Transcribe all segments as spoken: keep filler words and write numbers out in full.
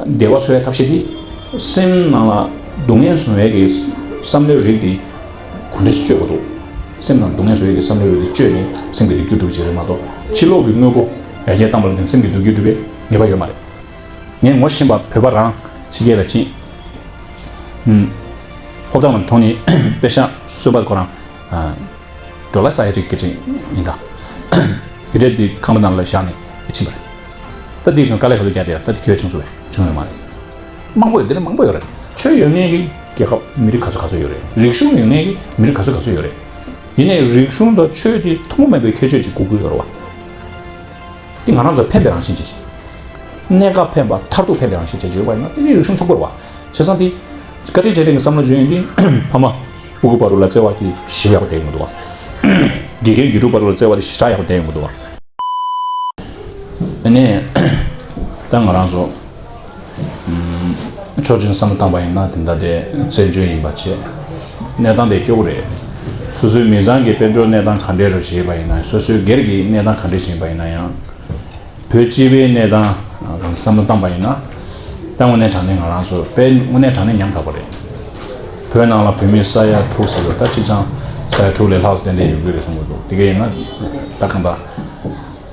བདེ་བ་འཚོལ་བའི་ཐབས་ཤེས་དེ། སེམས་ནང་ལ་སྡུག་བསྔལ་བཟུང་བའི་གི་བསམ་བློའི་རིགས་དེ་ག་འདྲས་སེ་གཅོད་དགོས་འདུག་སེམས་ནང་སྡུག་བསྔལ་བཟུང་བའི་གི་བསམ་བློའི་རིགས་དེ་གཅོད་ནས་སེམས་ཀྱི་སྡུག་རྒྱུ་སྒྲུབ་བྱེད་རེད་མ་གཏོགས། ཕྱི་ལོགས་ཀྱི་དངོས་པོ་ཡར་རྒྱས་བཏང་བ་ལ་བརྟེན་སེམས་ཀྱི་སྡུག་རྒྱུ་སྒྲུབ་པའི་ངེས་པ་ཡོད་མ་རེད། ངས་ངོ་ཤེས་པ་བོད་པ་རང་ཕྱི་རྒྱལ་ལ་ཕྱིན། ཧུམ། ཧོབ་ཐང་ལ་གྲོངས་ནས་དཔེ་ཤག་གསོལ་པ་ཁོ་རང་། ཨ། ཌོ་ལར་ས་ཡ་གཅིག་གི་ཅིག་ཡིན་ད། དེ་འདྲས་དེ་ཁང་པ་ནང་ལ་བཞག་ནས་ཕྱིན་པ་རེད། ད་དེ་དཀའ་ལས་ཁག་པོ་རྒྱག་དེ་ཡར་ད་དེ་ཁྱོད་བྱུང་སོང་བས་བྱུང་ཡོད་མ་རེད། མང་པོ་ཡོད། དེ་ལས་མང་པོ་ཡོད་རེད། ཆོས་ཡོད་མཁན་གྱི་རྒྱལ་ཁབ་མི་རིགས་ག་ཚོད་ག་ཚོད་ཡོད་རེད། རིག་གཞུང་ཡོད་མཁན་གྱི་མི་རིགས་ག་ཚོད་ག་ཚོད་ཡོད་རེད། ཡིན་ནའི་རིག་གཞུང་དང་ཆོས་དེ་ཐུན་མོང་མེད་པའི་ཁྱད་ཆོས་ཅིག་དགོས་ཀྱི་ཡོད་རེད་བ། དེ་ང་རང་ཚོ་ཕན་པའི་རང་བཞིན་ཅན་ཞིག་གནས་སྐབས་ཕན་པ་མཐར་ཐུག་ཕན་པའི་རང་བཞིན་ཅན་ཅིག་ཡོད་པ་ཡིན་ན་དེ་ནི་རིག་གཞུང་ཕྱུག་པོ་རེད་བ། བྱས་ཙང་དེ་བཀའ་དྲིན་རྗེས་དྲན་གྱི་བསམ་བློ་བྱུང་ཡོང་དུས་ཕ་མ་སྤུ་གུ་བར་དུ་ལ་བརྩེ་བ་དེ་ཞེ་པོ་ཡག་པོ་བསྡད་ཡོང་གི་འདུག་བ། དགེ་རྒན་དགེ་ཕྲུག་བར་དུ་ལ་བརྩེ་བ་དེ་ཞེ་དྲག་ཡག་པོ་བསྡད་ཡོང་གི་འདུག་བ། ཨ་ནི། ད་ང་རང་ཚོ། ཕྱོགས་གཅིག་ནས་བསམ་བློ་བཏང་པ་ཡིན་ན་དེ་འདྲ་དེ་བཙན་བྱོལ་ཡིན་པ་བྱས། གནས་སྟངས་དེ་སྐྱོ་པོ་རེད། སོ་སོའི་མི་ཚང་གི་དཔལ་འབྱོར་གནས་སྟངས་ག་འདྲས་རེད་ཞེས་པ་ཡིན་ན་སོ་སོའི་སྒེར་གྱི་གནས་སྟངས་ག་འདྲས་ཡིན་པ་ཡིན་ན་ཡང་། བོད་སྤྱི་པའི་གནས་སྟངས་གང་བསམ་བློ་བཏང་པ་ཡིན་ན། ད་དངོས་གནས་དྲང་གནས་ང་རང་ཚོ་དཔེ་དངོས་གནས་དྲང་གནས་ཉམ་ཐག་པ་རེད། བོད་ནང་ལ་བོད་མི་ས་ཡ་དྲུག་ཟེར་བ་ད་སྤྱི་བྱང་ས་ཡ་དྲུག་ལས་ལྷག་ཙམ་ཏན་ཏན་ཡོད་ཀྱི་རེད་བསམ་གྱི་འདུག་དེ་ག་ཡིན་ན་ད་གང་ལྟར།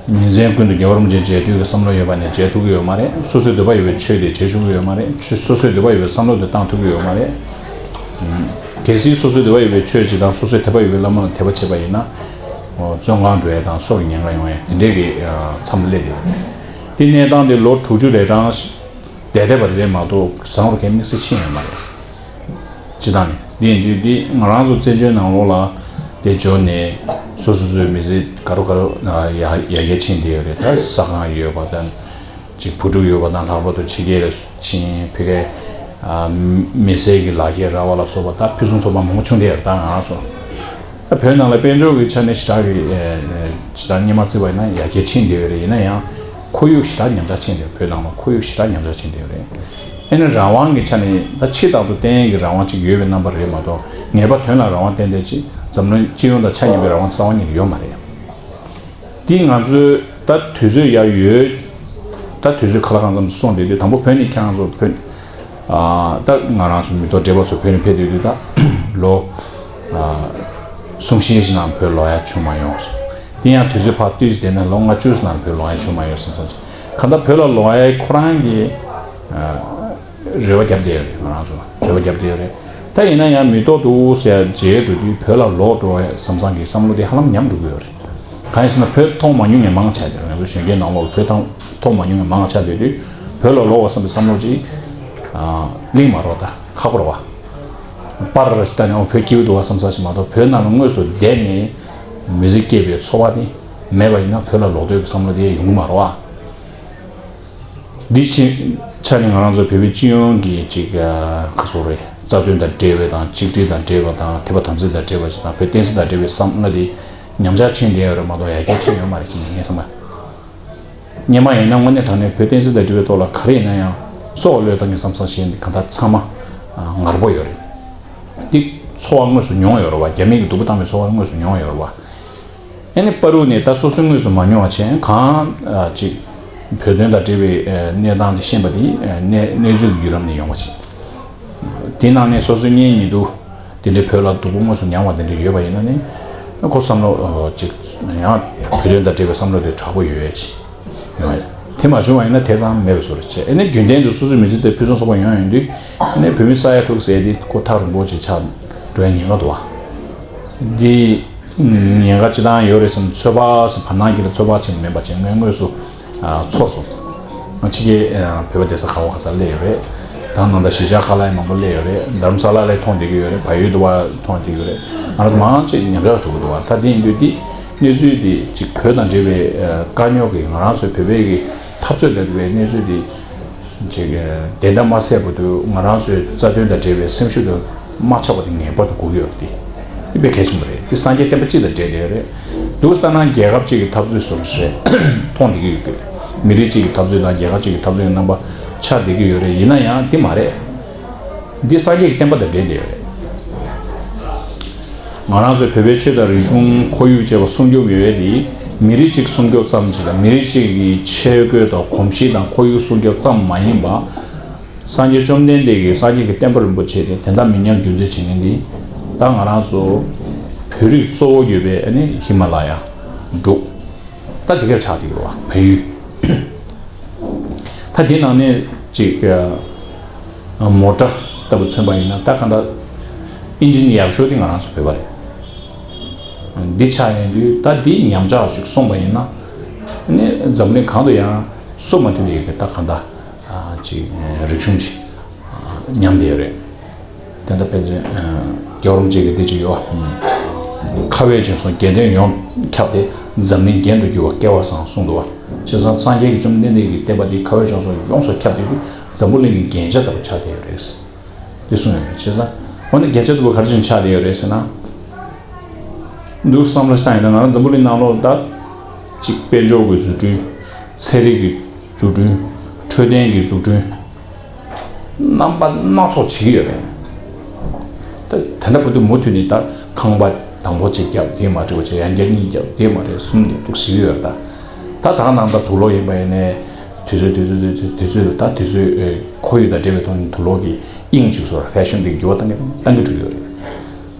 ཉིན་མཚན་ཀུན་ཏུ་རྒྱལ་བ་རིན་པོ་ཆེ་མཇལ་འདོད་ཀྱི་བསམ་བློ་ཡོད་པ་ནས་མཇལ་ཐུབ་ཀྱི་ཡོད་མ་རེད། སོ་སོའི་འདོད་པ་ཡོད་པའི་ཆོས་དེ་བྱེད་ཆོག་གི་ཡོད་མ་རེད། ཆོས་སོ་སོའི་འདོད་པ་ཡོད་པའི་བསམ་བློ་དེ་བཏང་ཐུབ་ཀྱི་ཡོད་མ་རེད། ཨུམ། གལ་སྲིད་སོ་སོའི་འདོད་པ་ཡོད་པའི་ཆོས་ཅིག་དང་སོ་སོའི་དད་པ་ཡོད་པའི་བླ་མ་ལ་དད་པ་བྱེད་པ་ཡིན་ན། བཙོན་ཁང་འགྲོ་ཡ་དང་སྲོག་གི་ཉེན་ཁ་ཡོང་ཡ་དེ་འདྲས་ཀྱི་མཚམས་སླེབས་ཡོད་རེད། དེ་གནས་སྟངས་དེ་ལོ་དྲུག་ཅུ་རེ་གྲངས་བསྡད་བསྡད་པ་རེད་མ་གཏོགས་བཟང་བོར་གའི་དམིགས་བསལ་ཕྱིན་ཡོད་མ་རེད། སྤྱི་བཏང་ནས་འདི་ཡིན་དུས་འདི་ང་རང་ཚོ་བཙན་བྱོལ་ནང་ལོགས་ལ་དེ་འབྱོར་ནས་སོ་སོ་སོའི་མི་ཚེ་ག་རོ་ག་རོ་ཡར་ཡར་རྒྱས་ཕྱིན་བསྡད་ཡོད་རེད། ད་ཟ་ཁང་ཡོད་པ་དང་ཅིག་བུ་ཕྲུག་ཡོད་པ་དང་ལྷག་པར་དུ་ཕྱི་རྒྱལ་ལ་ཕྱིན་ཕ་གིའི་མི་སེར་གྱི་ལག་འཁྱེར་རག་པ་ལ་སོགས་པ་ད་ཕུན་སུམ་ཚོགས་པ་མང་པོ་བྱུང་བསྡད་ཡོད་རེད། ད་ང་རང་ཚོ་ད་བོད་ནང་ལ་དཔལ་འབྱོར་གྱི་ཆ་ནས་ཞེ་དྲག་གི་ཇི་ལྟར་སྙེ་མ་བརྩི་བ་ཡིན་ན་ཡར་རྒྱས་ཕྱིན་བསྡད་ཡོད་རེད། ཡིན་ན་ཡང་ཁོར་ཡུག་ཞེ་དྲག་ཉམས་ཆག་ཕྱིན་བསྡད་ཡོད། བོད་ནང་ལ་ཁོར་ཡུག་ཞེ་དྲག་ཉམས་ཆག་ཕྱིན་བསྡད་ཡོད་རེད། ཨེ་ནི་རང་དབང་གི་ཆ་ནས་ད་ཕྱི་ལྟར་དུ་བརྟན་གྱི་རང་དབང་ཅིག་ཡོད་པའི་རྣམ་པ་རེད་མ་གཏོགས་ངེས་པར་དོན་ལ་རང་དབང་ཏན་ཏན་ཅིག་འཛམ་གླིང་སྤྱི་ཡོངས་དང་ཆ་མཉམ་པའི་རང་དབང་རྩ་བ་ཉིད་ནས་ཡོད་མ་རེད། འདི་ང་ཚོའི་ད་དུས་ཚོད་ཡར་ཡོད། ད་དུས་ཚོད་ཁ་ལག་གང་འཚམ་སོང་བསྡད་དུས་དང་པོ་བོད་ནས་ཁྱེད་རང་ཚོ་བོད། ཨ། ད་ང་རང་ཚོ་མི་ཐོག་བགྲེས་པ་ཚོ་བོད་ནས་ཕེབས་སྡོད་དུས་ད་ལོ། ཨ། གསུམ་བཞི་ཞིག་ནང་བོད་ལོག་ཡ་བྱུང་མ་ཡོང་། དེ་ཡང་དུས་ཚོད་ཕར་བཏུས་བསྡད་ན་ལོ་ལྔ་བཅུ་ཙམ་ནང་བོད་ལོག་ཡ་བྱུང་མ་ཡོང་བསམ་བསམ་གྱི། གང་ལྟར་བོད་ལ་ལོག་ཡ་ཁོ་རང་གི། ཨ། རེ་བ་བརྒྱབ་བསྡད་ཡོད་རེད། ང་རང་ཚོ་ལ་རེ་བ་བརྒྱབ་བསྡད་ཡོད་རེད། ད་ཡིན་ན་ཡང་མི་ཐོག་ཏུ་ཟེར་མཇལ་འགྲོ་དུས་བོད་ལ་ལོག་འགྲོ་བའི་བསམ་བསམ་གྱི་བསམ་བློ་དེ་ཧ་ལམ་ཉམས་འགྲོ་གི་ཡོད་རེད། གང་ཡིན་ཟེར་ན་བོད་མཐོང་མ་མྱོང་མཁན་མང་ཆགས་ཡོད་རེད། ང་ཚོ་གཞོན་སྐྱེས་ནང་ལོགས་བོད་མཐོང་མཐོང་མ་མྱོང་མཁན་མང་ཆགས་ཡོད་དུས་བོད་ལ་ལོག་པ་བསམ་པའི་བསམ་བློ་ཅིག་ཨ། གླེང་མ་རོགས་ད་ཁག་པོ་རེད་བ། པར་ར་ཞིག་ལྟ་ནས་ཨོ་བོད་སྐྱིད་པོ་འདུག་བ་བསམ་ས་ཞིག་མ་གཏོགས་བོད་ནང་ལ་དངོས་སུ་བསྡད་ནས་མི་ཚེ་སྐྱེལ་བའི་ཚོར་བ་དེ་མེད་པ་ཡིན་ན་བོད་ལ་ལོག་འདོད་ཀྱི་བསམ་བློ་དེ་ཡོང་གི་མ་རེད་བ། འདི་ཕྱི་ཆ་ནས་ང་རང་ཚོ་བོད་པའི་སྤྱི་ཡོངས་ཀྱི་ཅིག་ཁ་སོ་རེད། རྩ་དོན་དང་འབྲེལ་བའི་དང་གཅིག་སྒྲིལ་དང་འབྲེལ་བ་དང་དད་པ་དམ་ཚིག་དང་འབྲེལ་བ་ཞིག་དང་བོད་བསྟན་སྲིད་དང་འབྲེལ་བའི་བསམ་བློ་དེ་ཉམས་ཆག་ཕྱིན་བསྡད་ཡོད་རེད་མ་གཏོགས་ཡར་རྒྱས་ཕྱིན་ཡོད་མ་རེད་བསམ་ངས་བསམ་པ། སྔོན་མ་ཡིན་ན་དངོས་གནས་དྲང་གནས་བོད་བསྟན་སྲིད་དང་འབྲེལ་བའི་ཐོག་ལ་ག་རེ་ཡིན་ན་ཡང་སྲོག་བློས་བཏང་གི་བསམ་བསམ་བྱས་ནས་གང་ལྟར་ཚང་མ་ངར་པོ་ཡོད་རེད། འདི་ཚོར་བ་དངོས་སུ་མྱོང་ཡོད་རེད་བ། རྒྱ་མི་གི་སྡུག་པོ་བཏང་བའི་ཚོར་བ་དངོས་སུ་མྱོང་ཡོད་རེད་བ། ཨ་ནི་བར་དུ་ནས་ད་སོ་སོའི་དངོས་སུ་མ་མྱོང་བ་བྱས་གང་ཅིག་བོད་དོན་དང་འབྲེལ་བའི་གནས་སྟངས་དེ་ཤེས་པ་དེ་གནས་གནས་ཚུལ་གྱི་བརྒྱུད་ལམ་ནས་ཡོང་བ་ཅིག་དེ་ནང་ནས་སོ་སོའི་གཉེན་ཉེ་དུ་དེ་འདྲའི་བོད་ལ་སྡུག་པོ་དངོས་སུ་མྱངས་པ་དེ་འདྲ་ཡོད་པ་ཡིན་ན་ནི་ཁོ་བསམ་བློ་ཅིག་ཡང་བོད་དོན་དང་འབྲེལ་བའི་བསམ་བློ་དེ་དྲག་པོ་ཡོད་ཅིག་ཡོང་ཡ། དེ་མ་བྱུང་བ་ཡིན་ན་དེ་ཙམ་མེད་པའི་བཟོ་འདྲ་བྱས། ཨ་ནི་རྒྱུན་ལྡན་དུ་སོ་སོའི་མི་ཚེ་དེ་ཕུན་སུམ་ཚོགས་པ་ཡོང་ཡོང་དུས་ཨ་ནི་བོད་མི་ས་ཡ་དྲུག་ཟེར་དེ་ཁོ་ཐག་རིང་པོ་ཅིག་ཆགས་འགྲོ་ཡ་ཉེན་ཁ་འདུག་བ། འདི། ཉེན་ཁ་ཅི་ལྟར་ཡོད་རེད་བསམ་ཚོད་དཔག་བར་སྣང་གིས་ལ་ཚོད་དཔག་བྱེད་མིན་པ་བྱས་དངོས་དངོས་སུ་ཚོར་སོང་། ང་ཕྱི་རྒྱལ་བོད་པ་སྡོད་ས་ག་བ་ག་ས་སླེབས་ཡོད་རེད། ད་ནང་ད་གཞིས་ཆགས་ཁག་ལ་ཡང་མང་པོ་སླེབས་ཡོད་རེད། རྡ་རམ་ས་ལ་ལ་མཐོང་བསྡད་ཀྱི་ཡོད་རེད། བལ་ཡུལ་དུ་བ་མཐོང་བསྡད་ཀྱི་ཡོད་རེད། ང་རང་ཚོ་མང་ཆེ་ཉམས་ཆག་འགྲོ་གི་འདུག་བ། ད་དེ་ཡིན་དུས་འདི་གནས་ཚུལ་འདི་ཅིག་བོད་དང་འབྲེལ་བའི་དཀའ་རྙོག་གི་ང་རང་ཚོའི་བོད་པའི་གི་འཐབ་རྩོད་ལས་རིགས་པའི་གནས་ཚུལ་འདི། ཅིག་བདེན་མཐའ་མ་གསལ་བར་དུ་ང་རང་ཚོའི་རྩ་དོན་དང་འབྲེལ་བའི་སེམས་ཤུགས་དེ་མ་ཆག་པ་དེ་ངེས་པར་དུ་དགོས་ཀྱི་ཡོད་རེད། དེ་དཔེ་གལ་ཆེན་པོ་རེད། དེ་སངས་རྒྱས་བསྟན་པ་སྤྱི་དང་འབྲེལ་བསྡད་ཡོད་རེད། འདུག་ལྟ་ན་རྒྱལ་ཁབ་ཅིག་གི་འཐབ་རྩོད་སོགས་རེད། མཐོང་བསྡད་ཀྱི་ཡོད་ཀྱི་རེད། མི་རིགས་གཅིག་གི་འཐབ་རྩོད་དང་རྒྱལ་ཁབ་ཅིག་གི་འཐབ་རྩོད་ཀྱི་རྣམ་པ་ཆགས་བསྡད་ཀྱི་ཡོད་རེད། ཡིན་ན་ཡང་དེ་མ་རེད། འདི་སངས་རྒྱས་ཀྱི་བསྟན་པ་དང་འབྲེལ་བསྡད་ཡོད་རེད། ང་རང་ཚོའི་བོད་པའི་ཆོས་དང་རིག་གཞུང་ཁོར་ཡུག་བཅས་པ་སྲུང་སྐྱོབ་ཡོད་ཡས་དེ་མི་རིགས་གཅིག་སྲུང་སྐྱོབ་ཙམ་ཞིག་དང་མི་རིགས་གཅིག་གི་ཆས་གོས་དང་གོམས་གཤིས་དང་ཁོར་ཡུག་སྲུང་སྐྱོབ་ཙམ་མ་ཡིན་པ། སངས་རྒྱས་བཅོམ་ལྡན་འདས་ཀྱིས་སངས་རྒྱས་ཀྱི་བསྟན་པ་རིན་པོ་ཆེ་དེ་དོན་དམ་མི་ཉམས་རྒྱུན་འཛིན་བྱེད་མཁན་འདི། ད་ང་རང་ཚོ་བོད་རིགས་གཙོ་བོ་ཡོད་པའི་ཨ་ནི་ཧི་མ་ལ་ཡ་འབྲུག་ད་འདི་གར་ཆགས་བསྡད་ཡོད་པ་བལ་ཡུལ། ད་དེ་ནང་ནས་ཅིག་མོ་ཊ་ལྟ་བུ་མཚོན་པ་ཡིན་ན། ད་གང་ལྟར་ཨིན་ཇི་ནི་ཡག་ཤོས་དེ་ང་རང་ཚོ་བོད་པ་རེད། འདི་ཆགས་ཡོང་དུས་ད་འདི་ཉམས་ཆག་ཅིག་སོང་པ་ཡིན་ན། ཨ་ནི་འཛམ་གླིང་གང་དུ་ཡང་བཟོ་མ་ཐུབ་པའི་ད་གང་ལྟར་ཅིག་རིག་གཞུང་ཅིག་ཉམས་བསྡད་ཡོད་རེད། དེ་འདྲ་དཔེ་མཚོན། རྒྱལ་བ་རིན་པོ་ཆེ་གིས་འདི་ཅིག་ཡོད། ཁ་བས་ཅུང་གསུངས། རྒྱལ་དོན་ཡོངས་ཁྱབ་སྟེ། འཛམ་གླིང་རྒྱན་དུ་འགྱུར་བ་སྐལ་བ་བཟང་གསུངས་འདུག་བ། བྱས་ཙང་སངས་རྒྱས་ཀྱི་བཅོམ་ལྡན་འདས་ཀྱི་བསྟན་པ་འདི་ཁ་བས་ཅུང་གསུངས་ཡོངས་སུ་ཁྱབ་སྟེ། འཛམ་བུ་གླིང་གི་རྒྱན་ཆ་ལྟ་བུ་ཆགས་བསྡད་ཡོད་རེད། འདི་གསུངས་ཡོད་རེད། བྱས་ཙང་འོ་ན་རྒྱན་ཆ་ལྟ་བུ་ག་རེ་བྱས་ནས་ཆགས་བསྡད་ཡོད་རེད་ཟེར་ན། འདུག་བསམ་བློ་ཞིག་བཏང་ཡིན་ན། ང་རང་འཛམ་བུ་གླིང་ནང་ལོགས་ད་ཅིག་དཔལ་འབྱོར་གྱི་འཛུགས་སྐྲུན། ཚན་རིག་གི་འཛུགས་སྐྲུན། འཕྲོད་བསྟེན་གྱི་འཛུགས་སྐྲུན། རྣམ་པ་སྣ་ཚོགས་བྱེད་ཀྱི་ཡོད་རེད། ད་དེ་འདྲ་བར་དུ་མུ་མཐུད་ནས་ད་ཁང་པ་དང་པོ་གཅིག་བརྒྱབ། དེ་མ་འགྲིག་པ་བྱས། ཡང་བསྐྱར་གཉིས་བརྒྱབ། དེ་མ་འགྲིག་གསུམ་བརྒྱབ་འདུག་བྱེད་ཀྱི་ཡོད་རེད། ད་ད་ད་ནང་ད་དུག་ལོག་ཡིན་པ་ཡིན་ནའི། དུས་ཚོད་དུས་ཚོད་དུས་ཚོད་དུས་ཚོད་ད་དུས་ཚོད་ཁོར་ཡུག་དང་འབྲེལ་བའི་ཐོག་ནས་དུག་ལོག་གི་དབྱིངས་ཅིག་བཟོ་ར། ཧྥེ་ཤོན་དེ་འགྱུར་བ་གཏང་གི་གཏང་གི་འགྲོ་གི་ཡོད་རེད།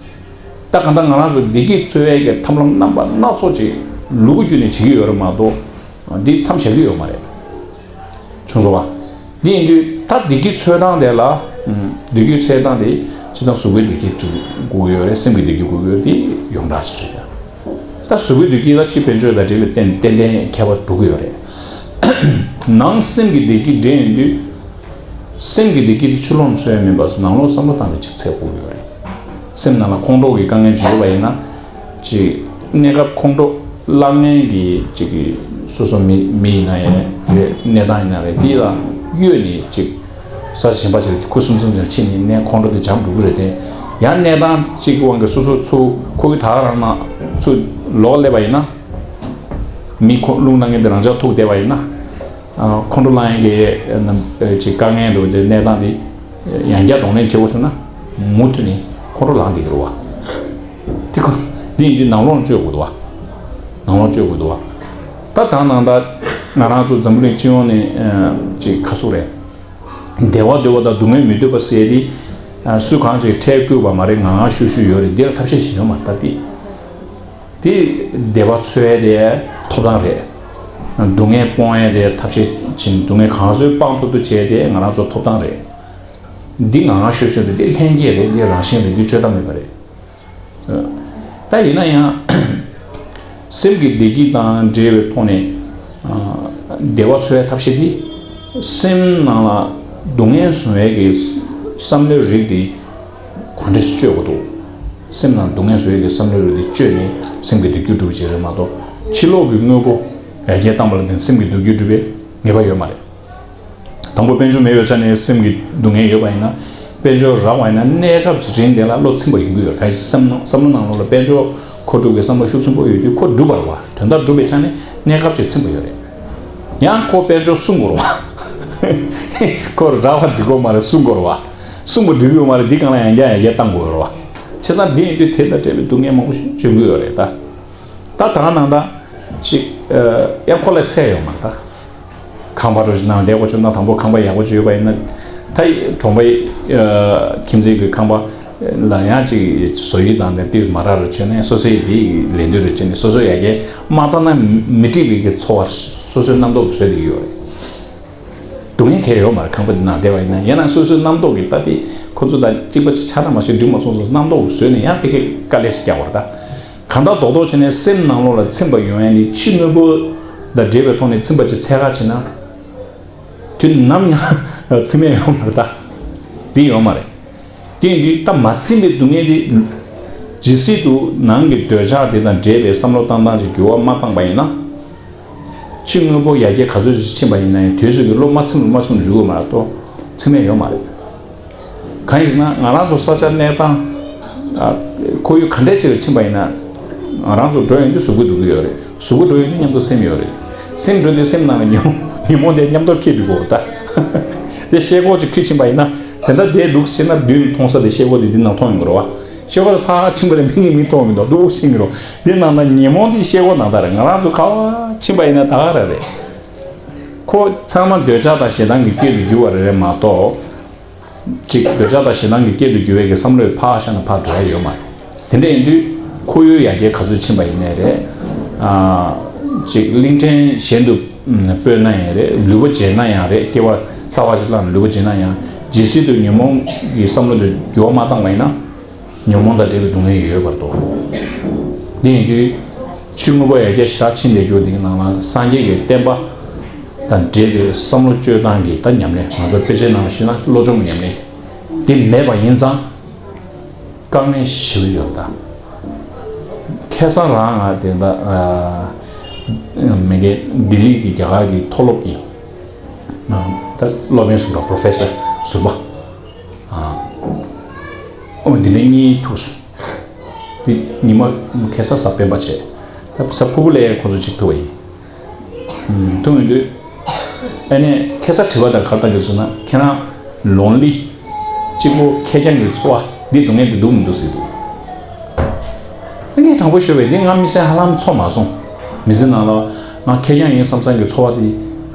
ད་གང་ལྟར་ང་རང་ཚོ་བདེ་སྐྱིད་འཚོལ་བའི་གི་ཐབས་ལམ་རྣམ་པ་སྣ་ཚོགས་ཅིག་ལུ་གུ་བརྒྱུད་ནས་བྱེད་ཀྱི་ཡོད་རེད་མ་གཏོགས། འདི་མཚམས་བཞག་གི་ཡོད་མ་རེད། ཆུང་སོ་བ། འདི་ཡིན་དུས་ད་བདེ་སྐྱིད་འཚོལ་སྟངས་དེ་ལ། བདེ་སྐྱིད་འཚོལ་སྟངས་དེ་སྤྱིར་བཏང་གཟུགས་པོའི་བདེ་སྐྱིད་དགོས་ཀྱི་ཡོད་རེད། སེམས་ཀྱི་བདེ་སྐྱིད་དགོས་ཀྱི་ཡོད་རེད། དེ་ཡོངས་གྲགས་ཅིག་རེད་ཀྱང་། ད་གཟུགས་པོའི་བདེ་སྐྱིད་ལ་ཕྱི་དཔལ་འབྱོར་དང་འབྲེལ་བའི་ཏན་ཏན་ཏན་ཁྱད་པར་འགྲོ་གི་ཡོད་རེད། ནང་སེམས་ཀྱི་བདེ་སྐྱིད་འདྲེས་ཡོང་དུས། སེམས་ཀྱི་བདེ་སྐྱིད་དེ་ཕྱི་ལོགས་ནས་འཚོལ་ཡ་མིན་པར། ནང་ལོགས་བསམ་བློ་བཏང་ནས་ཅིག་འཚོལ་དགོས་ཀྱི་ཡོད་རེད། སེམས་ནང་ལ་ཁོང་ཁྲོ་གི་དཀའ་ངལ་ཅིག་ཡོད་པ་ཡིན་ན། ཅིག་གནས་སྐབས་ཁོང་ཁྲོ་གླགས་ངན་གྱི་ཅིག་གི་སོ་སོ་མི་མི་ཡིན་ན་ཡང་རེད། གནས་སྟངས་ཡིན་ན་རེད། དེ་ལ་གཡོལ་ནས་ཅིག་ས་ཆ་གཞན་པ་ཅིག་ལ་ཁུ་སིམ་སིམ་ཅིག་ཕྱིན་ནས་གནས་ཁོང་ཁྲོ་དེ་འཇམ་འགྲོ་གི་རེད་དེ། ཡང་གནས་སྟངས་ཅིག་གི་དབང་གིས་སོ་སོ་ཚུར་ཁོ་གི་ད་ག་རང་ན་ཚུར་ལོག་སླེབས་པ་ཡིན་ན། མི་ཁོ་རླུང་ལངས་མཁན་དེ་རང་ཅག་ཐུག་བསྡད་པ་ཡིན་ན། ཨ། ཁོང་ཁྲོ་ལངས་མཁན་གྱི་རྣམ་ཅིག་དཀའ་ངལ་འདྲ་བོ་དེ་གནས་སྟངས་དེ་ཡང་བསྐྱར་གདོང་ལེན་བྱེད་དགོས་བྱུང་ན། མུ་མཐུད་ནས་ཁོང་ཁྲོ་ལངས་བསྡད་ཀྱི་རེད་བ། དེ་ཁོ་འདི་ཡིན་དུས་ནང་ལོགས་བཅོས་དགོས་འདུག་བ། ནང་ལོགས་བཅོས་དགོས་འདུག་བ། ད་ད་ནང་ད་ང་རང་ཚོ་འཛམ་བུ་གླིང་སྤྱི་ཡོངས་ནས། ཨ། ཅིག་ག་ཟེར་དགོས་རེད། བདེ་བ་འདོད་པ་དང་སྡུག་བསྔལ་མི་འདོད་པ་ཟེར་དེ། ཨ། སུ་གང་ཅིག་འཕྲལ་བཀོད་པ་མ་རེད། ང་ང་ཤུ་ཤུ་ཡོད་རེད། འདི་ལ་ཐབས་ཤེས་ཤིག་ཡོད་མ་རེད། ད་འདི། དེ་བདེ་བ་འཚོལ་ཡས་དེ་ཐོབ་ཐང་རེད། སྡུག་བསྔལ་སྤོང་ཡས་དེ་ཐབས་ཤེས་བྱེད། སྡུག་བསྔལ་གང་བཟོས་སྤང་ཐུབ་ཐུབ་བྱས་དེ་ང་རང་ཚོ་ཐོབ་ཐང་རེད། འདི་ང་ང་ཤོད་ཤོད་རེད། འདི་ལྷན་སྐྱེས་རེད། འདི་རང་བཞིན་རེད། འདི་བཅོས་ཐབས་མེད་པ་རེད། ད་ཡིན་ན་ཡང་སེམས་ཀྱི་བདེ་སྐྱིད་དང་འབྲེལ་བའི་ཐོག་ནས། ཨ། བདེ་བ་འཚོལ་ཡས་ཐབས་ཤེས་འདི། སེམས་ནང་ལ་སྡུག་བསྔལ་བཟོ་ཡས་ཀྱི་བསམ་བློའི་རིགས་འདི། ག་འདྲས་སེ་བཅོས་དགོས་འདུག་སེམས་ནང་སྡུག་བསྔལ་བཟོ་ཡས་ཀྱི་བསམ་བློའི་རིགས་དེ་བཅོས་ནས་སེམས་ཀྱི་བདེ་སྐྱིད་སྒྲུབ་བྱེད་རེད་མ་གཏོགས། ཕྱི་ལོགས་ཀྱི་དངོས་པོ་ཡར་རྒྱས་བཏང་བ་ལ་བརྟེན་སེམས་ཀྱི་བདེ་སྐྱིད་སྒྲུབ་པའི་ངེས་པ་ཡོད་མ་རེད། དང་པོ་དཔལ་འབྱོར་མེད་པའི་ཆ་ནས་སེམས་ཀྱི་སྡུག་བསྔལ་ཡོད་པ་ཡིན་ན། དཔལ་འབྱོར་རག་པ་ཡིན་ན་གནས་སྐབས་ཀྱི་དྲིན་དེ་ལ་བློ་ཚིམ་པ་ཡོང་གི་ཡོད། གལ་སྲིད་བསམ་བློ་བསམ་བློ་ནང་ལོགས་ལ་དཔལ་འབྱོར་མཁོ་སྒྲུབ་ཀྱི་བསམ་བློ་ཤུགས་ཆེན་པོ་ཡོད་དུས་ཁོ་སྒྲུབ་པ་རེད་བ། དོན་དག་སྒྲུབ་པའི་ཆ་ནས་གནས་སྐབས་ཀྱི་ཚིམ་པ་ཡོད་རེད། ཡང་ཁོ་དཔལ་འབྱོར་སྲུང་དགོས་རེད་བ། ཁོ་རག་པ་འགྲིག་གི་མ་རེད། སྲུང་དགོས་རེད་བ། སྲུང་པ་འགྲིག་གི་ཡོད་མ་རེད། འདི་སྒང་ལ་ཡང་བསྐྱར་ཡང་བསྐྱར་བཏང་དགོས་རེད་བ། བྱས་ཙང་འདི་ཡིན་དུས་དེ་དང་འབྲེལ་བའི་སྡུག་བསྔལ་མང་པོ་ཞིག་འབྱུང་གི་ཡོད་རེད་ད། ད་ད་ག་ནང་ད་ཅིག་ཨ། ཡང་ཁོ་ལ་ཚད་ཡོད་མ་རེད་ད། ཁང་པ་འདྲ་ཞིག་ནང་བསྡད་དགོས་བྱུང་ན། དང་པོ་ཁང་པ་ཡག་པོ་ཅིག་ཡོད་པ་ཡིན་ན། ད་གྲོང་པའི་ཨ། ཁྱིམ་མཚེས་ཀྱི་ཁང་པ་ལ་ཡང་ཅིག་བཟོ་ཡིག་དང་དེ་ཏིས་མ་རག་རུ་བྱས་ནས། སོ་སོའི་དེའི་ལས་དོན་རུ་བྱས་ནས། སོ་སོ་ཡ་གིའི་མ་བཏང་ན་མི་འགྲིག་པའི་གི་འཚོ་བ་སོ་སོའི་རྣམ་རྟོག་བཟོས་བསྡད་ཀྱི་ཡོད་རེད། སྡུག་བསྔལ་གང་ཡང་ཡོད་མ་རེད། ཁང་པ་འདི་ནང་བསྡད་པ་ཡིན་ན། ཡང་ན་སོ་སོའི་རྣམ་རྟོག་གིས་ད་དེ་ཁོ་ཚོ་དང་གཅིག་པ་ཅིག་ཆགས་ན་མ་གཞི་འགྲིག་མ་སོང་ཟེར་རྣམ་རྟོག་བཟོས་ནས་ཡང་ཕ་གིར་དཀའ་ལས་ཤིག་རྒྱག་པ་རེད་ད། གང་ལྟར་རྡོག་རྡོག་བྱས་ནས་སེམས་ནང་ལོགས་ལ་ཚིམ་པ་ཡོང་ཡ་ནི་ཕྱི་དངོས་པོ་དང་འབྲེལ་བའི་ཐོག་ནས་ཚིམ་པ་ཅིག་འཚོལ་ག་བྱེད་ན། དུས་ནམ་ཡང་ཚིམ་ཡ་ཡོད་མ་རེད་ད། འདི་ཡོད་མ་རེད། དེ་ཡིན་དུས་ད་མ་ཚིམ་པའི་སྡུག་བསྔལ་དེ་ཇི་སྲིད་དུ་ནང་གི་འདོད་ཆགས་དེ་དང་འབྲེལ་བའི་བསམ་བློ་བཏང་སྟངས་ཅིག་འགྱུར་བ་མ་བཏང་པ་ཡིན་ན། ཕྱི་དངོས་པོ་ཡར་རྒྱས་ག་ཚོད་ཅིག་ཕྱིན་པ་ཡིན་ན་ཡང་དུས་ཚོད་ཀྱི་བློ་མ་ཚིམ་རུ་མ་ཚིམ་རུ་འཇུག་དགོས་མ་གཏོགས་ཚིམ་ཡ་ཡོད་མ་རེད། གང་ཡིན་ཟེར་ན་ང་རང་ཚོ་ས་ཆ་གནས་སྟངས། ཨ། ཁོར་ཡུག་ག་འདྲས་ཅིག་ལ་ཕྱིན་པ་ཡིན་ན། ང་རང་ཚོ་འགྲོ་ཡོང་དུས་གཟུགས་པོ་འགྲོ་གི་ཡོད་རེད། གཟུགས་པོ་འགྲོ་ཡོང་དུས་མཉམ་དུ་སེམས་ཡོད་རེད། སེམས་འགྲོ་དུས་སེམས་ནང་ལ་ཉོན་ཉོན་མོངས་དེ་མཉམ་དུ་འཁྱེར་འགྲོ་གི་ཡོད་རེད་ད། དེ་ཤེལ་སྒོ་ཅིག་ཁུར་ཕྱིན་པ་ཡིན་ན། དེ་འདྲ་བསྡད་འདུག་ཟེར་ན་མདུན་མཐོང་ས་དེ་ཤེལ་སྒོ་དེ་འདི་ནང་མཐོང་ཡོང་གི་རེད་བ། ཤེལ་སྒོ་དེ་ཕར་ཕྱིན་པ་རེད། མིག་གིས་མི་མཐོང་གི་འདུག་འདུག་ཟེར་གི་རེད། དེ་ནང་ན་ཉོན་མོངས་དེ་ཤེལ་སྒོ་ནང་ལྟར་རེད། ང་རང་ཚོ་ག་པར་ཕྱིན་པ་ཡིན་ན་ད་ག་རང་རེད། ཁོ་ཚང་མ་འདོད་ཆགས་དང་ཞེ་སྡང་གི་སྐྱོན་དུ་གྱུར་བ་རེད་རེད་མ་གཏོགས། ཅིག་འདོད་ཆགས་དང་ཞེ་སྡང་གི་རྐྱེན་དུ་གྱུར་བའི་གི་བསམ་བློས་ཕར་བཞག་ན་ཕར་འགྲོ་ཡ་ཡོད་མ་རེད། དེ་འདྲ་ཡིན་དུས་ཁོར་ཡུག་ཡར་རྒྱས་ག་ཚོད་ཕྱིན་པ་ཡིན་ནའི་རེད། ཨ། ཅིག་གླིང་ཕྲན་གཞན་དུ་སྤོས་ན་ཡང་རེད། ལུས་པོ་བརྗེས་ན་ཡང་རེད། སྐྱེ་བ་གསར་བ་ཞིག་བླངས་ནས་ལུས་པོ་བརྗེས་ན་ཡང་ཇི་སྲིད་དུ་ཉོན་མོངས་ཀྱི་བསམ་བློ་དེ་འགྱུར་བ་མ་བཏང་བ་ཡིན་ན། ཉོན་མོངས་དང་འབྲེལ་བའི་སྡུག་བསྔལ་ཡོད་པར་རྟོགས། འདི་ཡིན་དུས་ཕྱི་དངོས་པོ་ཡར་རྒྱས་ཞེ་དྲག་ཕྱིན་བསྡད་རྒྱུ་འདིའི་ནང་ལ་སངས་རྒྱས་ཀྱི་བསྟན་པ་དང་འབྲེལ་བའི་བསམ་བློ་སྤྱོད་སྟངས་ཀྱི་ད་ཉམས་ལེན། ང་ཚོ་དཔེ་ཆའི་ནང་ལ་ཤེས་ན་བློ་སྦྱོང་གི་ཉམས་ལེན་དེ་མེད་པ་ཡིན་ཙང་དཀའ་ངལ་ཞེ་པོ་ཡོད་ད། ཁ་སང་རང་ང་དེ་ད་མི་དགེ་ལྡི་ལི་གི་རྒྱ་གར་གྱི་མཐོ་སློབ་ཀྱི་ད་སློབ་དཔོན་ཟུར་པ་Professor ཟུར་པ། ཨོ་འདི་ནས་གཉིད་ཐུག་སོང་། འདི་ཉི་མ་ཁ་སང་གཟའ་སྤེན་པ་བྱས། ད་གཟའ་ཕུར་བུ་ལ་ཁོ་ཚོ་གཅིག་ཐུག་པ་ཡིན། ཐུག་ཡོང་དུས་ཨ་ནི་ཁ་སང་དྲི་བ་དང་ཁ་བརྡ་གི་ཚུལ་ན་ཁྱེད་རང་ལོན་ལི་གཅིག་པོ་ཁེར་རྐྱང་གི་འཚོ་བ་འདི་སྡུག་བསྔལ་འདི་འདུག་མི་འདུག་ཟེར་འདུག་ད་ངས་དྲང་པོ་ཤོད་པས་འདི་ང་མི་སེམས་ཧ་ལམ་ཚོར་མ་སོང་། མི་ཚེ་ནང་ལ་ང་ཁེར་རྐྱང་ཡིན་བསམ་བསམ་གི་འཚོ་བ་འདི་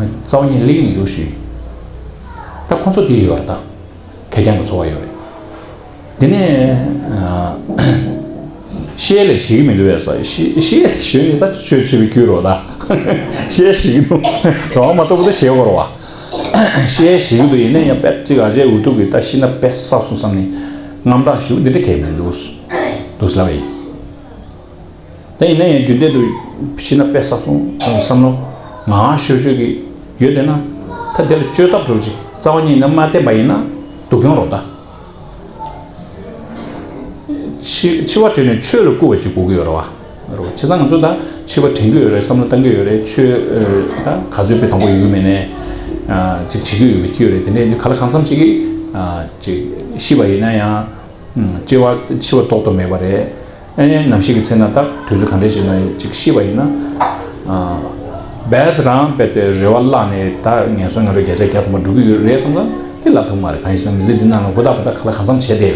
རྩ་བ་ཉིད་སླེབས་ཀྱི་མི་འདུག་ཞུས། ད་ཁོ་ཚོ་འདི་ཡོད་རེད་ད། ཁེར་རྐྱང་གི་འཚོ་བ་ཡོད་རེད། དེ་ནས་ཨ། བཤད་ལས་ཞིག་མི་འདུག་བས་ས་བཤད་ལས་ཞིག་ནི་ད་ཆོས་ཆོས་པའི་རྒྱུད་རོ་ད། བཤད་ཞིག་འདུག་རོ་མ་གཏོགས་པོ་ད་བཤད་དགོས་རོ་བ། བཤད་ཞིག་འདུག་ཡིན་ན་ཡང་དཔེ་ཅིག་ཨ་ཅེ་འུ་ཐུག་གི་ད་ཤི་ན་དཔེ་བསགས་སོང་བསམ་ནས་དངངས་སྐྲག་ཞིག་འདི་འདྲ་གས་མི་འདུག་འདུག་ཟེར་ལབ་པ་ཡིན། ད་ཡིན་ན་ཡང་རྒྱུན་ལྡན་དུ་ཕྱིན་ན་དཔེ་བསགས་སོང་བསམ་བློ་ང་ཤོད་ཤོད་ཀྱི་ཡོད་དེ་ན། ད་དེ་ལ་བཅོས་ཐབས་འགྲོ་ཅིག་རྩ་བ་ཉིད་ནས་མ་བསྟེན་པ་ཡིན་ན་སྡུག་གྱོང་རོགས་ད། འཆི་འཆི་བ་བྲལ་ནས་ཆོས་ལ་བསྐུལ་བ་ཅིག་དགོས་ཀྱི་ཡོད་རེད་བ། རེད་བ། བྱས་ཙང་ང་ཚོ་ད་འཆི་བ་དྲན་གྱི་ཡོད་རེད། བསམ་བློ་བཏང་གི་ཡོད་རེད། ཆོས་ད་ག་ཚོད་དཔེ་དང་པོ་ཡོད་ཀྱི་མེད་ནས་ཅིག་བྱེད་ཀྱི་ཡོད་པའི་ཁྱི་ཡོད་རེད། དེ་འདྲ་ཡིན་དུས་ག་ལ་གང་འཚམ་ཅིག་གིས་ཅིག་ཤི་བ་ཡིན་ན་ཡང་། ཨ། སྐྱེ་བ་འཆི་བ་ཐོག་ཏུ་མེད་པ་རེད། ཨ་ནི་ནམ་ཞིག་གི་ཚེ་ན་ད་དུས་ཚོད་ག་འདྲས་ཅིག་ན་ཅིག་ཤི་བ་ཡིན་ན། ཨ། རྦད་རང་རྦད་དེ་རེ་བ་བརླག་ནས་ད་ངན་སོང་ངན་འགྲོ་བརྒྱ་ཆ་བརྒྱ་ཐམ་པ་འགྲོ་གི་ཡོད་རེད་བསམ་ཙང་དེ་ལབ་ཐུབ་མ་རེད། གང་ཡིན་ཟེར་ན་མི་ཚེ་འདི་ནང་ལ་ཧུར་ཐག་ཧུར་ཐག་ག་ལ་གང་འཚམ་བྱས་ཏེ།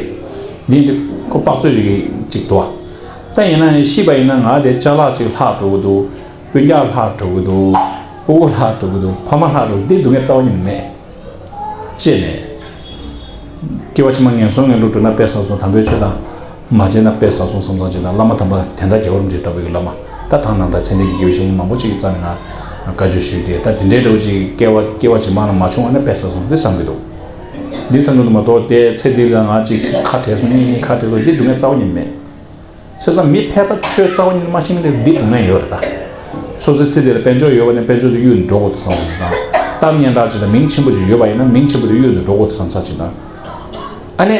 འདི་འདི་ཁོ་དཔག་ཚོད་ཅིག་གི་ཅིག་འདུག་བ། ད་ཡིན་ན་ཤི་བ་ཡིན་ན་ང་དེ་ཅ་ལག་ཅིག་ལྷག་འགྲོ་གི་འདུག་སྤུན་ཀྱག་ལྷག་འགྲོ་གི་འདུག་སྤུ་གུ་ལྷག་འགྲོ་གི་འདུག་ཕ་མ་ལྷག་འགྲོ་གི་འདུག་འདི་སྡུག་བསྔལ་རྩ་བ་ཉིད་ནས་མེད། ཅེས་ནས། སྐྱེ་བ་ཕྱི་མ་ངན་སོང་ངན་འགྲོ་འགྲོ་ན་དཔེ་བསགས་སོང་། དམ་པའི་ཆོས་དང་མ་བྱས་ན་དཔེ་བསགས་སོང་བསམ་བསམ་བྱས་དང་། བླ་མ་དམ་པ་དན་རྟ་རྒྱལ་བ་རིན་པོ་ཆེ་ལྟ་བུའི་བླ་མ་ད་ཐང་ནང་དང་ཚེ་འདས་ཀྱི་དགེ་བའི་བཤེས་གཉེན་མང་པོ་ཅིག་གི་རྩ་ནས་ང་བཀའ་ཆོས་ཞུས་ཏེ། ད་དེ་འདྲའི་འདྲ་བོ་ཅིག་སྐྱེ་བ་སྐྱེ་བ་རྗེས་མ་ལ་མ་བྱུང་བ་ན་དཔེ་བསགས་སོང་འདི་བསམ་གྱི་འདུག་འདི་བསམ་གྱི་འདུག་མ་གཏོགས་དེ་ཚེ་འདི་ལ་ང་ཅིག་ཁ་བྲལ་སོང་། གཉིས་གཉིས་ཁ་བྲལ་སོང་། འདི་སྡུག་བསྔལ་རྩ་བ་ཉིད་མེད། བྱས་ཙང་མི་ཕལ་པ་ཆོས་རྩ་བ་ཉིད་མ་ཤེས་མཁན་དེ་འདི་སྡུག་བསྔལ་ཡོད་རེད་ད། སོ་སོའི་ཚེ་འདི་ལ་དཔལ་འབྱོར་ཡོད་པ་ནས་དཔལ་འབྱོར་དེ་གཡུག་ནས་འགྲོ་དགོས་དུ་བསམ་བསམ་ཞིག་དང་། གཏམ་སྙན་གྲགས་ཅིག་དང་མིང་ཆེན་པོ་ཅིག་ཡོད་པ་ཡིན་ན་མིང་ཆེན་པོ་དེ་གཡུག་ནས་འགྲོ་དགོས་དུ་བསམ་བསམ་ཞིག་དང་། ཨ་ནི།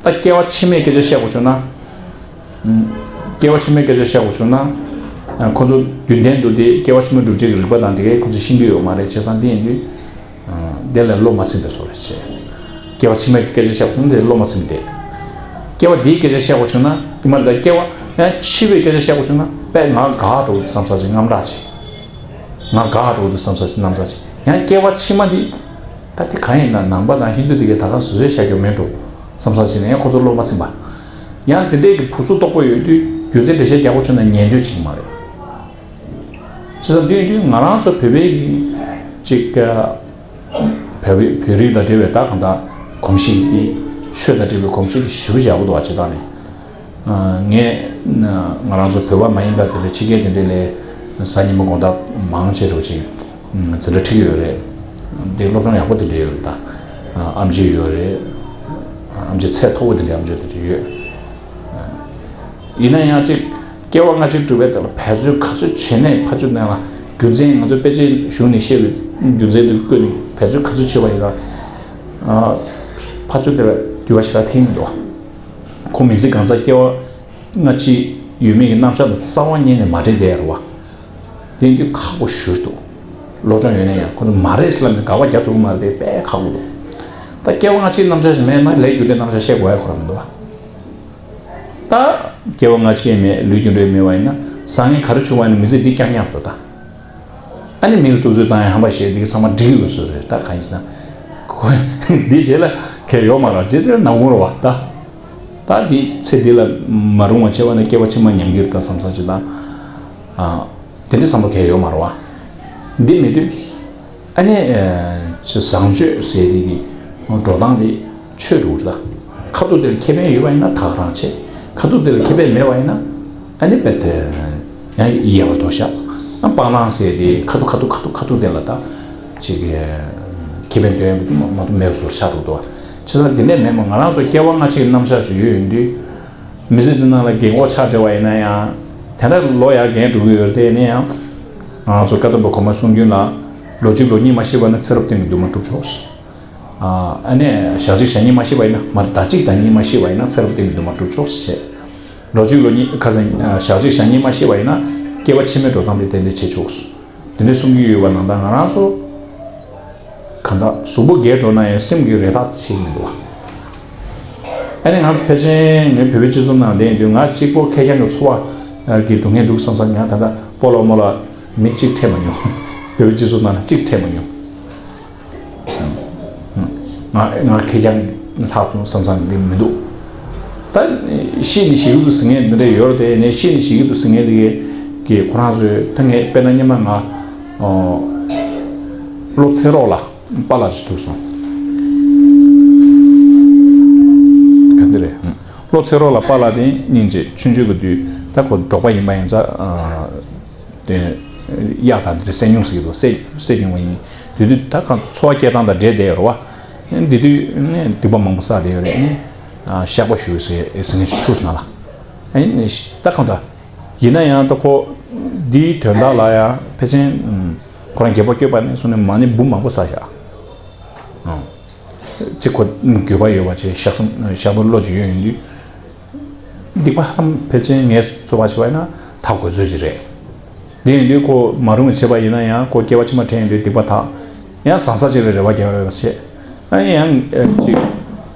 ད་སྐྱེ་བ་ཕྱི་མའི་སྐད་ཆ་བཤད་དགོས་བྱུང་ན། ཨུམ། སྐྱེ་བ་ཕྱི་མའི་སྐད་ཆ་བཤད་དགོས་བྱུང་ན། ཨ། ཁོ་ཚོ་རྒྱུན་ལྡན་དུ་དེ་སྐྱེ་བ་ཕྱི་མ་སྒྲུབ་བྱེད་ཀྱི་རིག་པ་དང་དེ་གའི་ཁོ་ཚོ་ཤེས་ཀྱི་ཡོད་མ་རེད། བྱས་ཙང་དེ་ཡིན་དུས། དེ་ལ་བློ་མ་ཚིམ་པའི་བཟོ་རེད་བྱས། སྐྱེ་བ་ཕྱི་མའི་སྐད་ཆ་བཤད་པ་བྱུང་ན་དེ་བློ་མ་ཚིམ་པ་དེ། སྐྱེ་བ་འདིའི་སྐད་ཆ་བཤད་པ་བྱུང་ན་དེ་མ་རེད་ད། སྐྱེ་བ་ཡང་འཆི་བའི་སྐད་ཆ་བཤད་པ་བྱུང་ན་དཔེ་ང་དགའ་འགྲོ་གི་བསམ་ས་ཅིག་དངངས་སྐྲག་ཅིག་ང་དགའ་འགྲོ་གི་བསམ་ས་ཅིག་དངངས་སྐྲག་ཅིག་ཡང་སྐྱེ་བ་ཕྱི་མ་འདི། ད་དེ་གང་ཡིན་ན་ནང་པ་དང་ཧིན་དུ་དེ་གས་ད་ག་སོ་སོས་བཤད་རྒྱུ་མེད་འགྲོ་བསམ་ས་ཅིག་ན་ཡང་ཁོ་ཚོ་བློ་མ་ཚིམ་པ། ཡང་དེ་འདྲས་ཀྱི་བུ་སུ་རྟོག་པོ་ཡོད་དུས་རྒྱུ་མཚན་འགྲེལ་བཤད་རྒྱག་དགོས་བྱུང་ན་ཉན་འདོད་བྱེད་ཀྱི་མ་རེད། བྱས་ཙང་དུས་དུས་ང་རང་ཚོ་བོད་པའི་གི་ཅིག་བོད་པའི་བོད་རིགས་དང་འབྲེལ་བའི་ད་གང་ལྟར་གོམས་གཤིས་དེ་ཆོས་དང་འབྲེལ་བའི་གོམས་གཤིས་དེ་ཞེ་པོ་ཡག་པོ་འདུག་བ། ཇི་ལྟར་ནས་ངས་ང་རང་ཚོ་བོད་པ་མ་ཡིན་པ་དེ་འདྲ་ཕྱི་རྒྱལ་དེ་འདྲ་ལ་གཟའ་ཉི་མ་དགོང་དག་མང་ཆེ་རུ་ཅིག་འཛིན་གྲྭ་ཁྲིད་ཀྱི་ཡོད་རེད། དེ་སློབ་སྦྱོང་ཡག་པོ་དེ་འདྲ་ཡོད་རེད། ད་ཨེམ་ཆི་ཡོད་རེད། ཨེམ་ཆི་ཚད་མཐོ་པོ་དེ་འདྲ་ཨེམ་ཆི་དེ་འདྲ་ཡོད། ཡིན་ན་ཡང་ཅིག་སྐྱེ་བ་སྔ་ཕྱི་སྒྲུབ་པའི་ཐད་ལ་འབད་རྩོལ་ག་ཚོད་བྱས་ནས་ཕ་ཆུ་ནང་ལ་རྒྱུ་མཚན་ང་ཚོ་དཔེ་ཆའི་གཞུང་ནས་བཤད་པའི་རྒྱུ་མཚན་དེ་བཀོད་ནས་འབད་རྩོལ་ག་ཚོད་བྱས་པ་ཡིན་ན། ཕ་ཆུ་དེ་ལ་འགྱུར་བ་ཞེ་དྲག་ཐེབས་མི་འདུག་ཁོ་མི་ཚེ་གང་ཚ་སྐྱེ་བ་སྔ་ཕྱི་ཡོད་མེད་ཀྱི་རྣམ་གཞག་དང་རྩ་བ་ཉིད་ནས་མ་འདྲེས་བསྡད་ཡོད་རེད་བ། དེ་ཡིན་དུས་ཁག་པོ་ཞེ་པོ་འདུག་སློབ་སྦྱོང་ཡོད་ན་ཡང་ཁོ་ཚོ་མ་རེད་ཟེར་ལབ་ནས་དགག་པ་རྒྱག་ཐུབ་ཀྱི་མ་རེད་དེ་དཔེ་ཁག་པོ་འདུག་ད་སྐྱེ་བ་སྔ་ཕྱིའི་རྣམ་གཞག་ཞིག་མེད་ན་ལས་རྒྱུ་འབྲས་རྣམ་གཞག་བཤད་དགོས་ཡ་ཁོ་རང་མི་འདུག་བ། ད་སྐྱེ་བ་སྔ་ཕྱི་མེད། ལས་རྒྱུ་འབྲས་མེད་པ་ཡིན་ན་བཟང་ངན་ག་རེ་བྱུང་བ་ཡིན་ན་མི་ཚེ་འདི་རྐྱང་རྐྱང་རེད་ད། ཨ་ནི་མི་ལ་གཏུག་ཚོད་བཏང་ཡ་ཧམ་པ་བཤད་འདི་གི་ཚང་མ་འགྲིག་གི་ཡོད་བཟོ་རེད། ད་གང་ཡིན་ཟེར་ན། ཁོ་འདི་རྗེས་ལ་གལ་ཡོད་མ་རེད། རྗེས་དེར་ནག་ཁུང་རེད་བ་ད། ད་འདི་ཚེ་འདི་ལ་མ་རུང་བ་བྱས་པ་ན་སྐྱེ་བ་ཕྱི་མ་ཉམས་ཀྱི་རེད་ད་བསམ་ས་ཅིག་དང་། ཨ། དེ་འདྲ་བསམ་པ་གལ་ཡོད་མ་རེད་བ། འདི་མེད་དུས། ཨ་ནི། ཨ། ཅིག་བཟང་སྤྱོད་ཟེར་དེ་གི་འགྲོ་སྟངས་དེ་ ཆོས་འགྲོ་གི་རེད། ད་ཁ་ཐུག་དེ་ལ་ཁེ་ཕན་ཡོད་པ་ཡིན་ན་ད་ག་རང་བྱེད། ཁ་ཐུག་དེ་ལ་ཁེ་ཕན་མེད་པ་ཡིན་ན་ཨ་ནི་རྦད་དེ་ཡང་ཡལ་བར་དོར་བཞག་ཨ་སྤང་བླང་ཟེར་དེ་ཁ་ཐུག་ཁ་ཐུག་ཁ་ཐུག་ཁ་ཐུག་དེ་ལ་ད་ཅིག་ཁེ་ཕན་དོན་ཡོད་པ་དེ་མ་གཏོགས་མེད་པ་བཟོ་འདྲ་ཆགས་འགྲོ་འདུག་བྱས་ཙང་འདི་ནས་མེད་མ་ང་རང་ཚོ་སྐྱེ་བ་སྔ་ཕྱི་གི་རྣམ་གཞག་ཅིག་ཡོད་ཡིན་དུས། མི་ཚེ་འདི་ནང་ལ་རྒན་གོག་ཆགས་བསྡད་པ་ཡིན་ན་ཡང་། དེ་འདྲ་ལོ་ཡར་རྒན་འགྲོ་གི་ཡོད་རེད་དེ་ནས་ཡང་། ང་རང་ཚོ་བཀའ་གདམས་པ་གོང་མ་གསུང་རྒྱུན་ལ། ལོ་གཅིག་ལོ་གཉིས་མ་ཤི་བ་ན་ཚེ་རབས་གཏན་གྱི་འདུན་མ་གྲུབ་ཆོག་ཨ་ནས་ཞག་གཅིག་ཞག་གཉིས་མ་ཤི་བ་ཡིན་ན་མར་ཟླ་གཅིག་དང་གཉིས་མ་ཤི་བ་ཡིན་ན་ཚེ་རབས་གཏན་གྱི་འདུན་མ་གྲུབ་ཆོག་ཟེར། ལོ་གཅིག་ལོ་གཉིས་ཁ་སང་ཞག་གཅིག་ཞག་གཉིས་མ་ཤི་བ་ཡིན་ན་སྐྱེ་བ་ཕྱི་མའི་འགྲོ་སྟངས་དེ་ཏན་ཏན་བྱེད་ཆོག་དེ་འདྲའི་གསུང་གི་ཡོད་པ་ནང་ལྟར་ང་རང་ཚོ། གང་ལྟར་གཟུགས་པོ་རྒས་འགྲོ་ན་ཡང་སེམས་ཀྱི་རེ་ཐག་ཆད་མི་འདུག་བ། ཨ་ནི་ང་ཕལ་ཆེར་ངའི་བོད་པའི་སྤྱི་ཚོགས་ནང་བསྡད་ཡོང་དུས་ང་གཅིག་པོ་ཁེར་རྐྱང་གི་འཚོ་བ་གི་སྡུག་བསྔལ་འདུག་བསམ་བསམ་ང་ད་ལྟ་སྤོ་ལོ་མོ་ལ་མི་གཅིག་འཕྲད་མ་མྱོང་། བོད་པའི་སྤྱི་ཚོགས་ནང་ལ་གཅིག་འཕྲད་མ་མྱོང་། ང་ང་ཁེར་རྐྱང་ལྷག་ཏུ་བསམ་བསམ་འདི་མི་འདུག་ད་ཤི་ནས་ཞིག་གི་འདུག་ཟེར་མཁན་འདི་འདྲ་ཡོད་རེད་དེ་ནས་ཤི་ནས་ཞིག་གི་འདུག་ཟེར་མཁན་འདི་གི་ཁོ་རང་ཚོས་ད་ངས་དཔེར་ན་སྔོན་མ་ང་ལོ་ཚེ་རོགས་ལ། པཱ་ལགས་ཅིག་ཐུག་སོང་། ག་འདི་རེད། ལོ་ཚེ་རོགས་ལ་པཱ་ལགས་དེ་སྙིང་རྗེ་ཆུང་ཆུང་གི་དུས་ད་ཁོ་འབྲོག་པ་ཡིན་པ་ཡིན་ཙང་། དེ་གཡག་དང་འདི་འདྲ་བསད་ཉུང་ཟེར་གི་འདུག་བསད་བསད་ཉུང་བ་ཡིན། དེ་དུས་ད་གང་འཚོ་བ་སྐྱེལ་སྟངས་དང་འབྲེལ་བསྡད་ཡོད་རེད་བ། དེ་དུས་ནས་སྡིག་པ་མང་པོ་བསགས་བསྡད་ཡོད་རེད། ཨ་ནི་བཤགས་པ་ཞུ་ཟེར་ཟེར་མཁན་ཅིག་ཐུག་སོང་ང་ལ། ཨ་ནི་ད་གང་ལྟར། ཡིན་ན་ཡང་ད་ཁོ་འདིའི་དོན་དག་ལ་ཡང་ཕལ་ཆེར་ཁོ་རང་རྒྱལ་པོ་སྐྱོབ་པ་ནས་བཟུང་ནས་མ་ཎི་འབུམ་མང་པོ་བསགས་བཞག་ཨང་། ཅིག་ཁོ་འགྱོད་པ་ཡོད་པ་ཅིག་བཤགས་བཤགས་པ་བློ་ཅིག་ཡོད་ཡིན་དུས། སྡིག་པ་ཧ་ལམ་ཕལ་ཆེར་ངས་རྩོད་པ་བྱས་པ་ཡིན་ན་དག་དགོས་ཚོད་ཅིག་རེད། འདི་ཡིན་དུས་ཁོ་མ་རུངས་བྱས་པ་ཡིན་ན་ཡང་ཁོ་སྐྱེ་བ་ཕྱི་མ་དྲན་ཡིན་དུས་སྡིག་པ་དག་ཡང་བཟང་ས་ཅིག་ལ་རེ་བ་རྒྱག་ཡོད་པ་བྱས། ཨ་ནི་ཡང་ཅིག་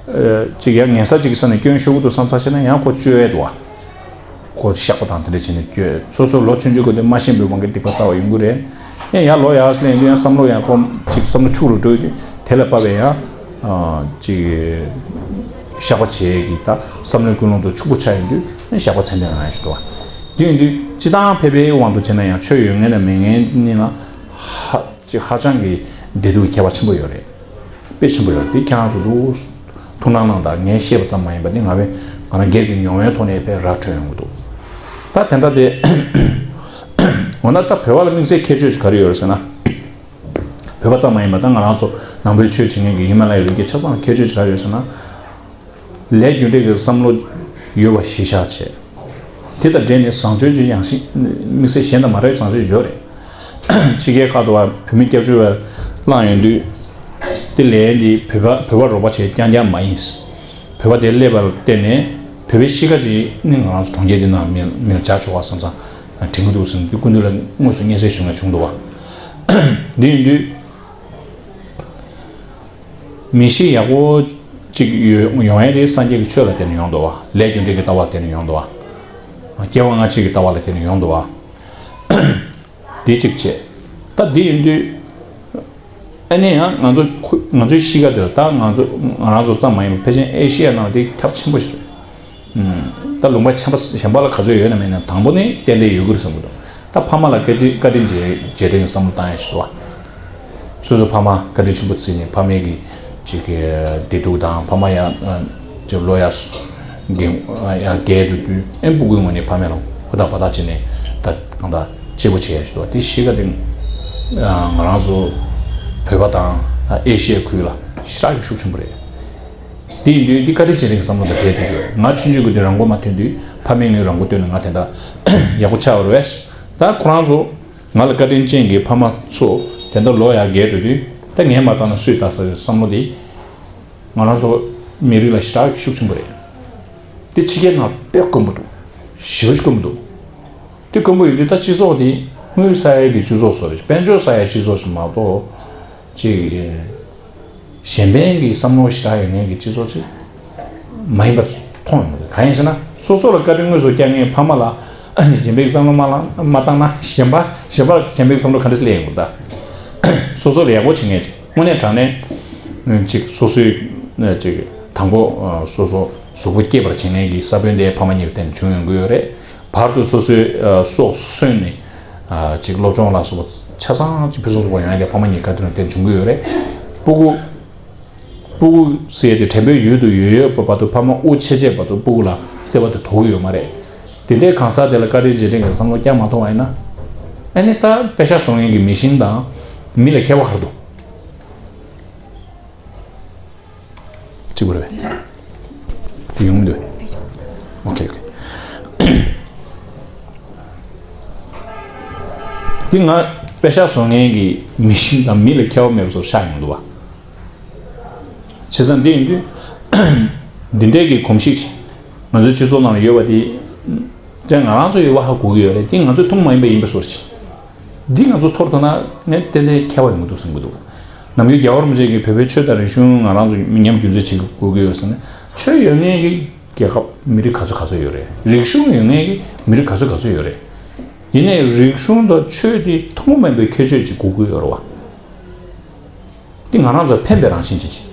ཅིག་ཡང་ངན་ས་ཅིག་གི་ས་ནས་སྐྱོན་ཤོར་གི་འདུག་བསམ་ས་བྱས་ན་ཡང་ཁོ་བཅོས་ཡས་འདུག་བ། ཁོ་བཤགས་པ་དང་དེ་འདྲ་བྱས་ནས་བཅོས། སོ་སོ་ལོ་ཆུང་ཆུང་གི་དུས་མ་ཤེས་པའི་དབང་གིས་སྡིག་པ་བསགས་པ་ཡོང་གི་རེད། ཡང་ཡར་ལོ་ཡར་སླེབས་དུས་ཡང་བསམ་བློ་ཡང་ཁོ་ཅིག་བསམ་བློ་ཕྱུག་རུ་འགྲོ་དུས་དེ་ལ་དཔག་པའི་ཡང་ཅིག་བཤགས་པ་བྱེད་ཀྱི་ད་བསམ་བློའི་ཀུན་སློང་དུ་ཕྱུག་པོ་ཆགས་ཡོང་དུས་བཤགས་པ་ཚད་ལྡན་རང་ཞིག་འདུག་བ། དེ་ཡིན་དུས་སྤྱི་བཏང་ཕལ་པའི་དབང་དུ་བྱས་ན་ཡང་ཆོས་ཡོད་མཁན་དང་མེད་མཁན་གཉིས་ལ་ཧ་ཅིག་ཧ་ཅང་གི་བདེ་སྡུག་ཁྱད་པར་ཆེན་པོ་ཡོད་རེད། དཔེ་ཆེན་པོ་ཡོད་དེ་ཁྱེད་རང་ཚོ་འདུག་ཐུགས་སྣང་གནང་དང་། ངས་བཤད་པ་ཙམ་མ་ཡིན་པ་འདི་ང་བས་ང་རང་སྒེར་གྱི་མྱོང་བའི་ཐོག་ནས་དཔེ་ར་འཕྲོད་ཡོང་གི་འདུག་ད་དེ་འདྲ་དེ་འོ་ན་ད་བོད་པ་ལ་དམིགས་བསལ་ཁྱད་ཆོས་ཤིག་ག་རེ་ཡོད་རེད་ཟེར་ན། བོད་པ་ཙམ་མ་ཡིན་པ་ད་ང་རང་ཚོ་ནང་པའི་ཆོས་བྱེད་མཁན་གྱི་ཧི་མ་ལ་ཡའི་རི་རྒྱུད་ཆ་ཚང་ཁྱད་ཆོས་ཤིག་ག་རེ་ཡོད་ཟེར་ན། ལས་རྒྱུ་འབྲས་ཀྱི་བསམ་བློ་ཡོད་པ་གཞི་བཞག་བྱས། དེ་དང་འབྲེལ་ནས་བཟང་སྤྱོད་ཀྱི་ཡང་སྲིད་དམིགས་བསལ་གཞན་དང་མ་འདྲ་བའི་བཟང་སྤྱོད་ཡོད་རེད། ཕྱི་རྒྱལ་ཁག་ཏུ་བ་བོད་མི་སྐྱབས་བཅོལ་བ་བླངས་ཡོང་དུས། དེ་ལན་འདི་བོད་པ་བོད་པ་རོགས་པ་བྱས་རྐྱང་རྐྱང་མ་ཡིན། བོད་པ་དེ་སླེབས་པ་ལ་བརྟེན་ནས་བོད་པའི་གཤིས་ཀ་ཅིག་ནི་ང་རང་ཚོ་གྲོང་ཁྱེར་འདི་ནང་མི་མི་ལ་སྦྱར་ཆོག་པ་བསམ་བསམ་དྲན་གྱི་འདུག་ཟེར་ནས་དེ་སྐུ་མདུན་ལ་དངོས་སུ་སྙན་སེང་ཞུ་མཁན་བྱུང་འདུག་བ། འདི་ཡིན་དུས། མི་གཤིས་ཡག་པོ་ཅིག་ཡོད་ཡོང་ཡས་དེ་སངས་རྒྱས་ཀྱི་ཆོས་ལ་བརྟེན་ནས་ཡོང་འདུག་བ། ལས་རྒྱུ་འབྲས་ཀྱི་ལྟ་བ་ལ་བརྟེན་ནས་ཡོང་འདུག་བ། སྐྱེ་བ་སྔ་ཕྱི་གི་ལྟ་བ་ལ་བརྟེན་ནས་ཡོང་འདུག་བ། དེ་གཅིག་བྱས། ད་དེ་ཡིན་དུས། ཨ་ནི་ཡང་ང་ཚོ་ཁོ་ང་ཚོའི་གཤིས་ཀ་དེ་ལ་ད་ང་ཚོ་ང་རང་ཚོ་ཙམ་མ་ཡིན་པར་ཕལ་ཆེར་ཨེ་ཤི་ཡ་ནང་ལ་དེ་ཁྱབ་ཆེན་པོ་ཞིག་རེད། ད་ལུང་པ་ཆེན་པོ་གཞན་པ་ལ་ག་ཚོད་ཡོད་ན་མེད་ན་དང་པོ་ནི་ཏན་ཏན་ཡོད་ཀྱི་རེད་བསམ་གྱི་འདུག་ད་ཕ་མ་ལ་བཀའ་དྲིན་བཀའ་དྲིན་རྗེས་རྗེས་དྲན་གྱི་བསམ་བློ་བཏང་ཡ་ཞིག་འདུག་བ། སོ་སོ་ཕ་མ་བཀའ་དྲིན་ཆེན་པོ་བརྩིས་ནས་ཕ་མའི་གི་ཅིག་གི་བདེ་སྡུག་དང་ཕ་མ་ཡང་ཅིག་ལོ་ཡ་རྒན་ཡ་རྒས་འདུག་དུས་ཨེ་སྤུ་གུའི་ངོས་ནས་ཕ་མ་ལ་ཧུར་ཐག་བ་ཐག་བྱས་ནས་ད་གང་ལྟར་གཅེས་པོ་བྱེད་ཡ་ཞིག་འདུག་བ། དེ་གཤིས་ཀ་དེ་ང་རང་ཚོ་བོད་པ་དང་ཨེ་ཤི་ཡའི་ཁུལ་ལ་ཞེ་དྲག་གི་ཤུགས་ཆེན་པོ་རེད། དེ་ཡིན་དུས་འདི་བཀའ་དྲིན་རྗེས་དྲན་གྱི་བསམ་བློ་དང་འབྲེལ་དུ་ཡོད། ང་ཆུང་ཆུང་གི་དུས་རང་མགོ་མ་ཐོན་དུས་ཕ་མས་ངའི་རང་མགོ་བཏོན་ནས་ང་དེ་འདྲ་ཡག་པོ་ཆགས་པ་རེད། ད་ཁོ་རང་ཚོ་ང་ལ་བཀའ་དྲིན་ཅན་གྱི་ཕ་མ་ཚོ་དེ་འདྲ་ལོ་ཡར་རྒས་འགྲོ་དུས་ད་ངས་མ་བཏང་ན་སུས་བཏང་ས་རེད་བསམ་བློ་དེ་ང་རང་ཚོ་མི་རིགས་ལ་ཞེ་དྲག་གི་ཤུགས་ཆེན་པོ་རེད། དེ་ཕྱི་རྒྱལ་ནང་དཔེ་དཀོན་པོ་འདུག་ཞེ་པོ་ཅིག་དཀོན་པོ་འདུག་དེ་དཀོན་པོ་ཡིན་དུས་ད་སྤྱི་ཚོགས་དེ་དངུལ་ཟ་ཡས་ཀྱི་སྤྱི་ཚོགས་སུ་རེད། དཔལ་འབྱོར་ཟ་ཡས་སྤྱི་ཚོགས་ཤིག་མ་གཏོགས་ཅིག་གཞན་ཕན་གྱི་བསམ་བློ་ཞེ་དྲག་ཡོད་མཁན་གྱི་སྤྱི་ཚོགས་ཅིག་མ་ཡིན་པར་མཐོང་ཡོང་གི་རེད། གང་ཡིན་ཟེར་ན་སོ་སོ་ལ་བཀའ་དྲིན་དངོས་སུ་བསྐྱངས་མཁན་ཕ་མ་ལ་གཞན་ཕན་གྱི་བསམ་བློ་མ་བླངས་མ་བཏང་ན་གཞན་པ་གཞན་པ་གཞན་ཕན་གྱི་བསམ་བློ་ག་འདྲ་སླེབས་ཡོང་གི་རེད། ད་སོ་སོ་ལ་ཡག་པོ་བྱེད་མཁན་ཅིག་དངོས་གནས་དྲང་གནས་ཅིག་སོ་སོའི་ཅིག་དང་པོ་སོ་སོ་གཟུགས་པོ་སྐྱེད་པར་བྱེད་མཁན་གྱི་ས་བོན་དེ་ཕ་མ་གཉིས་ལ་བརྟེན་ནས་བྱུང་ཡོང་གི་ཡོད་རེད། བར་དུ་སོ་སོའི་ཨ་སྲོག་གསོན་ནས་ཨ་ཅིག་སློབ་སྦྱོང་ལ་སོགས་པ་ཆ་ཚང་ཅིག་ཕུན་སུམ་ཚོགས་པ་ཡོང་ཡ་དེ་ཕ་མ་གཉིས་བཀའ་དྲིན་ལ་བརྟེན་བྱུང་གི་ཡོད་རེད། སྤུ་གུ་ སྤུ་གུ་ཟེར་ཏེ་དྲན་པའི་ཡུལ་དུ་ཡོད་ཡོད་པ་བར་དུ་ཕ་མ་དབུགས་ཆད་ཆད་བར་དུ་སྤུ་གུ་ལ་བརྩེ་བ་དེ་དོར་གི་ཡོད་མ་རེད། དེ་འདྲའི་གང་ཟག་དེ་ལ་བཀའ་དྲིན་རྗེས་དྲན་གྱི་བསམ་བློ་བསྐྱར་མ་ཐོངས་པ་ཡིན་ན། ཨ་ནི་ད་དཔེ་ཆ་བཟོ་མཁན་གྱི་མི་ཤིན་དང་མི་ལ་ཁྱད་པར་ག་རེ་འདུག་གཅིག་པ་རེད་པས། དེ་ཡོང་མི་འདུག་ཨོ་ཁེ་ཨོ་ཁེ། དེ་ང་དཔེ་ཆ་བཟོ་མཁན་གྱི་མི་ཤིན་དང་མི་ལ་ཁྱད་པར་མེད་པ་བཟོ་ཤག་ཡོང་འདུག་བ། བྱས་ཙང་འདི་ཡིན་དུས། འདི་འདྲའི་གི་གོམས་གཤིས་ང་ཚོའི་སྤྱི་ཚོགས་ནང་ལ་ཡོད་པ་དེ། དེ་ང་རང་ཚོ་ཡོད་པ་ཧ་གོ་གི་ཡོད་རེད། དེ་ང་ཚོའི་ཐུན་མོང་མ་ཡིན་པ་ཡིན་པ་བཟོ་ཅིག་འདི་ང་ཚོ་ཚོར་ཐུབ་ན་ངས་ཏན་ཏན་ཁྱད་པར་ཡོང་གི་འདུག་བསམ་གྱི་འདུག་ནམ་རྒྱུན་རྒྱལ་བ་རིན་པོ་ཆེ་གིས་བོད་པའི་ཆོས་དང་རིག་གཞུང་ང་རང་ཚོ་མི་ཉམས་རྒྱུན་འཛིན་བྱེད་དགོས་ཀྱི་ཡོད་ཟེར་ནས། ཆོས་ཡོད་མཁན་གྱི་རྒྱལ་ཁབ་མི་རིགས་ག་ཚོད་ག་ཚོད་ཡོད་རེད། རིག་གཞུང་ཡོད་མཁན་གྱི་མི་རིགས་ག་ཚོད་ག་ཚོད་ཡོད་རེད། ཡིན་ནའི་རིག་གཞུང་དང་ཆོས་དེ་ཐུན་མོང་མ་ཡིན་པའི་ཁྱད་ཆོས་ཅིག་དགོས་ཀྱི་ཡོད་རེད་བ། འདི་ང་རང་ཚོ་ཕན་པའི་རང་བཞིན་ཅན་ཅིག་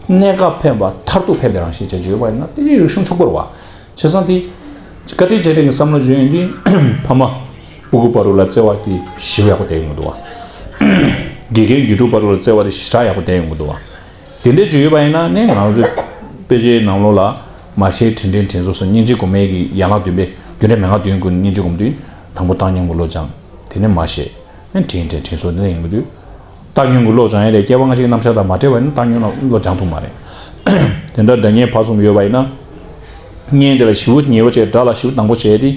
གནད་འགག་ཕན་པ་མཐར་ཐུག་ཕན་པའི་རང་བཞིན་ཅན་ཅིག་ཡོད་པ་ཡིན་ན་དེ་རིག་གཞུང་ཕྱུག་པོ་རེད་བ། བྱས་ཙང་དེ། བཀའ་དྲིན་རྗེས་དྲན་གྱི་བསམ་བློ་བྱུང་ཡོང་དུས། ཕ་མ། སྤུ་གུ་བར་དུ་ལ་བརྩེ་བ་དེ་ཞེ་པོ་ཡག་པོ་བསྡད་ཡོང་གི་འདུག་བ། དགེ་རྒན་དགེ་ཕྲུག་བར་དུ་ལ་བརྩེ་བ་དེ་ཞེ་དྲག་ཡག་པོ་བསྡད་ཡོང་གི་འདུག་བ། དེ་འདྲའི་ཅིག་ཡོད་པ་ཡིན་ན་ནི་ང་ཚོའི་དཔེ་ཆའི་ནང་ལོགས་ལ་མ་ཤེས་དྲིན་དྲན་དྲིན་གཟོ་སོགས་སྙིང་རྗེ་སྒོམ་པའི་གི་ཡན་ལག་བདུན་པའི་རྒྱུ་འབྲས་མན་ངག་བདུན་ཀུན་སྙིང་རྗེ་སྒོམ་དུས་དང་པོ་བཏང་སྙོམས་ཀྱི་བློ་སྦྱང་། དེ་ནས་མ་ཤེས། ཨ་ནི་དྲིན་དྲན་དྲིན་གཟོ་འདི་འདྲ་ཡིན་དགོས་དུས། བཏང་སྙོམས་ཀྱི་བློ་སྦྱང་ཡས་དེ་སྐྱེ་བ་སྔ་ཕྱི་གི་རྣམ་གཞག་དང་མ་འབྲེལ་བ་ཡིན་ན་བཏང་སྙོམས་ལ་བློ་སྦྱང་ཐུབ་མ་རེད། དེ་འདྲ་སྒྲ་སྙན་བར་གསུམ་ཡོད་པ་ཡིན་ན། སྙན་དེ་ལ་ཞེ་པོ་ཉེ་བོ་བྱས། སྒྲ་ལ་ཞེ་པོ་དང་པོ་བྱས་ཏེ།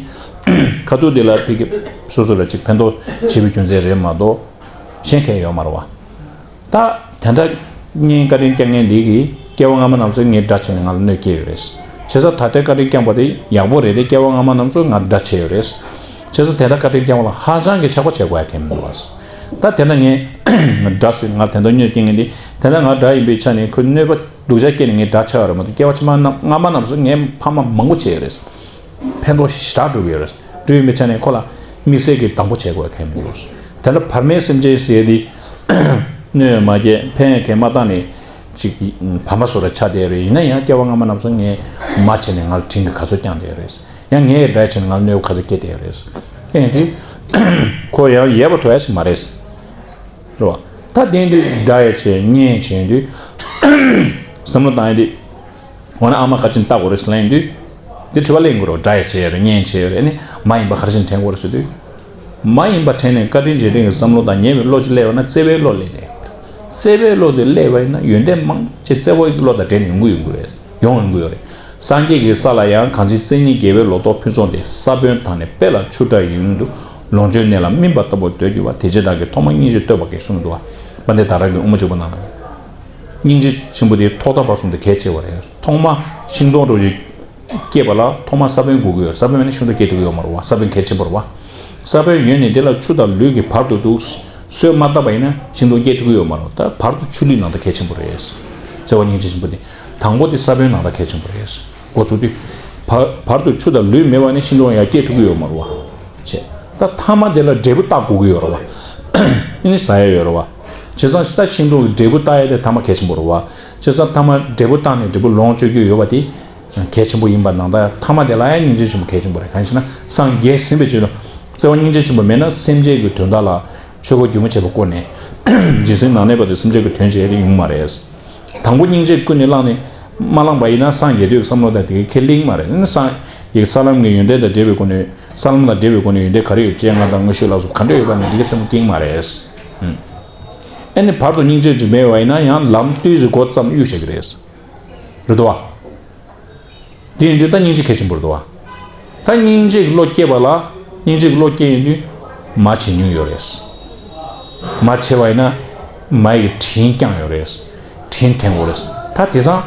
ཁ་ཐུག་དེ་ལ་ཕ་གི་སོ་སོ་ལ་ཅིག་ཕན་ཐོགས་ཆེ་བའི་རྒྱུ་མཚན་རེད་མ་གཏོགས། གཞན་གང་ཡང་ཡོད་མ་རེད་བ། ད། དེ་འདྲ་སྙན་བཀའ་དྲིན་བསྐྱངས་མཁན་འདི་གིས་སྐྱེ་བ་སྔ་མ་རྣམས་སུ་ངས་དགྲ་བྱས་ནས་ང་ལ་གནོད་སྐྱེལ་ཡོད་རེད། བྱས་ཙང་ད་ལྟའི་བཀའ་དྲིན་བསྐྱངས་པ་དེ་ཡག་པོ་རེད་དེ། སྐྱེ་བ་སྔ་མ་རྣམས་སུ་ང་དགྲ་བྱས་ཡོད་རེད། བྱས་ཙང་དེ་འདྲ་བཀའ་དྲིན་བསྐྱངས་པ་ལ་ཧ་ཅང་གི་ཆགས་པ་བྱེད་དགོས་ཡ་གང་ཡང་མི་འདུག་བ། ད་དེ་འདྲ་ངས་དགྲ་ཟེར་ང་དེ་འདྲ་གནོད་སྐྱེལ་མཁན་འདི་དེ་འདྲ་ང་དགྲ་ཡིན་པའི་ཆ་ནས་ཁོས་གནོད་པ་སྡུག་ཅག་བསྐྱལ་ནས་ངས་དགྲ་ཆགས་ཡོད་རེད་མ་གཏོགས། སྐྱེ་བ་ཕྱི་མ་རྣམས་སྔ་མ་རྣམས་སུ་ངས་ཕ་མ་མང་པོ་བྱས་ཡོད་རེད། ཕན་ཐོགས་ཞེ་དྲག་བསྒྲུབས་ཡོད་རེད། བསྒྲུབས་ཡོད་པའི་ཆ་ནས་ཁོ་ལ་དམིགས་བསལ་གྱི་སྡང་པོ་བྱེད་དགོས་གལ་མི་འདུག་དེ་ལ་བར་མའི་སེམས་ཅན་ཟེར་ཡས་དེ། གནོད་ཡང་མ་སྐྱེལ། ཕན་ཡང་གང་མ་བཏང་ནས་ཅིག་བར་མ་བཟོ་འདྲ་ཆགས་བསྡད་རེད། ཡིན་ན་ཡང་སྐྱེ་བ་སྔ་མ་རྣམས་སུ་ངས་མ་བྱས་ནས་ང་ལ་དྲིན་གྱིས་ག་ཚོད་བསྐྱངས་བསྡད་རེད། ཡང་ངས་དགྲ་བྱས་ནས་ང་ལ་གནོད་པ་ག་ཚོད་བསྐྱལ་བསྡད་རེད། ཨེ་དེ། ཁོ་ཡང་ཡལ་བར་དོར་ཡ་ཞིག་མ་རེད། རེད་བ། ད་དེ་འདི་དགྲ་ཡང་བྱས་གཉེན་བྱས་དུས། བསམ་བློ་བཏང་ཡ་དེ། འོ་ན་ཨ་མ་ག་ཅིན་ལྟ་དགོས་རེད་ཟེར་ལན་དུས། དེ་དྲི་བ་གླེང་དགོས་རེད། དགྲ་ཡང་བྱས་ཡོད་རེད། གཉེན་བྱས་ཡོད་རེད། ཨ་ནི་མ་ཡིན་པ་ག་རེ་བྱས་ནས་དྲན་དགོས་རེད་ཟེར་དུས། མ་ཡིན་པ་དྲན་ནས་བཀའ་དྲིན་རྗེས་དྲན་གྱི་བསམ་བློ་དང་ཉེ་བའི་བློ་ཅིག་སླེབས་པ་ན་བརྩེ་བའི་བློ་སླེབས་བསྡད་ཡོད་རེད། བརྩེ་བའི་བློ་དེ་སླེབས་པ་ཡིན་ན་ཡོན་ཏན་མང་ཆེ་བརྩེ་བའི་བློ་དང་འབྲེལ་ནས་ཡོང་གི་ཡོང་གི་ཡོད་རེད། ཡོང་ཡོང་གི་ཡོད་རེད། སངས་རྒྱས་ཀྱི་ས་ལ་ཡང་གང་ཕྱིར་བརྩེ་ཉིད་དགེ་བའི་ལོ་ཏོག་ཕུན་སོང་སྟེ། ས་བོན་དང་ནི་དཔེ་ལ་ཆུ་འདྲ་ཡིན་དུ། ལོངས་སྤྱོད་གནས་ལ་སྨིན་པ་ལྟ་བུར་འདོད་གྱུར་པ། དེ་ཕྱིར་བདག་གིས་ཐོག་མར་སྙིང་རྗེ་བསྟོད་པ་གྱིས་གསུངས་འདུག་བ། དཔལ་ལྡན་ད་རང་གི་དབུ་མ་འཇུག་པ་ནང་ལ། སྙིང་རྗེ་ཆེན་པོ་དེ་ཐོག་མཐའ་བར་གསུམ་དུ་གལ་ཆེ་བ་རེད། ཐོག་མ་ཤིང་སྡོང་འདྲ་ཞིག་སྐྱེས་པ་ལ་ཐོག་མ་ས་བོན་དགོས་ཀྱི་ཡོད་རེད། ས་བོན་མེད་ན་ཤིང་སྡོང་སྐྱེ་ཐུབ་ཀྱི་ཡོད་མ་རེད་བ། ས་བོན་གལ་ཆེན་པོ་རེད་བ། ས་བོན་ཡོད་ནས་དེ་ལ་ཆུ་དང་ལུད་ཀྱིས་བར་དུ་འདུག་གསོས་མ་བཏབ་པ་ཡིན་ན་ཤིང་སྡོང་སྐྱེ་ཐུབ་ཀྱི་ཡོད་མ་རེད། ད་བར་དུ་ཆུ་ལུད་ནང་ལྟར་གལ་ཆེན་པོ་རེད། བརྩེ་བ་སྙིང་རྗེ་ཆེན་པོ་དེ། དང་པོ་དེ་ས་བོན་ནང་ལྟར་གལ་ཆེན་པོ་རེད། འགོ་ཚུགས་དུས། བར་བར་དུ་ཆུ་དང་ལུད་མེད་པ་ནི་ཤིང་སྡོང་ཡང་སྐྱེ་ཐུབ་ཀྱི་ཡོད་མ་རེད་བ། བྱས། ད་མཐའ་མ་དེ་ལ་འབྲས་བུ་བཏགས་དགོས་ཀྱི་ཡོད་རེད་བ། ཨ་ནི་ཟ་ཡ་ཡོད་རེད་བ། བྱས་ཙང་ད་ཤིང་སྡོང་གི་འབྲས་བུ་བཏགས་ཡ་དེ་མཐའ་མ་གལ་ཆེན་པོ་རེད་བ། བྱས་ཙང་མཐའ་མ་འབྲས་བུ་བཏགས་ནས་འབྲས་བུ་ལོངས་སྤྱོད་རྒྱུ་ཡོད་པ་དེ། གལ་ཆེན་པོ་ཡིན་པ་ནང་ལྟར་མཐའ་མ་དེ་ལ་ཡང་སྙིང་རྗེ་ཆེན་པོ་གལ་ཆེན་པོ་རེད། གང་ཡིན་ཟེར་ན་སངས་རྒྱས་ཟིན་པའི་ཆེད་དུ། བརྩེ་བ་སྙིང་རྗེ་ཆེན་པོ་མེད་ན་སེམས་ཅན་གྱི་དོན་དག་ལ་ཆོས་འཁོར་སྒྱུ་མ་བྱས་པ་བསྐོར་ནས། རྗེས་བཟུང་ནང་གནས་པ་དེ་སེམས་ཅན་གྱི་དོན་བྱས་ཏེ་ཡོང་མ་རེད། དང་པོ་སྙིང་རྗེ་ཀུན་ནས་བསླངས་ནས་མ་བསླངས་པ་ཡིན་ན་སངས་རྒྱས་འདོད་ཀྱི་བསམ་བློ་དང་དེ་གའི་ཁས་ལེན་མ་རེད། ཨ་ནི་སངས་རྒྱས་ཀྱི་ས་ལམ་གྱི་ཡོན་ཏན་དང་འབྲེལ་བའི་སྒོ་ནས། ས་ལམ་དང་འབྲེལ་བའི་སྒོ་ནས་ཡོན་ཏན་ག་རེ་ཡོད། སྤྱན་སྔར་དང་དངོས་གཞི་ལ་སོགས་ག་འདྲ་ཡོད་པ་ནི་འདི་གའི་སེམས་སྐྱེང་མ་རེད། ཨ་ནི་བར་དུ་སྙིང་རྗེ་ཅིག་མེད་པ་ཡིན་ན་ཡང་ལམ་ལྟོས་ཟིན་འགོ་བརྩམས་གཡུག་བྱེད་ཀྱི་རེད། རེད་དོ། དེ་ཡིན་དུས་ད་སྙིང་རྗེ་གལ་ཆེན་པོ་རེད་དོ། ད་སྙིང་རྗེ་གི་བློ་སྐྱེས་པ་ལ། སྙིང་རྗེ་གི་བློ་སྐྱེས་ཡོང་དུས་མ་བྱེད་མྱོང་ཡོད་རེད། མ་བྱས་པ་ཡིན་ན་མ་ཡི་དྲིན་བསྐྱངས་ཡོད་རེད། དྲིན་དྲན་དགོས་རེད། ད་དེང་སང་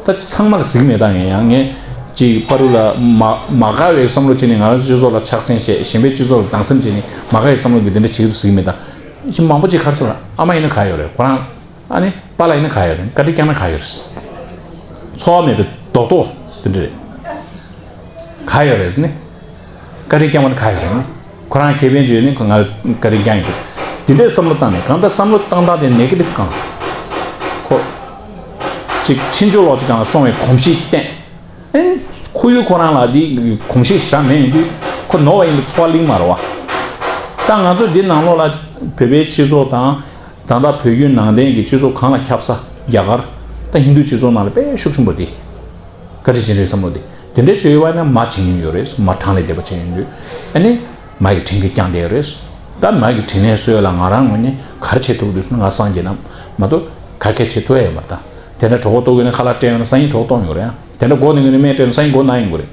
ད་ཚང་མ་ལ་ཟེར་གྱི་མེད། ད་ངས་ཡང་ངས་ཅིག་ཕ་རུ་ལ་མ་མ་དགའ་བའི་བསམ་བློ་བྱས་ནས་ང་རང་ཚོའི་སྤྱི་ཚོགས་ལ་ཆགས་སེམས་བྱས། གཞན་པའི་སྤྱི་ཚོགས་ལ་སྡང་སེམས་བྱས་ནས་མ་དགའ་བའི་བསམ་བློ་གི་དེ་འདྲ་བྱེད་ཀྱི་འདུག་ཟེར་གྱི་མེད། ད་ཞིག་མང་པོ་ཅིག་ག་རེ་ཟེར་ན་ཨ་མ་ཡིན་ན་ག་ཡོད་རེད། ཁོ་རང་ཨ་ནི་པཱ་ལགས་ཡིན་ན་ག་ཡོད་རེད། བཀའ་དྲིན་བསྐྱངས་ན་ག་ཡོད་རེད། འཚོ་བ་མེད་པའི་རྡོག་རྡོག་དེ་འདྲ་རེད། ག་ཡོད་རེད་ཟེར་ནས། བཀའ་དྲིན་བསྐྱངས་པ་ནི་ག་ཡོད་རེད་ནས། ཁོ་རང་ཁེ་ཕན་བརྗོད་ནས་ཁོ་ང་བཀའ་དྲིན་བསྐྱངས་ཡོད། དེ་འདྲའི་བསམ་བློ་བཏང་ནས་གང་ལྟར་བསམ་བློ་བཏང་སྟངས་དེ་ནེ་གེ་ཊིབ་གང་། ཁོ། ཅིག་ཕྱིན་ཅི་ལོག་ཅིག་གང་ལ་སོང་བའི་གོམས་གཤིས་བསྟེན། ཨེ། ཁོར་ཡུག་ཁོ་རང་ལ་དེ་གོམས་གཤིས་ཞེ་དྲག་མེད་ཡོང་དུས་ཁོ་ནོར་བ་ཡིན་པའི་ཚོར་བ་གླེང་མ་རེད་བ། ད་ང་ཚོ་འདི་ནང་ལོགས་ལ་བོད་པའི་སྤྱི་ཚོགས་དང་། ད་ལྟ་བོད་བརྒྱུད་ནང་བསྟན་གྱི་སྤྱི་ཚོགས་གང་ལ་ཁྱབ་ས་རྒྱ་གར། ད་ཧིན་རྡུ་སྤྱི་ཚོགས་ནང་ལ་དཔེ་ཤུགས་ཆེན་པོ་དེ། བཀའ་དྲིན་ཅན་རིགས་བསམ་བློ་དེ། དེ་འདྲའི་ཆོས་ཡོད་པ་ན་མ་བྱེད་མྱོང་ཡོད་རེད། མ་དྲང་ལས་འདས་པ་བྱེད་མྱོང་ཡོད། ཨ་ནི། མ་གི་དྲིན་གྱིས་བསྐྱངས་བསྡད་ཡོད་རེད། ད་མ་གི་དྲིན་ལན་གསོལ་ལ་ང་རང་ངོས་ནས་ག་རེ་བྱེད་ཐུབ་འདུག་ཟེར་ན། ང་སངས་རྒྱས་ན་མ་གཏོགས་ག་གེ་བྱེད་ཐུབ་ཡ་ཡོད་མ་རེད་ད། དེ་འདྲ་གྲོད་ཁོག་ལྟོགས་ཡོད་ན་ཁ་ལག་སྤྲད་ཡོད་ན་སང་ཉིན་གྲོད་ཁོག་སྟོང་ཡོད་རེད་ཨ། དེ་འདྲ་མགོ་ནས་ངོས་ནས་སྨན་སྤྲད་ན་སང་ཉིན་མགོ་ན་ཡོང་གི་རེད།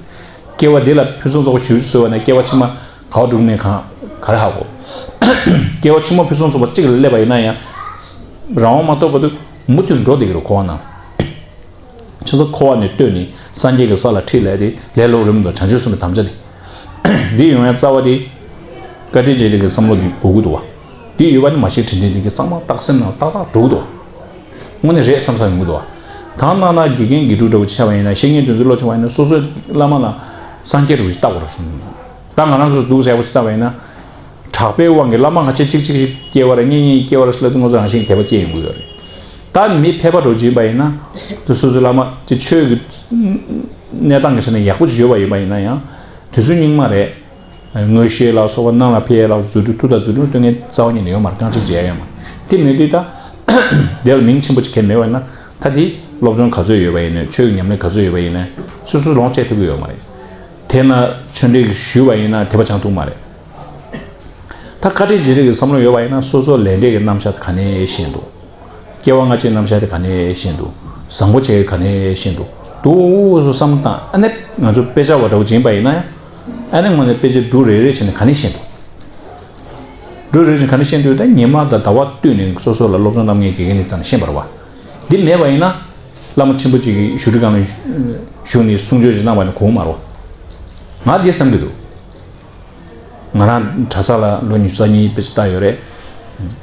སྐྱེ་བ་འདི་ལ་ཕུན་སུམ་ཚོགས་པ་ཞིག་གསོལ་བ་ནས་སྐྱེ་བ་ཕྱི་མ་ག་བ་འགྲོ་མིན་གང་ག་རེ་ཧ་གོ། སྐྱེ་བ་ཕྱི་མ་ཕུན་སུམ་ཚོགས་པ་གཅིག་ལ་སླེབས་པ་ཡིན་ན་ཡང་། རང་དབང་མ་ཐོབ་བར་དུ་མུ་མཐུད་འགྲོ་བསྡད་ཀྱི་རེད་འཁོར་བ་ནང་། ཆ་ཚང་འཁོར་བ་ནས་བཏོན་ནས་སངས་རྒྱས་ཀྱི་ས་ལ་ཁྲིད་ལས་དེ་ལས་སློབ་རིམ་དང་བྱང་ཆུབ་སེམས་དཔའི་དམ་བཅའ་དེ། འདི་ཡོང་ཡ་རྩ་བ་དེ། བཀའ་དྲིན་རྗེས་དྲན་གྱི་བསམ་བློ་འདི་དགོས་ཀྱི་འདུག་བ། འདི་ཡོད་པ་ནི་མ་ཤེས་དྲིན་ཅན་འདི་གི་གཙང་མ་རྟགས་སེམས་ནང་ཏག་ཏག་འགྲོ་གི་འདུག་བ། དངོས་གནས་རེད་བསམ་བསམ་ཡོང་གི་འདུག་བ། ད་ནང་ན་དགེ་རྒན་དགེ་ཕྲུག་འདྲ་བོ་ཆགས་པ་ཡིན་ན། བཤེས་གཉེན་དེ་ཚོ་བློ་ཆུང་བ་ཡིན་ན་སོ་སོའི་བླ་མ་ལ་སངས་རྒྱས་འདྲ་བོ་ཞིག་ལྟ་དགོས་རེད་བསམ། ད་ང་རང་ཚོ་འདུག་ཟེར་བ་ཞིག་ལྟ་བ་ཡིན་ན། གྲགས་པའི་དབང་གིས་བླ་མ་ཁ་ཆེ་གཅིག་གཅིག་ཞིག་སྐྱེ་བ་རེད། གཉིས་གཉིས་སྐྱེ་བ་རེད་ཟེར་ལ་དུས་ང་ཚོ་རང་བཞིན་དད་པ་སྐྱེ་ཡོང་གི་ཡོད་རེད། ད་མི་ཕལ་པ་འགྲོ་གྱིན་པ་ཡིན་ན། དུ་སོ་སོའི་བླ་མ་དེ་ཆོས་ཀྱི་གནས་སྟངས་ཀྱི་ཆ་ནས་ཡག་པོ་ཅིག་ཡོད་པ་ཡིན་པ་ཡིན་ན་ཡང་། དུས་ཚོད་སྙིགས་མ་རེད། མངོན་ཤེས་ལ་སོགས་པ་གནང་ལ་ཕེབས་ལ་རྫུ་འཕྲུལ་མཐུ་དང་རྫུ་འཕྲུལ་སྟོན་མཁན་རྩ་བ་ཉིད་ནས་ཡོད་མ་རེད། རྐང་གཅིག་མཇལ་ཡོད་མ་རེད། དེ་མེད་དུས་ད། དེ་ལ་མིང་ཆེན་པོ་ཅིག་གང་ཡང་མེད་པ་ཡིན་ན། ད་དེ་སློབ་སྦྱོང་ག་ཚོད་ཡོད་པ་ཡིན་ནའི་ཆོས་ཀྱི་ཉམས་ལེན་ག་ཚོད་ཡོད་པ་ཡིན་ནའི་སོ་སོས་ལོངས་སྤྱད་ཐུབ་ཀྱི་ཡོད་མ་རེད། དེ་ན་ཆོས་འབྲེལ་གྱི་ཞུས་པ་ཡིན་ན་དད་པ་བྱང་ཐུབ་མ་རེད། ད་བཀའ་དྲིན་རྗེས་དྲན་གྱི་བསམ་བློ་ཡོད་པ་ཡིན་ན་སོ་སོ་ལས་འབྲས་ཀྱི་རྣམ་གཞག་དེ་ག་ནས་ཤེས་འདུག་སྐྱེ་བ་སྔ་ཕྱིའི་རྣམ་གཞག་དེ་ག་ནས་ཤེས་འདུག་བཟང་པོ་བྱས་ག་ནས་ཤེས་འདུག་འདུག་སོ་བསམ་བློ་བཏང་། ཨ་ནི་ང་ཚོ་དཔེ་ཆ་བ་འདྲ་བོ་སྦྱིན་པ་ཡིན་ན་ཡང་། ཨ་ནི་དངོས་གནས་དཔེ་ཆ་འབྲུ་རེ་རེ་བྱས་ནས་ག་ནས་ཤེས་འདུག་འབྲུ་རེ་རེ་བྱས་ནས་ག་ནས་ཤེས་འདུག་ད་ཉི་མ་དང་ཟླ་བ་བསྟུད་ནས་སོ་སོ་ལ་སློབ་སྦྱོང་གནང་མཁན་དགེ་རྒན་དེ་ཙམ་ནས་ཤེས་པ་རེད་བ། འདི་མེད་པ་ཡིན་ན། བླ་མ་ཆེན་པོ་གཅིག་གིས་བཞུགས་ཁྲི་སྒང་ལ་བཞུགས་ནས་གསུང་ཆོས་ཅིག་གནང་བ་ནི་གོ་མ་རེད་བ། ང་འདི་བསམ་གྱི་འདུག་ང་རང་གྲྭ་ས་ལ་ལོ་ཉི་ཤུ་རྩ་གཉིས་དཔེ་ཆ་ལྟ་ཡོད་རེད།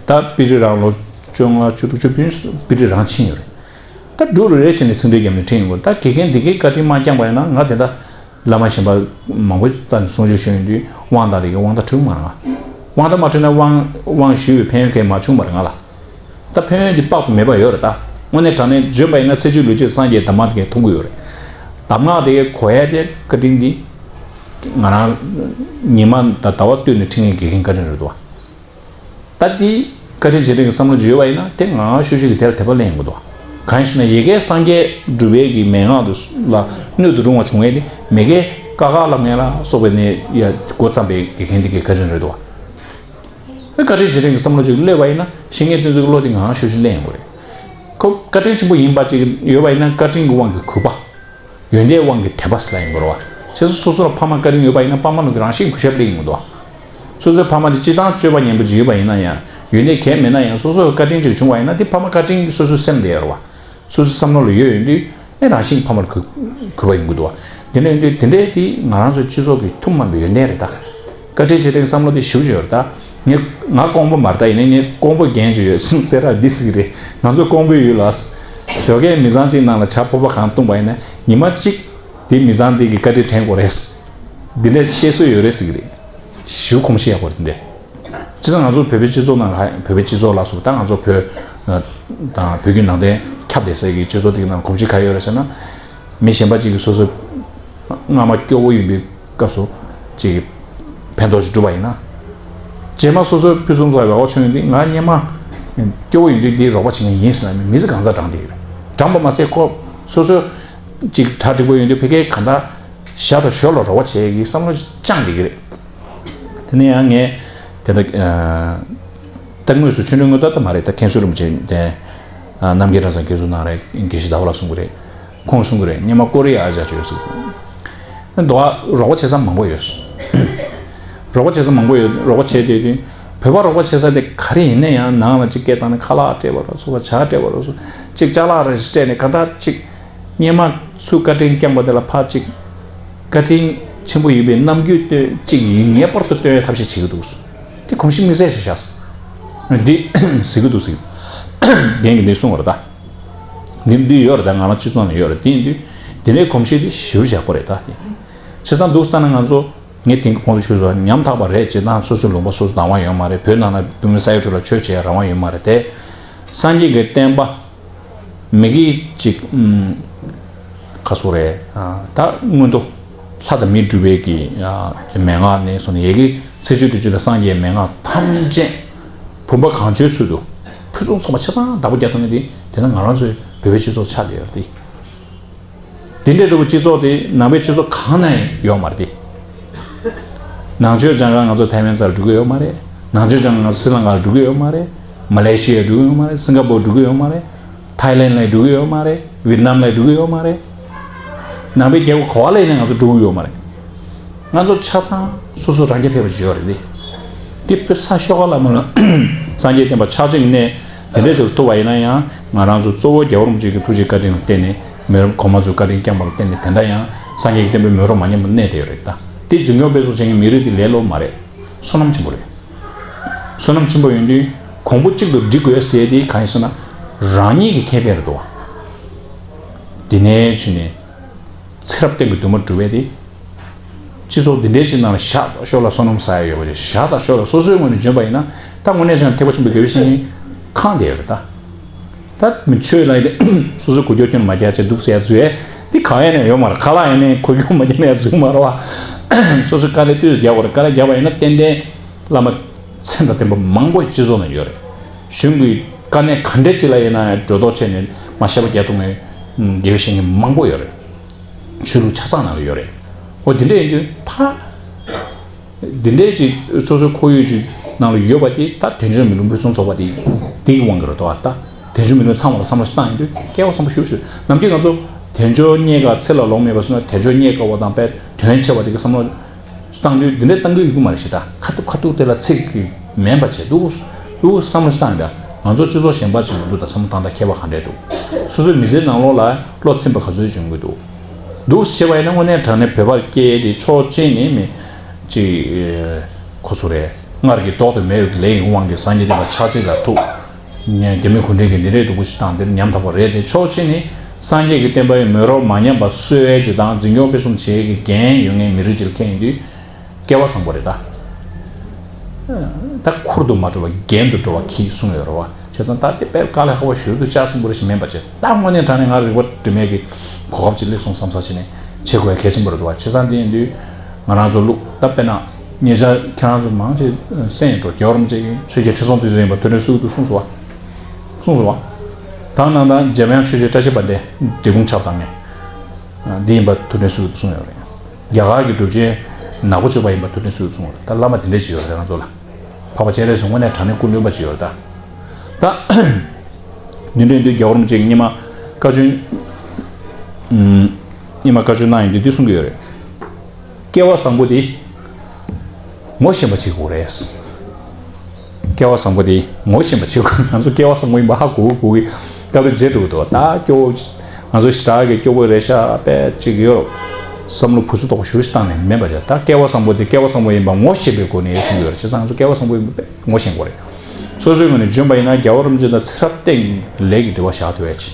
ད་དཔེ་རིས་རང་ལོ་བཅོ་ལྔ་བཅུ་དྲུག་བཅུ་བདུན་དཔེ་རིས་རང་ཕྱིན་ཡོད་རེད། ད་འབྲུ་རེ་རེ་བྱས་ནས་ཚིག་འགྲེལ་བརྒྱབ་ནས་ཁྲིད་ཡོང་དགོས། ད་དགེ་རྒན་འདི་གའི་བཀའ་དྲིན་མ་བསྐྱངས་པ་ཡིན་ན་ང་དེ་འདྲ་བླ་མ་གཞན་པ་མང་པོ་ལྟ་ནས་གསུང་ཆོས་ཞུ་ཡོང་དུས་དབང་དང་དེ་གའི་དབང་ཐང་འཁྲུལ་མ་རེད་ང་། དབང་ཐང་མ་འཁྲུལ་ན་དབང་དབང་ཞུས་པའི་ཕན་ཡོན་གང་ཡང་མ་བྱུང་བ་རེད་ང་ལ། ད་ཕན་ཡོན་འདི་དཔག་ཏུ་མེད་པ་ཡོད་རེད་ད། དངོས་གནས་དྲང་གནས་བརྗོད་པ་ཡིན་ན་ཚེ་སྐྱོང་ལུས་སྐྱོང་སངས་རྒྱས་གདམས་ངག་དེ་གས་མཐོང་གི་ཡོད་རེད། གདམས་ངག་དེ་གས་གོ་ཡ་དེ་བཀའ་དྲིན་འདི། ང་རང་ཉི་མ་དང་ཟླ་བ་བསྟུད་ནས་ཁྲིད་མཁན་དགེ་རྒན་བཀའ་དྲིན་རེད་འདུག་ད་འདི་བཀའ་དྲིན་རྗེས་དྲན་གྱི་བསམ་བློ་ཅིག་ཡོད་པ་ཡིན་ན་དེ་ང་ང་ཤུགས་ཤིག་གིས་དེ་ལ་དད་པ་ལེན་ཡོང་གི་འདུག་གང་ཡིན་ཟེར་ན་ཡ་གིའི་སངས་རྒྱས་སྒྲུབ་པའི་གི་མན་ངག་དེ་ལ་སྣོད་དུ་རུང་བ་བྱུང་བས་ནི་མ་གིའི་ཀ་ཁ་བླ་མ་ལ་སོགས་པའི་ནས་ཡ་འགོ་བརྩམས་པའི་དགེ་རྒན་དེ་གས་བཀའ་དྲིན་རེད་འདུག་བཀའ་དྲིན་རྗེས་དྲན་གྱི་བསམ་བློ་ཅིག་སླེབས་པ་ཡིན་ན་བཤེས་གཉེན་བསྟེན་ཚུལ་གྱི་བློ་དེ་ང་ང་ཤུགས་ཤིག་སླེབས་ཡོང་གི་རེད། ཁོ་བཀའ་དྲིན་ཆེན་པོ་ཡིན་པ་ཅིག་ཡོད་པ་ཡིན་ན་བཀའ་དྲིན་གྱི་དབང་གིས་གུས་པ། ཡོན་ཏན་དབང་གིས་དད་པ་ཟེར་ལ་ཡིན་དགོས་རེད་བ། བྱས་ཙང་སོ་སོ་ལ་ཕ་མ་བཀའ་དྲིན་ཡོད་པ་ཡིན་ན་ཕ་མ་ལ་རང་བཞིན་གུས་ཞབས་སླེབས་ཡོང་གི་འདུག་སོ་སོའི་ཕ་མ་དེ་སྤྱིར་བཏང་སྤྱོད་པ་ངན་པ་ཅིག་ཡོད་པ་ཡིན་ན་ཡང་ཡོན་ཏན་གང་ཡང་མེད་ན་ཡང་སོ་སོའི་བཀའ་དྲིན་ཅིག་བྱུང་བ་ཡིན་ན་དེ་ཕ་མ་བཀའ་དྲིན་གྱིས་སོ་སོའི་སེམས་བདེ་ཡོད་རེད་བ། སོ་སོའི་བསམ་བློ་ལ་ཡོད་ཡོང་དུས་ཨེ་རང་བཞིན་གྱིས་ཕ་མ་ལ་གུས་གུས་པ་ཡོང་གི་འདུག་བ། དེ་འདྲ་ཡིན་དུས་དེ་འདྲའི་དེ་ང་རང་ཚོའི་སྤྱི་ཚོགས་ཀྱི་ཐུན་མོང་མ་ཡིན་པའི་ཡོན་ཏན་རེད་ད། བཀའ་དྲིན་རྗེས་དྲན་གྱི་བསམ་བློ་དེ་ཞེ་པོ་ཅིག་ཡོད་རེད་ད། ངས་ང་ཀོང་པོ་མ་རེད་ད། ཡིན་ནའི་ངས་ཀོང་པོ་རྒན་ཅིག་ཡོད་སེ་ར་འདི་ཟེར་གྱི་རེད། ང་ཚོ་ཀོང་པོའི་ཡུལ་ལ་ཞོགས་ཀས་མི་ཚང་གཅིག་ནང་ལ་ཇ་ཕོར་པ་གང་བཏུངས་པ་ཡིན་ན་ཉི་མ་གཅིག་དེ་མི་ཚང་དེ་གི་བཀའ་དྲིན་དྲན་དགོས་རེད། འདི་འདྲ་བཤད་སྲོལ་ཡོད་རེད་ཟེར་གྱི་རེད། ཞེ་པོ་གོམས་གཤིས་ཡག་པོ་རེད་འདི་འདྲ། སྤྱིར་བཏང་ང་ཚོ་བོད་པའི་སྤྱི་ཚོགས་ནང་ལ་བོད་པའི་སྤྱི་ཚོགས་ལ་སོགས་ད་ང་ཚོ་བོད་དང་བོད་བརྒྱུད་ནང་བསྟན་ཁྱབ་བསྡད་སའི་གི་སྤྱི་ཚོགས་དེ་གི་ནང་གོམས་གཤིས་ག་རེ་ཡོད་རེད་ཟེར་ན། མི་གཞན་པ་གཅིག་གིས་སོ་སོ་སྔ་མ་སྐྱོ་བོ་ཡིན་པའི་སྐབས་སུ་གཅིག་གིས་ཕན་ཐོགས་ཤིག་བསྒྲུབས་པ་ཡིན་ན། རྗེས་མ་སོ་སོའི་ཕུན་སུམ་ཚོགས་པའི་རོགས་པ་བྱུང་ཡོང་དུས་ང་སྔོན་མ་སྐྱོ་བོ་ཡིན་དུས་འདིའི་རོགས་པ་བྱེད་མཁན་ཡིན་ཟེར་ན་མི་ཚེ་གང་ཚང་བགྲངས་བསྡད་ཡོད་རེད། བགྲངས་པ་མ་ཟད་ཁོ་སོ་སོ་གཅིག་གྲ་འགྲིག་པོ་ཡོང་དུས་ཕ་གིའི་གང་ལྟར་ཞར་དང་ཞོར་ལ་རོགས་པ་བྱེད་ཀྱི་བསམ་བློ་བཅངས་བསྡད་ཀྱི་རེད། དེ་ནས་ཡང་ངས་དེ་ལྟར་ད་དངོས་སུ་ཆོས་འབྲེལ་དངོས་བསྟོད་ད་མ་རེད་ད། མཁན་ཟུར་རིན་པོ་ཆེ་དེ་རྣམ་རྒྱལ་གྲྭ་ཚང་དགེ་ཚུལ་ནང་རེད། དགེ་བཤེས་ཟླ་བ་ལགས་གསུང་གི་རེད། ཁོང་གསུང་གི་རེད། སྔོན་མ་ཀོ་རི་ཡ་ཨ་ཅག་ཅིག་ཡོད་ཟེར། འདུག་ཨ། རོགས་པ་བྱེད་ས་མང་པོ་ཡོད། རོགས་པ་བྱེད་ས་མང་པོ་ཡོད། རོགས་པ་བྱས་བསྡད་དུས་བོད་པ་རོགས་པ་བྱེད་ས་དེ་ག་རེ་ཡིན་ན་ཡང་ནང་ལ་གཅིག་སྐད་བཏང་ནས་ཁ་ལག་སྤྲད་པ་རོགས་སོ་ཇ་སྤྲད་པ་རོགས་སོ་གཅིག་ཅ་ལག་རེ་ཞིག་སྤྲད་ནས་ག་ད་གཅིག་སྔོན་མ་སུ་བཀའ་དྲིན་བསྐྱངས་པ་དེ་ལ་ཕར་གཅིག་བཀའ་དྲིན་ཆེན་པོ་ཡིན་པའི་རྣམ་འགྱུར་སྟོན་གཅིག་ཡིན་ངེས་པར་དུ་སྟོན་ཡའི་ཐབས་ཤེས་བྱེད་ཀྱི་འདུག་དེ་གོམས་གཤིས་དམིགས་བསལ་ཞིག་བཞག་འདི་ཟེར་གྱི་འདུག་ཟེར། རྒན་གྱིས་འདི་གསུངས་པ་རེད་ད། འདི་འདི་ཡོད་རེད་ད། ང་རང་སྤྱི་ཚོགས་ནང་ཡོད་རེད། དེ་ཡིན་དུས་འདི་འདྲའི་གོམས་གཤིས་དེ་ཞེ་པོ་ཡག་པོ་རེད་ད། བྱས་ཙང་འདུག་ལྟ་ན་ང་ཚོ་ངས་དེང་གི་གོང་དུ་ཞུས་སོང་། ཉམ་ཐག་པ་རེད། སྤྱིར་བཏང་སོ་སོའི་ལུང་པ་སོ་སོ་བདག་དབང་ཡོད་མ་རེད། བོད་ནང་ན་བོད་མི་ས་ཡ་དྲུག་ལ་ཆོས་བྱེད་ཡ་རང་དབང་ཡོད་མ་རེད་དེ། སངས་རྒྱས་ཀྱི་བསྟན་པ། མི་གི་ཅིག་ཨུམ། ག་སོ་རེད། ཨ། ད་མངོན་མཐོ། ལྷ་དང་མིའི་སྒྲུབ་པའི་གི་ཨ། མན་ངག་ནས་བཟུང་ནས་ཡ་གི་ཚེ་སྤྱོད་སྤྲུལ་སྤྱོད་དང་སངས་རྒྱས་མན་ངག་ཐམས་ཅད་བུམ་པ་གང་བྱོའི་ཚུལ་དུ་ཕུན་སུམ་ཚོགས་པ་ཆ་ཚང་བདག་པོ་རྒྱག་ཐུབ་མཁན་དེ་དེ་ནི་ང་རང་ཚོའི་ བོད་པའི་སྤྱི་ཚོགས་ཆགས་བསྡད་ཡོད་རེད་དེ། དེ་འདྲའི་འདྲ་པོ་སྤྱི་ཚོགས་དེ་ནང་པའི་སྤྱི་ཚོགས་གང་ན་ཡང་ཡོད་མ་རེད་དེ། ནང་ཆོས་སྦྱང་ག་ང་ཚོ་ཐའེ་ཝན་ཚར་འགྲོ་གི་ཡོད་མ་རེད། ནང་ཆོས་སྦྱང་ག་ང་ཚོ་སི་ལང་ཀ་ལ་འགྲོ་གི་ཡོད་མ་རེད། མ་ལེ་ཤི་ཡ་འགྲོ་གི་ཡོད་མ་རེད། སིང་ག་པོར་འགྲོ་གི་ཡོད་མ་རེད། ཐའི་ལེན་ལ་འགྲོ་གི་ཡོད་མ་རེད། ཝི་ཏི་ནམ་ལ་འགྲོ་གི་ཡོད་མ་རེད། ནང་པའི་རྒྱལ་ཁབ་ག་པ་ལ་ཡིན་ན་ང་ཚོ་འགྲོ་གི་ཡོད་མ་རེད། ང་ཚོ་ཆ་ཚང་སོ་སོ་རང་རྐྱ་འཕེར་བ་ཞིག་ཡོད་རེད་དེ། འདི་བོད་ས་ཤོག་ཁ་ལ་མ་ལ་སངས་རྒྱས་བསྟན་པ་ཕྱག་ཕྱིད་གནས་དེ་འདྲས་ཅིག་ལ་ཐུག་པ་ཡིན་ན་ཡང་། ང་རང་ཚོ་གཙོ་བོ་རྒྱལ་བ་རིན་པོ་ཆེ་གི་ཐུགས་རྗེ་བཀའ་དྲིན་ལ་བརྟེན་ནས། མི་རབས་གོང་མ་ཚོས་བཀའ་དྲིན་བསྐྱངས་པ་ལ་བརྟེན་ནས། དེ་འདྲ་ཡང་སངས་རྒྱས་ཀྱི་བསྟན་པའི་མེ་རོ་མ་ཉམས་པར་གནས་བསྡད་ཡོད་རེད་ད། དེ་འཛིན་སྐྱོང་སྤེལ་གསུམ་བྱེད་མཁན་མི་རིགས་དེ་ལས་སླ་པོ་མ་རེད། བསོད་ནམས་ཆེན་པོ་རེད། བསོད་ནམས་ཆེན་པོ་ཡོང་དུས་གོང་བུ་གཅིག་ཏུ་སྒྲིལ་དགོས་ཟེར་དེ་གང་ཡིན་ཟེར་ན། རང་ཉིད་ཀྱི་ཁེ་ཕན་རེད་དོ། འདི་ནས་བྱས་ནས་ཚེ་རབས་གཏན་གྱི་འདུན་མ་སྒྲུབ་པའི་དེ། སྤྱི་ཚོགས་འདི་འདྲའི་ཞིག་ནང་ལ་ཞག་དང་ཞོགས་ལ་བསོད་ནམས་བསགས་ཡ་ཡོད་པ་རེད། ཞག་དང་ཞོགས་ལ་སོ་སོའི་ངོས་ནས་འཇོན་པ་ཡིན་ན། ད་དངོས་གནས་ཀྱང་ཐེག་པ་ཆེན་པོའི་དགེ་བའི་བཤེས་གཉེན་ཁེངས་བསྡད་ཡོད་རེད་ད། ད་མི་ཆོས་ལ་ཡིན་ཏེ་སོ་སོའི་འགུལ་སྐྱོད་ཁྱོན་མ་རྒྱག་བྱས་འདུག་ཟེར་ཡ་འཛུལ་ཡས་དེ་གང་ཡང་ནས་ཡོད་མ་རེད། ཁ་ལག་ཡིན་ནའི་འགུལ་སྐྱོད་མ་རྒྱག་ན་ཡ་འཛུལ་མ་རེད་བ། སོ་སོའི་དཀའ་ལས་ཏོག་ཙམ་རྒྱག་དགོས་རེད། དཀའ་ལས་རྒྱག་པ་ཡིན་ན་ཏན་ཏན་བླ་མ་མཚན་དང་ལྡན་པ་མང་པོ་སྤྱི་ཚོགས་ནང་ཡོད་རེད། གཞུང་གི་དཀའ་གནད་ག་འདྲ་ཅིག་ལ་ཡིན་ན་ཡང་འགྲོ་ལྡོག་བྱས་ནས་མར་ཞབས་པ་བརྒྱབ་ཐུབ་མཁན་དགེ་བའི་བཤེས་གཉེན་མང་པོ་ཡོད་རེད། ཆོས་ལུགས་ཆ་ཚང་ནང་ལ་ཡོད་རེད། འོ་དེ་འདྲ་ཡིན་དུས་ད། འདི་འདྲའི་ཅིག་སོ་སོའི་ཁོར་ཡུག་ཅིག་ནང་ལ་ཡོད་པ་དེ་ད་དལ་འབྱོར་མི་ལུས་ཕུན་སུམ་ཚོགས་པ་དེ་དེ་གི་དབང་གིས་རེད་དོ། ད་དལ་འབྱོར་མི་ལུས་ཚང་བ་ལ་བསམ་བློ་ཞིག་བཏང་ཡིན་དུས་སྐལ་བ་བཟང་པོ་ཞེ་པོ་ཞིག་ནམ་རྒྱུན་ང་ཚོ་དལ་འབྱོར་རྙེད་དཀའ་ཚེ་ལ་ལོང་མེད་པ་སོང་ན། དལ་འབྱོར་རྙེད་དཀའ་བ་དང་དཔེ་དོན་ཆེ་བ་དེ་གི་བསམ་བློ་བཏང་དུས་འདི་འདྲའི་བཏང་གི་ཡོད་ཀྱི་མ་རེད་ཤི། ད་ཁ་ཐུག་ཁ་ཐུག་དེ་ལ་ཚིག་གི་མེད་པ་བྱས་འདུག་འདུག་བསམ་བློ་ཞིག་བཏང་ཡིན་ད། ང་ཚོ་སྤྱི་ཚོགས་གཞན་པ་ཅིག་ཡོང་དུས་ད་བསམ་བློ་བཏང་ད་ཁྱད་པར་ག་འདྲས་འདུག་སོ་སོའི་མི་ཚེའི་ནང་ལོགས་ལ་བློ་ཚིམ་པ་ག་ཚོད་བྱུང་གི་འདུག་འདུག་བྱས་པ་ཡིན་ན་དངོས་གནས་དྲང་གནས་བོད་པར་སྐྱེས་ཏེ་ཕྱོགས་གཅིག་ནས་མི་ཅིག་ཁོ་ཚོ་རེད། སྔར་གྱི་ལྡོག་ཏུ་མེད་པའི་ལས་ཡིན་དབང་གིས་སངས་རྒྱས་བསྟན་པ་ཕྱག་ཕྱིད་ལ་ཐུག་རྒྱ་མི་གུང་ཁྲན་གྱིས་འདི་འདྲའི་སྡུག་པོ་ཞིག་བཏང་འདིར་ཉམ་ཐག་པ་རེད་དེ། ཕྱོགས་གཅིག་ནས་སངས་རྒྱས་ཀྱི་བསྟན་པའི་མེ་རོ་མ་ཉམས་པ་གསོ་བའི་ཅིག་དང་འཛིན་སྐྱོང་སྤེལ་གསུམ་བྱེད་ཀྱི་འགན་ཡོད་མཁན་མི་རིགས་ཅིག་ལ་ཁེངས་ཡིན་དུས། སྐལ་བ་བཟང་པོ་རེད་ད། ད་ཁུར་དུ་མ་འགྲོ་བ་འགན་དུ་འགྲོ་བ་གྱིས་གསུངས་ཡོད་རེད་བ། བྱས་ཙང་ད་དེ་དཔེ་དཀའ་ལས་ཁག་པོ་ཞེ་པོ་འདུག་ལྕགས་སྲིན་པོ་རེ་ཞིག་མིན་པ་བྱས། ད་དངོས་གནས་དྲང་གནས་ང་རིག་པ་སྒྲིམ་མེད་ཀྱི་གོ་སྐབས་ཅིག་སླེབས་སོང་བསམ་ས་ཅིག་ནས་བྱེད་དགོས་ཡ་གལ་ཆེན་པོ་རེད་འདུག་བ། བྱས་ཙང་དེ་ཡིན་དུས་ང་རང་ཚོ་ལུགས་ད་དཔེར་ན་ཉེ་ཆར་ཁྱེད་རང་ཚོ་མང་ཆེ་གསན་ཡོད་འགྲོ། རྒྱལ་བ་རིན་པོ་ཆེ་གིས་ཆོས་རྒྱལ་ཁྲི་སྲོང་ལྡེ་བཙན་ཡིན་པ་ཐུགས་འཕྲད་གསོལ་གྱི་འདུག་གསུངས་སོང་བ། གསུངས་སོང་བ། ད་ནང་ད་འཇམ་དབྱངས་ཆོས་རྗེ་བཀྲ་ཤིས་དཔལ་ལྡན་འབྲས་སྤུངས་ཆགས་བཏང་མཁན་འདི་ཡིན་པ་ཐུགས་འཕྲད་གསོལ་གྱི་འདུག་གསུངས་ཡོད་རེད། རྒྱ་གར་གྱི་གྲུབ་ཆེན་ནག་པོ་སྤྱོད་པ་ཡིན་པ་ཐུགས་འཕྲད་གསོལ་གསུངས་པ་རེད། ད་བླ་མ་དེ་འདྲས་ཅིག་ཡོད་རེད་ང་ཚོ་ལ། འཕགས་པ་སྤྱན་རས་གཟིགས་དངོས་གནས་དྲང་གནས་སྐུ་གནོད་པ་ཅིག་ཡོད་རེད་ད། ད་འདི་འདྲས་འདུག་རྒྱལ་བ་རིན་པོ་ཆེ་གིས་སྔོན་མ་བཀའ་བཀྱོན། ཨུམ། སྔོན་མ་བཀའ་བཀྱོན་གནང་ཡིན་དུས་འདི་གསུང་གི་ཡོད་རེད། སྐལ་བ་བཟང་པོ་དེ་ངོ་ཤེས་པ་བྱེད་དགོས་རེད། སྐལ་བ་བཟང་པོ་དེ་ངོ་ཤེས་པ་བྱེད་དགོས། ང་ཚོ་སྐལ་བ་བཟང་པོ་ཡིན་པ་ཧ་གོ་གི་གོ་གི་སྐབས་རེ་བརྗེད་འགྲོ་གི་འདུག་ད་སྐྱོ་བོ་ང་ཚོ་ཞེ་དྲག་གི་སྐྱོ་བོ་རེད་ཤག་པས་ཅིག་ཡོད་རོགས། བསམ་བློ་བུ་སུ་དོག་ཞུ་ཞིག་བཏང་ནས་མེད་པ་བྱས། ད་སྐལ་བ་བཟང་པོ་དེ་སྐལ་བ་བཟང་པོ་ཡིན་པ་ངོ་ཤེས་པའི་སྒོ་ནས་གསུང་གི་ཡོད་རེད། བྱས་ཙང་ང་ཚོ་སྐལ་བ་བཟང་པོ་ཡིན་པ་དཔེ་ངོ་ཤེས་དགོས་རེད། སོ་སོའི་ངོས་ནས་འཇོན་པ་ཡིན་ན་རྒྱལ་བ་རིན་པོ་ཆེ་དང་ཚེ་རབས་གཏན་ལས་ཀྱི་འབྲེལ་བ་བཞག་ཐུབ་ཡ་ཆེ།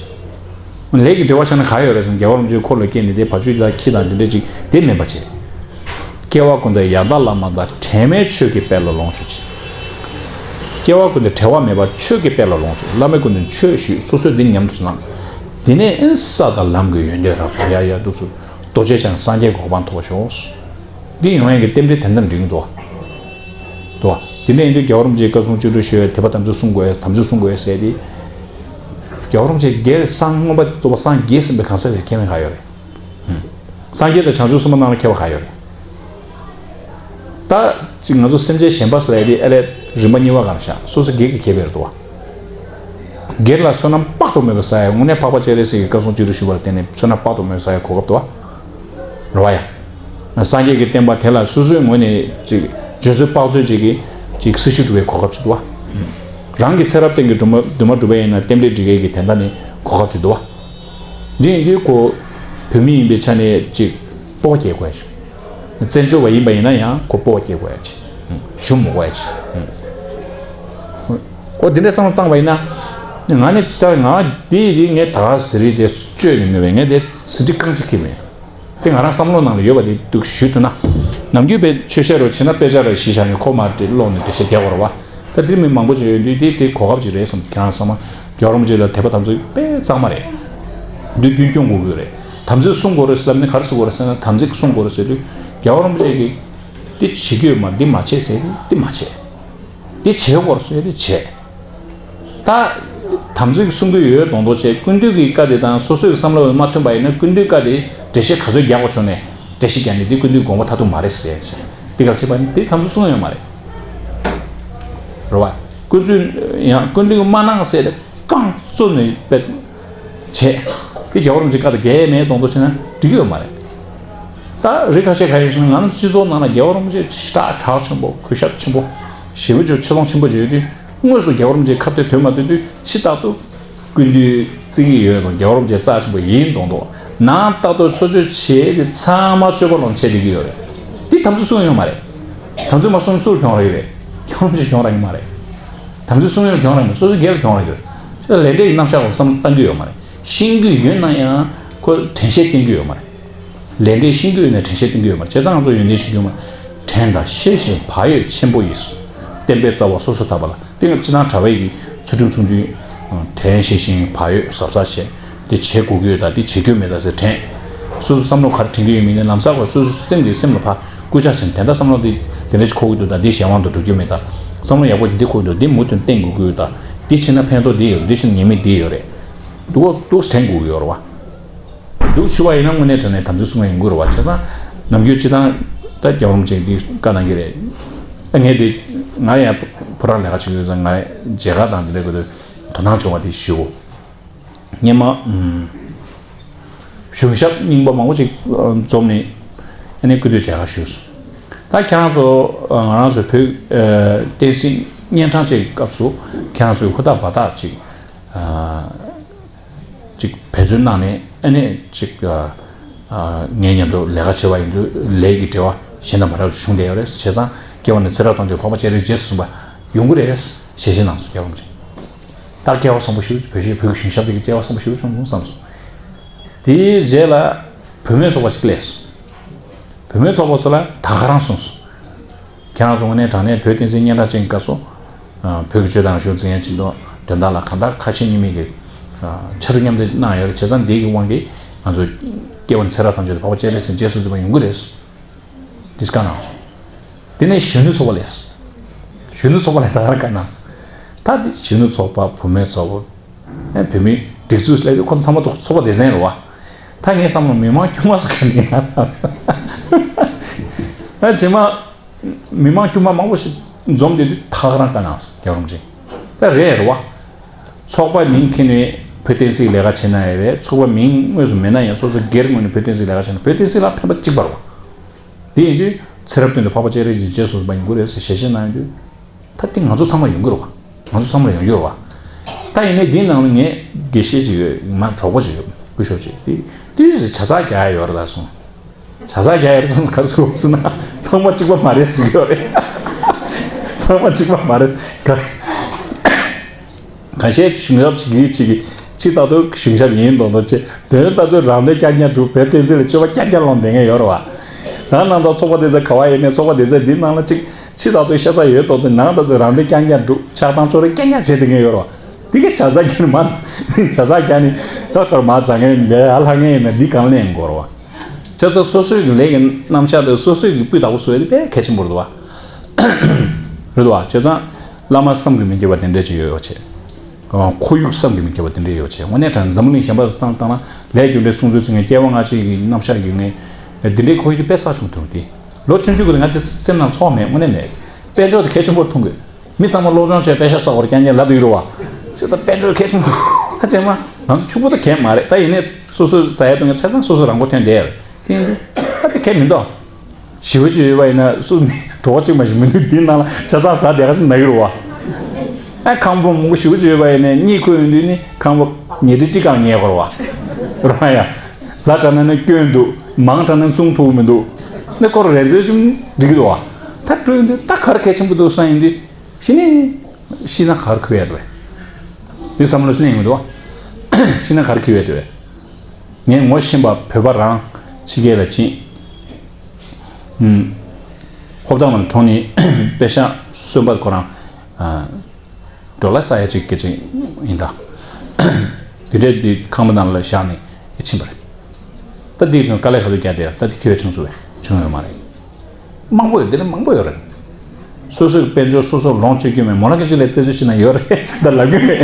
ལས་ཀྱི་འབྲེལ་བ་བཞག་ན་ག་ཡོད་རེད་ཟེར་ན། རྒྱལ་བ་རིན་པོ་ཆེའི་འཁོར་ལ་སྐྱེས་ནས་དེ་བ་ཕྱུགས་དང་ཁྱི་དང་འདི་འདྲ་ཅིག་དེ་མིན་པ་བྱས། སྐྱེ་བ་ཀུན་ཏུ་ཡང་དག་བླ་མ་དང་། དྲན་མེད་ཆོས་ཀྱི་དཔལ་ལ་ལོངས་སྤྱོད་ཅིང་། སྐྱེ་བ་ཀུན་ཏུ་བྲལ་བ་མེད་པར་ཆོས་ཀྱི་དཔལ་ལ་ལོངས་སྤྱོད། བླ་མེད་ཀུན་ཏུ་ཆོས་ཞུས་སོ་སོས་འདི་ཉམས་སུ་བླངས། དེ་ནས་ཨེ་ས་དང་ལམ་གྱི་ཡོན་ཏན་རབ་རྫོགས། ཡ་ཡ་འདུག་སུ་རྡོ་རྗེ་འཆང་སངས་རྒྱས་གོ་འཕང་ཐོབ་ཤོག་འདི་ཡོང་ཡག་གི་རྟེན་འབྲེལ་དེ་འདྲ་འགྲིག་གི་འདུག་བ། འདུག་བ། དེ་འདྲ་ཡིན་དུས་རྒྱལ་བ་རིན་པོ་ཆེའི་བཀའ་གསུང་སྤྱོད་འགྲོས་ཞུ་ཡ་དད་པ་དམ་ཚིག་སྲུང་དགོས་ཡ་དམ་ཚིག་སྲུང་དགོས་ཡ་ཟེར་ཏེ། རྒྱལ་བ་རིན་པོ་ཆེ་སྒེར་སངས་མངོན་པ་རྫོགས་པ་སངས་རྒྱས་ཟིན་པའི་གང་ཟག་ཞིག་ཁེ་ཕན་ག་ཡོད་རེད། སངས་རྒྱས་དང་བྱང་ཆུབ་སེམས་དཔའ་རྣམས་ལ་ཁྱད་པར་ག་ཡོད་རེད། ད་ཅིག་ང་ཚོ་སེམས་ཅན་གཞན་པ་ཟེར་ཡ་དེ་ཨ་ལས་རིམ་པ་གཉིས་པ་གང་བཞག་སོ་སོ་སྒེར་གྱི་ཁེ་ཕན་རེད་འདུག་བ། སྒེར་ལ་བསོད་ནམས་དཔག་ཏུ་མེད་པ་བསགས་ཡ་དངོས་གནས་འཕགས་པ་སྤྱན་རས་གཟིགས་ཀྱི་བཀའ་གསུང་སྤྱོད་འགྲོས་ཞུས་པ་ལ་བརྟེན་ནས་བསོད་ནམས་དཔག་ཏུ་མེད་པ་བསགས་ཡ་གོ་སྐབས་འདུག་བ། རེད་བ་ཡ། སངས་རྒྱས་ཀྱི་བསྟན་པ་དེ་ལ་སོ་སོའི་ངོས་ནས་ཅིག་འཇོན་ཚོད་དཔག་ཚོད་ཅིག་གིས་ཅིག་སྲི་ཞུ་སྒྲུབ་པའི་གོ་སྐབས་ཅིག་འདུག་བ། རང་གི་ཚེ་རབས་གཏན་གྱི་འདུན་མ་འདུན་མ་སྒྲུབ་པ་ཡིན་ན་རྟེན་འབྲེལ་སྒྲིག་ཡས་ཀྱི་དེ་འདྲ་ནི་གོ་སྐབས་ཅིག་འདུག་བ། འདི་ཡིན་དུས་ཁོ་བོད་མི་ཡིན་པའི་ཆ་ནས་ཅིག་སྤོབས་པ་སྐྱེ་དགོས་ཡ་ཅིག་བཙན་བྱོལ་བ་ཡིན་པ་ཡིན་ན་ཡང་ཁོ་སྤོབས་པ་སྐྱེ་དགོས་ཡ་ཅིག་ཞུམ་མི་དགོས་ཡ་ཅིག་ཨོ་དེ་འདྲ་བསམ་བློ་བཏང་བ་ཡིན་ན། ང་ནི་ཅི་ལྟར་ང་འདི་ཡི་ངས་ད་ག་ཟེར་རིགས་དེ་བཅོས་ནས་མེད་པས། ངས་དེ་ཟེར་རིགས་རྐང་གཅིག་ཁྱེར་མེད། དེ་ང་རང་བསམ་བློ་ནང་ལ་ཡོད་པ་དེ་འདུག་ཞུས་ཐུབ་ན། ནམ་རྒྱུན་པའི་ཆོས་བཤད་རོགས་བྱེད་ན་དཔེ་ཆ་ར་གཞི་བཞག་ནས་ཁོ་མར་དེ་ཀློག་ནས་འགྲེལ་བཤད་རྒྱག་དགོས་རེད་བ། ད་དེ་མི་མང་པོ་ཅིག་ཡོད་དུས་དེ་དེ་གོ་སྐབས་ཅིག་རེད་བསམ། ཁྱེད་རང་ཚང་མ་རྒྱལ་བ་རིན་པོ་ཆེ་ལ་དད་པ་དམ་ཚིག་དཔེ་གཙང་མ་རེད། འདི་རྒྱུན་སྐྱོང་དགོས་ཀྱི་རེད། དམ་ཚིག་སྲུང་དགོས་རེད་ཟེར་ལབ་ནས་ག་རེ་སྲུང་དགོས་རེད་ཟེར་ན། དམ་ཚིག་སྲུང་དགོས་རེད་ཟེར་དུས་རྒྱལ་བ་རིན་པོ་ཆེ་གིས་འདི་བྱེད་རྒྱུ་ཡོད་མ་རེད། འདི་མ་བྱེད་ཟེར་དུས་འདི་མ་བྱེད། འདི་བྱེད་དགོས་རེད་ཟེར་དུས་བྱེད། ད་ད་ དམ་ཚིག་སྲུང་གི་ཡོད་མདོག་མདོག་བྱས། ཀུན་འདུས་ཀྱི་བཀའ་དེ་དང་སོ་སོའི་བསམ་བློ་མ་མཐུན་པ་ཡིན་ན། ཀུན་འདུས་བཀའ་དེ་འགྲེལ་བཤད་ག་ཚོད་རྒྱག་པ་བྱུང་ནས་འགྲེལ་བཤད་རྒྱག་ནས་འདི་ཀུན་འདུས་དགོངས་པ་མཐར་ཐུག་མ་རེད་ཟེར་བྱས། འདི་ག་ལ་བྱེད་པ་ཡིན། འདི་དམ་ཚིག་སྲུང་ཡོད་མ་རེད། རེད་བ། ཀུན་འདུས་ཡང་ཀུན་འདུས་མ་གནང་ཟེར་ཏེ་རྐང་བཙུགས་ནས་པད་བྱས། དེ་རྒྱལ་བ་རིན་པོ་ཆེའི་བཀའ་དང་འགལ་མེད་མདོག་མདོག་བྱས་ན་འགྲིག་གི་ཡོད་མ་རེད། ད་རིགས་ཁ་ཤས་ག་ཡོད་ཟེར་ན། ང་ཚོ་སྤྱི་ཚོགས་ནང་ལ་རྒྱལ་བ་རིན་པོ་ཆེ་ཞེ་དྲག་གྲགས་ཆེན་པོ། གུས་ཞབས་ཆེན་པོ། ཞེ་པོ་ཅིག་ཆེ་མཐོང་ཆེན་པོ་ཅིག་ཡོད་དུས། དངོས་སུ་རྒྱལ་བ་རིན་པོ་ཆེའི་ཁ་ཐུག་དོན་མ་ཐོས་དུས། ཕྱི་ལྟར་དུ་ཀུན་འདུས་བརྩི་གི་ཡོད་དོ། རྒྱལ་བ་རིན་པོ་ཆེ་རྩ་ཆེན་པོ་ཡིན་མདོག་མདོག། ནང་ལྟར་དུ་འཚོ་བཅུད་བྱས་ཏེ་ཚང་མ་སྤྱོད་པ་ལོག་བྱས་བསྡད་ཀྱི་ཡོད་རེད། འདི་དམ་ཚིག་སྲུང་ཡོད་མ་རེད། དམ་ཚིག་མ་སྲུང་སུར་གྱོང་རག་གི་རེད། གྱོང་ཅིག་གྱོང་རག་གི་མ་རེད། དམ་ཚིག་སྲུང་ཡོད་གྱོང་རག་གི་མ་རེད། སོ་སོའི་སྒེར་ལ་གྱོང་རག་གི་རེད། ལས་འབྲས་ཀྱི་རྣམ་གཞག་ལ་བསམ་བློ་གཏང་གི་ཡོད་མ་རེད། ཤེས་ཀྱི་ཡོད་ན་ཡང་ཁོ་དྲན་ཤེས་བསྟེན་གྱི་ཡོད་མ་རེད། ལས་འབྲས་ཤེས་ཀྱི་ཡོད་ན་དྲན་ཤེས་བསྟེན་གྱི་ཡོད་མ་རེད། བྱས་ཙང་ང་ཚོ་ཡོན་ཏན་ཤེས་ཀྱི་ཡོད་མ་རེད། དྲན་དང་ཤེས་བཞིན་བག་ཡོད་ཆེན་པོ་ཡིས། བསྟན་པའི་རྩ་བ་སོ་སོར་དག་པ་ལ། དེ་སྤྱིར་བཏང་གྲྭ་པའི་གི་ཚུལ་ཁྲིམས་སྲུང་རྒྱུའི་དྲན་ཤེས་བཞིན་བག་ཡོད་གཟབ་གཟབ་བྱས། འདི་བྱེད་དགོས་ཀྱི་ཡོད་དང་འདི་བྱེད་རྒྱུ་མེད་དང་ཟེར་དྲན། སོ་སོ་བསམ་བློ་ག་རེ་དྲན་གྱི་ཡོད་མིན་ནི་ལམ་སང་ཁོ་སོ་སོ་སེམས་ཀྱི་སེམས་ལ་ཕར་སྐུལ་ལྕག་བྱས་ནས། དེ་འདྲ་བསམ་བློ་འདི་དེ་འདྲ་ཅིག་འཁོར་གྱི་འདུག་དང་། འདི་གཞན་དབང་དུ་འགྲོ་རྒྱུ་མེད་དང་། བསམ་བློ་ཡག་པོ་ཅིག་འདི་འཁོར་གྱི་འདུག་འདི་མུ་མཐུད་བསྟེན་དགོས་ཀྱི་ཡོད་དང་། འདི་བྱས་ན་ཕན་ཐོགས་འདི་ཡོད། འདི་བྱས་ན་ཉེས་དམིགས་འདི་ཡོད་རེད། འདུག་འདུག་དྲན་དགོས་ཀྱི་ཡོད་རེད་བ། འདུག་ཤི་བ་ཡིན་ན་དངོས་གནས་དྲང་གནས་དམ་ཚིག་སྲུང་བ་ཡིན་དགོས་རེད་བ། བྱས་ཙང་ནམ་རྒྱུན་སྤྱིར་བཏང་ད་རྒྱལ་བ་རིན་པོ་ཆེ་འདི་བཀའ་གནང་གི་རེད། ད་ངས་འདི་ང་ཡང་ཕོ་བྲང་ལས་ཀ་བྱེད་ཀྱི་ཡོད་ཙང་། ང་མཇལ་ཁ་དང་འདི་འདྲ་གི་དོ་སྣང་བྱུང་བ་དེ་ཞུ། སྔོན་མ་ཨུམ། གཞུང་ཞབས་རྙིང་པ་མང་པོ་ཅིག་འཛོམས་ནས་ཨ་ནི་སྐུ་མདུན་མཇལ་ཁ་ཞུས་སོང་། ད་ཁྱེད་རང་ཚོ་ང་རང་ཚོའི་བོད་བསྟན་སྲིད་གཉན་འཕྲང་བཅས་ཀྱི་སྐབས་སུ་ཁྱེད་རང་ཚོའི་ཧུར་ཐག་འབད་ཐག་ཅིག་ཅིག་འབད་བརྩོན་གནང་ནས། ཨ་ནི་ཅིག་ངའི་མཉམ་དུ་ལས་ཀ་བྱེད་པ་ཡིན་དུས་ལས་ཀྱི་འབྲེལ་བ་གཞན་དང་མ་འདྲ་བ་བྱུང་བསྡད་ཡོད་རེད། བྱས་ཙང་སྐྱེ་བ་ནས་ཚེ་རབས་ཐམས་ཅད་འཕགས་པ་སྤྱན་རས་གཟིགས་སུ་འབྱོན་པ་ཡོང་གི་རེད་ཞལ་བཞེས་གནང་སོང་། རྒྱལ་བ་རིན་པོ་ཆེ། ད་སྐལ་བ་བཟང་པོ་ཞིག་བོད་ཞིག་བོད་ཀྱི་གཞུང་ཞབས་དེ་གི་སྐལ་བ་བཟང་པོ་ཞིག་བྱུང་སོང་བསམ་སོང་། དེའི་རྗེས་ལ་བུད་མེད་ཚོགས་པ་ཅིག་སླེབས་སོང་། བུད་མེད་ཚོགས་པ་ཚོ་ལ་ད་ག་རང་གསུངས་སོང་། ཁྱེད་རང་ཚོ་དངོས་གནས་དྲང་གནས་བོད་བསྟན་སྲིད་གཉན་འཕྲང་ཅན་གྱི་སྐབས་སུ་བོད་ཀྱི་ཆོས་དང་རིག་གཞུང་འཛིན་སྐྱོང་བྱེད་དོན་དག་ལ་གང་ལྟར་ཁ་ཞེ་གཉིས་མེད་ཀྱི་ཕྱར་གྲུ་མཉམ་འདེགས་གནང་ཡོད་རེད། བྱས་ཙང་འདི་གི་དབང་གིས་ང་ཚོ་སྐྱེ་བ་ནས་ཚེ་རབས་ཐམས་ཅད་དུ་འཕགས་པ་སྤྱན་རས་གཟིགས་རྗེས་སུ་འཛིན་པ་ཡོང་གི་རེད། འདི་བཀའ་གནང་སོང་། དེ་ནས་གཞོན་ནུ་ཚོགས་པ་སླེབས་སོང་། གཞོན་ནུ་ཚོགས་པ་ལ་ད་ག་རང་བཀའ་གནང་སོང་། ད་འདི་གཞོན་ནུ་ཚོགས་པ། བུད་མེད་ཚོགས་པ། ཨེ་བུད་མེད་སྒྲིག་འཛུགས་སླེབས་དུས་ཁོ་ཚང་མ་ཚོགས་པ་སྡེ་ཚན་རེད་བ། ད་ངས་བསམ་བློ་མི་མང་དཀྱུས་མ་ཚོ་ག་ནས་ཡིན་ན། ཨ་རྗེས་མ་མི་མང་དཀྱུས་མ་མང་པོ་ཞིག་འཛོམས་བསྡད་དུས་ད་ག་རང་བཀའ་གནང་སོང་། རྒྱལ་བ་རིན་པོ་ཆེ། ད་རེད་རེད་བ། ཚོགས་པ་མིང་འཁྱེར་ནས་བོད་བསྟན་སྲིད་ལས་ཀ་བྱེད་ན་ཡང་རེད། ཚོགས་པ་མིང་དངོས་སུ་མེད་ན་ཡང་སོ་སོ་སྒེར་ངོས་ནས་བོད་བསྟན་སྲིད་ལས་ཀ་བྱེད་ན་བོད་བསྟན་སྲིད་ལ་ཕན་པ་གཅིག་པ་རེད་བ། དེ་ཡིན་དུས་ཚེ་རབས་སྟོད་དུ་འཕགས་པ་སྤྱན་རས་གཟིགས་རྗེས་སུ་འཛིན་པ་ཡོང་གི་རེད་ཟེར་ཞལ་བཞེས་གནང་ཡོང་དུས། ད་དེ་ང་ཚོ་ཚང་མ་ཡོང་གི་རེད་བ། ང་ཚོ་ཚང་མ་ཡོང་གི་རེད་བ། ད་ཡིན་ནའི་འདིའི་ནང་ལ་ངས་དགེ་བཤེས་ཅིག་ཡོད། ང་གྲོགས་པོ་ཅིག་ཡོད། སྐུ་ཞབས་ཅིག་དེ་དུས་སུ་བྱ་ཚགས་རྒྱག་ཡ་ཡོད་རེད་ད་གསུངས། བྱ་ཚགས་རྒྱག་ཡ་རེད་གསུངས། ག་རེ་གསུངས་ཟེར་ན། ཚང་མ་གཅིག་པ་མ་རེད་ཟེར་གྱི་ཡོད་རེད། ཚང་མ་གཅིག་པ་མ་རེད། ག་ཁ་ཤས་གཞུང་ཞབས་ཅིག་གིས་ཅིག་གིས་ཕྱི་ལྟར་དུ་གཞུང་ཞབས་ཡིན་མདོག་མདོག་བྱས། དོན་ལྟར་དུ་རང་དོན་རྐྱང་རྐྱང་སྒྲུབ། བོད་བསྟན་སྲིད་ལ་སྤྱོད་པ་རྐྱང་རྐྱང་སློང་བསྡད་མཁན་ཡོད་རེད་བ། ད་ནང་ལྟར་ཚོགས་པ་སྡེ་ཚན་ག་བ་ཡིན་ནའི་ཚོགས་པ་སྡེ་ཚན་འདི་ནང་ལ་ཅིག་ཕྱི་ལྟར་དུ་ཤ་ཚ་ཡོད་མདོག་མདོག། ནང་ལྟར་དུ་རང་དོན་རྐྱང་རྐྱང་སྒྲུབ། ཆགས་སྡང་ཕྱོགས་རིས་རྐྱང་རྐྱང་བྱས་བསྡད་མཁན་ཡོད་རེད་བ། འདི་ག་བྱ་ཚགས་རྒྱག་ནས་མ། བྱ་ཚགས་རྒྱག་ནས་ད་གར་མ་བྱ་མཁན་འདི་ཡར་ལྷག་མཁན་ཡིན་ན་འདི་གང་ལེན་དགོས་རེད་བ། བྱས་ཙང་སོ་སོའི་གི་ལས་ཀྱི་རྣམ་གཞག་དེ་སོ་སོའི་གི་སྤུས་དག་པོ་བཟོ་ཡ་དེ་དཔེ་གལ་ཆེན་པོ་རེད་འདུག་བ། རེད་འདུག་བ། བྱས་ཙང་བླ་མ་བསམ་གྱིས་མི་ཁྱབ་པ་དེ་འདྲ་ཅིག་ཡོད་ཡོད་བྱས། ཁོར་ཡུག་བསམ་གྱིས་མི་ཁྱབ་པ་དེ་འདྲ་ཡོད་བྱས། དངོས་གནས་དྲང་འཛམ་བུ་གླིང་གཞན་པ་དང་བསམ་བཏང་ན་ལས་རྒྱུ་འབྲས་སྲུང་བརྩི་ཚུལ་ངན། སྐྱེ་བ་སྔ་ཕྱི་གི་རྣམ་གཞག་ཡོད་མཁན་འདི་འདྲའི་ཁོར་ཡུག་དེ་དཔེ་རྩ་ཆེན་པོ་མཐོང་གི། ལོ་ཆུང་ཆུང་གི་ང་དེ་སེམས་ནང་ཚོར་བ་མེད། དངོས་གནས་མེད། དཔལ་འབྱོར་དེ་གལ་ཆེན་པོར་མཐོང་གི། མི་ཚང་མ་སློབ་སྦྱོང་བྱས་པད་ཤག་ཟ་དགོས་རེད། རྐྱང་རྐྱང་ལབ་འདུག་རེད་བ། བྱས་ཙང་དཔལ་འབྱོར་གལ་ཆེན་པོ། ད་བྱས་ཙང་ང་ཚོ་ཕྱུག་པོ་ད་གལ་མ་རེད། ད་ཡིན་ནའི་སོ་སོའི་ཟ་ཡ་འཐུང་ཡ་ཆ་ཚང་སོ་སོ་རང་མགོ་ཐོན་བསྡད་ཡོད་རེད། དེ་ཡིན་དུས་ད་དེ་གལ་མི་འདུག་ཞི་བ་ཅིག་ཡོད་པ་ཡིན་ན་སུ་མི་གྲོགས་པོ་གཅིག་མ་གཏོགས་མི་འདུག་འདི་ནང་ལ་ཆ་ཚང་ཟ་བསྡད་ག་ཞིག་ན་གི་རེད་བ། ཨ་ཁང་པ་མང་པོ་ཞེ་པོ་ཅིག་ཡོད་པ་ཡིན་ནའི་གཉིད་ཁུག་ཡོང་དུས་ནི་ཁང་པ་ཉལ་ཁྲི་གཅིག་སྒང་ཉལ་དགོས་རེད་བ། རེད་བ་ཡ། ཟ་དྲགས་ན་ནི་སྐྱོན་འདུག་མང་དྲགས་ན་སྲུང་ཐུབ་མི་འདུག་ནི་སྐོར་རེ་ཟེར་ཅིག་འགྲིག་གི་འདུག་བ། ད་འགྲོ་ཡོང་དུས་ད་ག་རེ་གལ་ཆེན་པོ་འདུག་བསམ་ཡོང་དུས། ཤི་ནི། ཤི་ན་ག་རེ་ཁུར་ཡ་འདུག་བས། འདི་བསམ་བློ་ཞིག་གནང་ཡོང་གི་འདུག་བ། ཤི་ན་ག་རེ་ཁུར་ཡ་འདུག་བས། ངས་ངོ་ཤེས་པ་བོད་པ་རང་ཕྱི་རྒྱལ་ལ་ཕྱིན། ཧུམ། ཧོབ་ཏང་མར་གྲོངས་ནས་པད་ཤག་གསོན་པ་ཁོ་རང་། ཨ། འགྲོ་ལ་ས་ཡ་གཅིག་སྐད་ཅིག་ཡིན་ད། དེ་འདྲའི་དེ་ཁང་པ་ནང་ལ་བཞག་ནས་ཕྱིན་པ་རེད། ད་དེའི་དོན་དཀའ་ལས་ག་ཚོད་བརྒྱབ་བསྡད་ཡོད། ད་དེ་ཁྱོན་ཡོད་བྱུང་སོང་བས། བྱུང་ཡོད་མ་རེད། མང་པོ་ཡོད། དེ་ལས་མང་པོ་ཡོད་རེད། སོ་སོའི་དཔལ་འབྱོར་སོ་སོར་ལོངས་སྤྱོད་རྒྱུ་མེད། མོ་རང་གི་ཅིག་ལ་རྩད་གཅོད་བྱེད་ན་ཡོད་རེད། ད་ལབ་གི་མེད།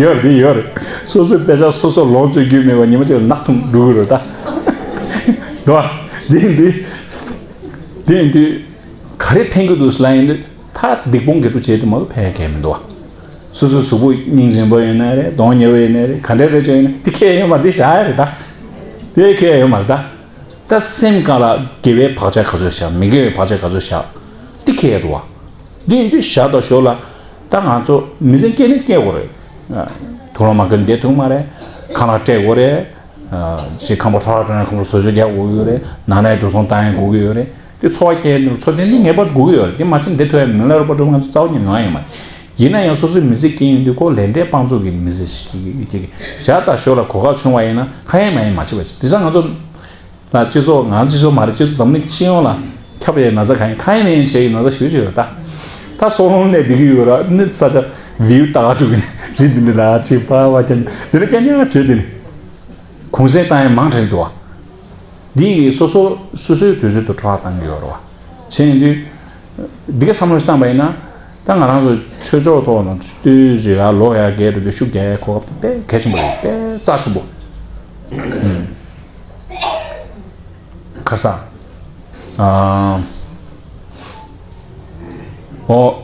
ཡོད་རེད། ཡོད་རེད། སོ་སོའི་དཔེ་ཆ་སོ་སོ་ལོངས་སྤྱོད་རྒྱུ་མེད་པ་ཉི་མ་གཅིག་ལ་ནག་འཐུང་འགྲོ་གི་རེད་ད། འདུག་བ། འདི་འདི་འདི་འདི་ག་རེ་ཕན་གྱི་འདུག་ཟེར་ལབ་ཡིན་དུས། ད་སྡིག་སྤོང་དགེ་སྒྲུབ་བྱེད་དུས་མ་གཏོགས་ཕན་ཡ་གང་ཡང་མི་འདུག་བ། སོ་སོའི་གཟུགས་པོ་སྙིང་རྗེ་པོ་ཡོད་ན་རེད། གདོང་ཉེ་བོ་ཡོད་ན་རེད། ག་འདྲའི་རེ་བཅོལ་ཡོད་ན་འདི་ཁེ་ཡོད་མ་རེད། འདི་བཞག་ཡ་རེད་ད། དེ་ཁེ་ཡོད་མ་རེད་ད། ད་སེམས་གང་ལ་དགེ་བའི་བག་ཆགས་ག་ཚོད་བཞག་མི་དགེ་བའི་བག་ཆགས་ག་ཚོད་བཞག་འདི་ཁེ་ཡོད་འདུག་བ། འདི་ཡིན་དུས་བཞག་དང་ཞོར་ལ། ད་ང་ཚོ་མི་ཚེ་སྐྱེལ་ནི་སྐྱེལ་དགོས་རེད། དུག་ལོག་མ་གྱོན་བསྡད་ཐུབ་མ་རེད། ཁང་གླ་སྤྲད་དགོས་རེད། ཅིག་ཁང་པ་འཕྲོ་བརླག་འགྲོ་ན་ཁང་པ་བཟོ་བཅོས་རྒྱག་དགོས་ཀྱི་ཡོད་རེད། ནང་ནས་འགྲོ་སོང་བཏང་ཡ་དགོས་ཀྱི་ཡོད་རེད། དེ་འཚོ་བ་སྐྱེལ་ནི་འཚོ་རྟེན་འདི་ངེས་པར་དགོས་ཀྱི་ཡོད་རེད། དེ་མ་བྱས་ན་བསྡད་ཐུབ་ཡ་མི་ལ་རོགས་པ་འགྲོ་ང་ཚོ་རྩ་བ་ཉིད་ནས་ཡོང་ཡ་ཡོད་མ་རེད། ཡིན་ན་ཡང་སོ་སོའི་མི་ཚེ་སྐྱེལ་ཡོང་དུས་ཁོ་ལས་འབྲས་དཔང་བཙུགས་ཀྱི་མི་ཚེ་ཞིག་གི་བཞག་དང་ཞོར་ལ་གོ་སྐབས་བྱུང་བ་ཡིན་ན་ཁ་ཡ་མ་ཡ་མ་བྱེད་པ་བྱེད། དེང་སང་ང་ཚོ་ལ་སྤྱི་ཚོགས་ང་ཚོ་སྤྱི་ཚོགས་མ་རེད། སྤྱི་ཚོགས་འཛམ་གླིང་སྤྱི་ཡོངས་ལ་ཁྱབ་པའི་ན་ཚ་གང་ཡིན། ཁ་ཡ་མ་ཡ་བྱེད་ཀྱི་ན་ཚ་ཞེ་པོ་ཅིག་ཡོད་རེད་ད། ད་སོག་རླུང་ནས་བསྡད་ཀྱི་ཡོད་ར། ནི་ས་ཆ་བིའུ་ལྟ་ག་བཅུག་གི་ནི་རི་འདི་འདི་ལ་ཅིག་ཕར་བ་ཀྱང་འདི་ནི་སྐད་ཉག་བྱེད་དེ་ནི། གུང་སེང་བཏང་ཡ་མང་དྲགས་འདུག་བ། འདི་ཡིས་སོ་སོ་སོ་སོའི་དུས་ཚོད་དུ་འཕྲོ་བརླག་བཏང་གི་ཡོད་རེད་བ། བྱས་ཡིན་དུས། འདི་ག་བསམ་བློ་ཞིག་བཏང་པ་ཡིན་ན། ད་ང་རང་ཚོ་ཆོས་ཕྱོགས་ཐོག་ནས་ལྟོས་བཞིན་ཡར་ལོག་ཡར་རྒྱས་འགྲོ་དུས་ཤུགས་རྒྱག་ཡའི་གོ་སྐབས་དེ་དཔེ་གལ་ཆེན་པོ་རེད། དཔེ་རྩ་ཆེན་པོ། ཨུམ། ཁ་ས། ཨ། ཨོ།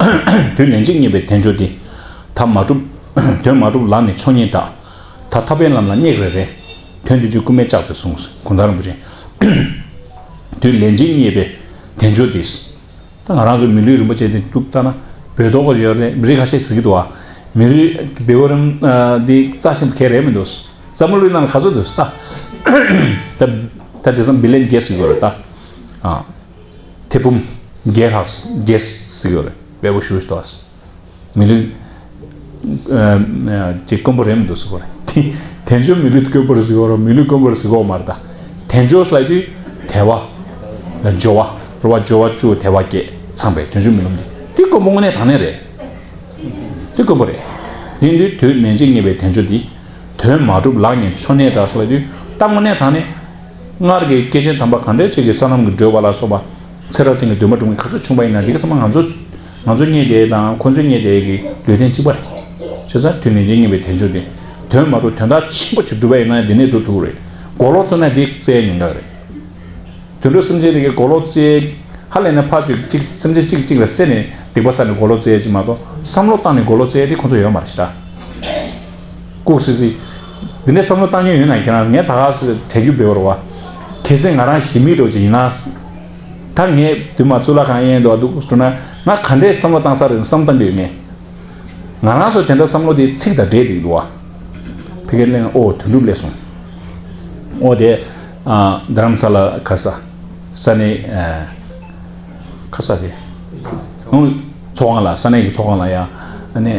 དུས་ལན་གཅིག་རྙེད་པའི་དལ་འབྱོར་འདི། ད་མ་འགྲུབ། དོན་མ་འགྲུབ་ལག་ནས་ཆོ་ངེས་འདྲ། ད་ཐར་པའི་ལམ་ལ་སྙེག་རེ་རེ། དོན་འདི་ཆོས་སྐུ་མའི་ལྕགས་ཀྱིས་བཟུང་། གུང་ཐང་རིན་པོ་ཆེ། དུས་ལན་གཅིག་རྙེད་པའི་དལ་འབྱོར་འདི། ད་ང་རང་ཚོ་མི་ལུས་རིན་པོ་ཆེ་འདི་འདུག་ལྟ་ན་བོད་ཐོག་ཡོད་རེད། མི་རིགས་ཁ་ཤས་ཟེར་གྱི་འདུག་བ། མི་རིགས་བེ་བོ་རིམ་འདི་རྩ་ཆེན་པོ་གང་ཡང་རེད་མི་འདུག་བསམ་བློ་ལུས་ནང་ལ་ག་ཚོད་འདུག་ད། ད་ད་དེང་སང་བི་ལན་བརྒྱད་ཟེར་གྱི་ཡོད་རེད་ད། ཨ། ཐེར་འབུམ་བརྒྱད་ལྷག་བརྒྱད་ཟེར་གྱི་ཡོད་རེད། དཔེ་པོ་ཞུ་ཞུ་འདུག་བ། མི་ལུས། ཅིག་དཀོན་པོ་རེད་མི་འདུག་ཟེར་གྱི་ཡོད་རེད། དལ་འབྱོར་མི་ལུས་དཀོན་པོ་རེད་ཟེར་གྱི་ཡོད་རེད། མི་ལུས་དཀོན་པོ་རེད་ཟེར་གྱི་ཡོད་མ་རེད་ད། དལ་འབྱོར་ལབ་དུས་དལ་བ། འབྱོར་བ། རེད་བ། འབྱོར་བ་བཅུ་དལ་བ་བརྒྱད་ཚང་པའི་དལ་འབྱོར་མི་ལུས་འདི། དེ་དཀོན་པོ་དངོས་གནས་དྲང་གནས་རེད། དེ་དཀོན་པོ་རེད། དེ་འདི་དུས་ལན་གཅིག་རྙེད་པའི་དལ་འབྱོར་འདི། དོན་མ་གྲུབ་ལག་ཉིད་འཕྱོག་ནས་འདྲ་ཟེར་བ་དུས་ད་དངོས་གནས་དྲང་གནས། སྔར་གྱི་སྐྱེས་ཆེན་དམ་པ་གང་འདྲ་ཅིག་གིས་ས་ལམ་གྱི་བགྲོད་པ་ལ་སོགས་པ། ཚེ་རབས་གཏན་གྱི་འདུན་མ་འགྲུབ་མཁན་ག་ཚོད་བྱུང་བ་ཡིན་ན་འདི་ག་ཚང་མ་ང་ཚོ། ང་ཚོ་རྙེད་བསྡད་དང་ཁོ་ཚོས་རྙེད་བསྡད་ཀྱི་ལུས་རྟེན་གཅིག་པ་རེད། བྱས་ཙང་དུས་ལན་གཅིག་རྙེད་པའི་དལ་འབྱོར་འདི། དོན་མ་གྲུབ་དོན་དག་ཆེན་པོ་ཅིག་སྒྲུབ་པ་ཡིན་ན་འདི་ནས་སྒྲུབ་ཐུབ་ཀྱི་རེད། གོ་ལོག་བཙུགས་ན་འདི་བཙལ་ཡ་ཉེན་ཁ་རེད། དུད་འགྲོ་སེམས་ཅན་དེ་གའི་གོ་ལོག་བཙལ། ཧ་ལས་ནས་ཕར་ཅིག་ཅིག་སེམས་ཅན་གཅིག་གཅིག་ལ་བསད་ནས་སྡིག་པ་བསགས་ནས་གོ་ལོག་བཙལ་ཡ་ཅིག་མ་གཏོགས་བསམ་བློ་བཏང་ནས་གོ་ལོག་བཙལ་ཡ་དེ་ཁོ་ཚོ་ཡོད་མ་རེད་ཤི་ད། ལྐུགས་སི་སི། འདི་འདྲའི་བསམ་བློ་བཏང་མྱོང་ཡོད་ན་ཁྱེད་རང་ངས་ད་ག་སེ་དྲན་རྒྱུ་འབེལ་བ་རེད་བ། གལ་སྲིད་ང་རང་གཞི་མེད་འགྲོ་ཅིག་ཡིན་ན། ད་ངས་དུས་མ་ཚུར་ལ་གང་ཡིན་འདུག་འདུག་འགྲོ་ན་ང་ག་འདྲའི་བསམ་བློ་བཏང་ས་རེད་བསམ་བཏང་གི་ཡོད་ངས། ང་རང་ཚོ་དེ་འདྲ་བསམ་བློ་དེ་ཚིག་དང་འབྲེལ་བསྡད་འདུག་བ། ཕ་གིར་གླེང་ཨོ་དོན་གྲུབ་སླེབས་སོང་། ཨོ་དེ། རྡ་རམ་ས་ལ་ཁ་ས། ས་གནས། ཁ་ས་དེ། ཚོགས་ཁང་ལ་ས་གནས་ཀྱི་ཚོགས་ཁང་ལ་ཡ། ཨ་ནི།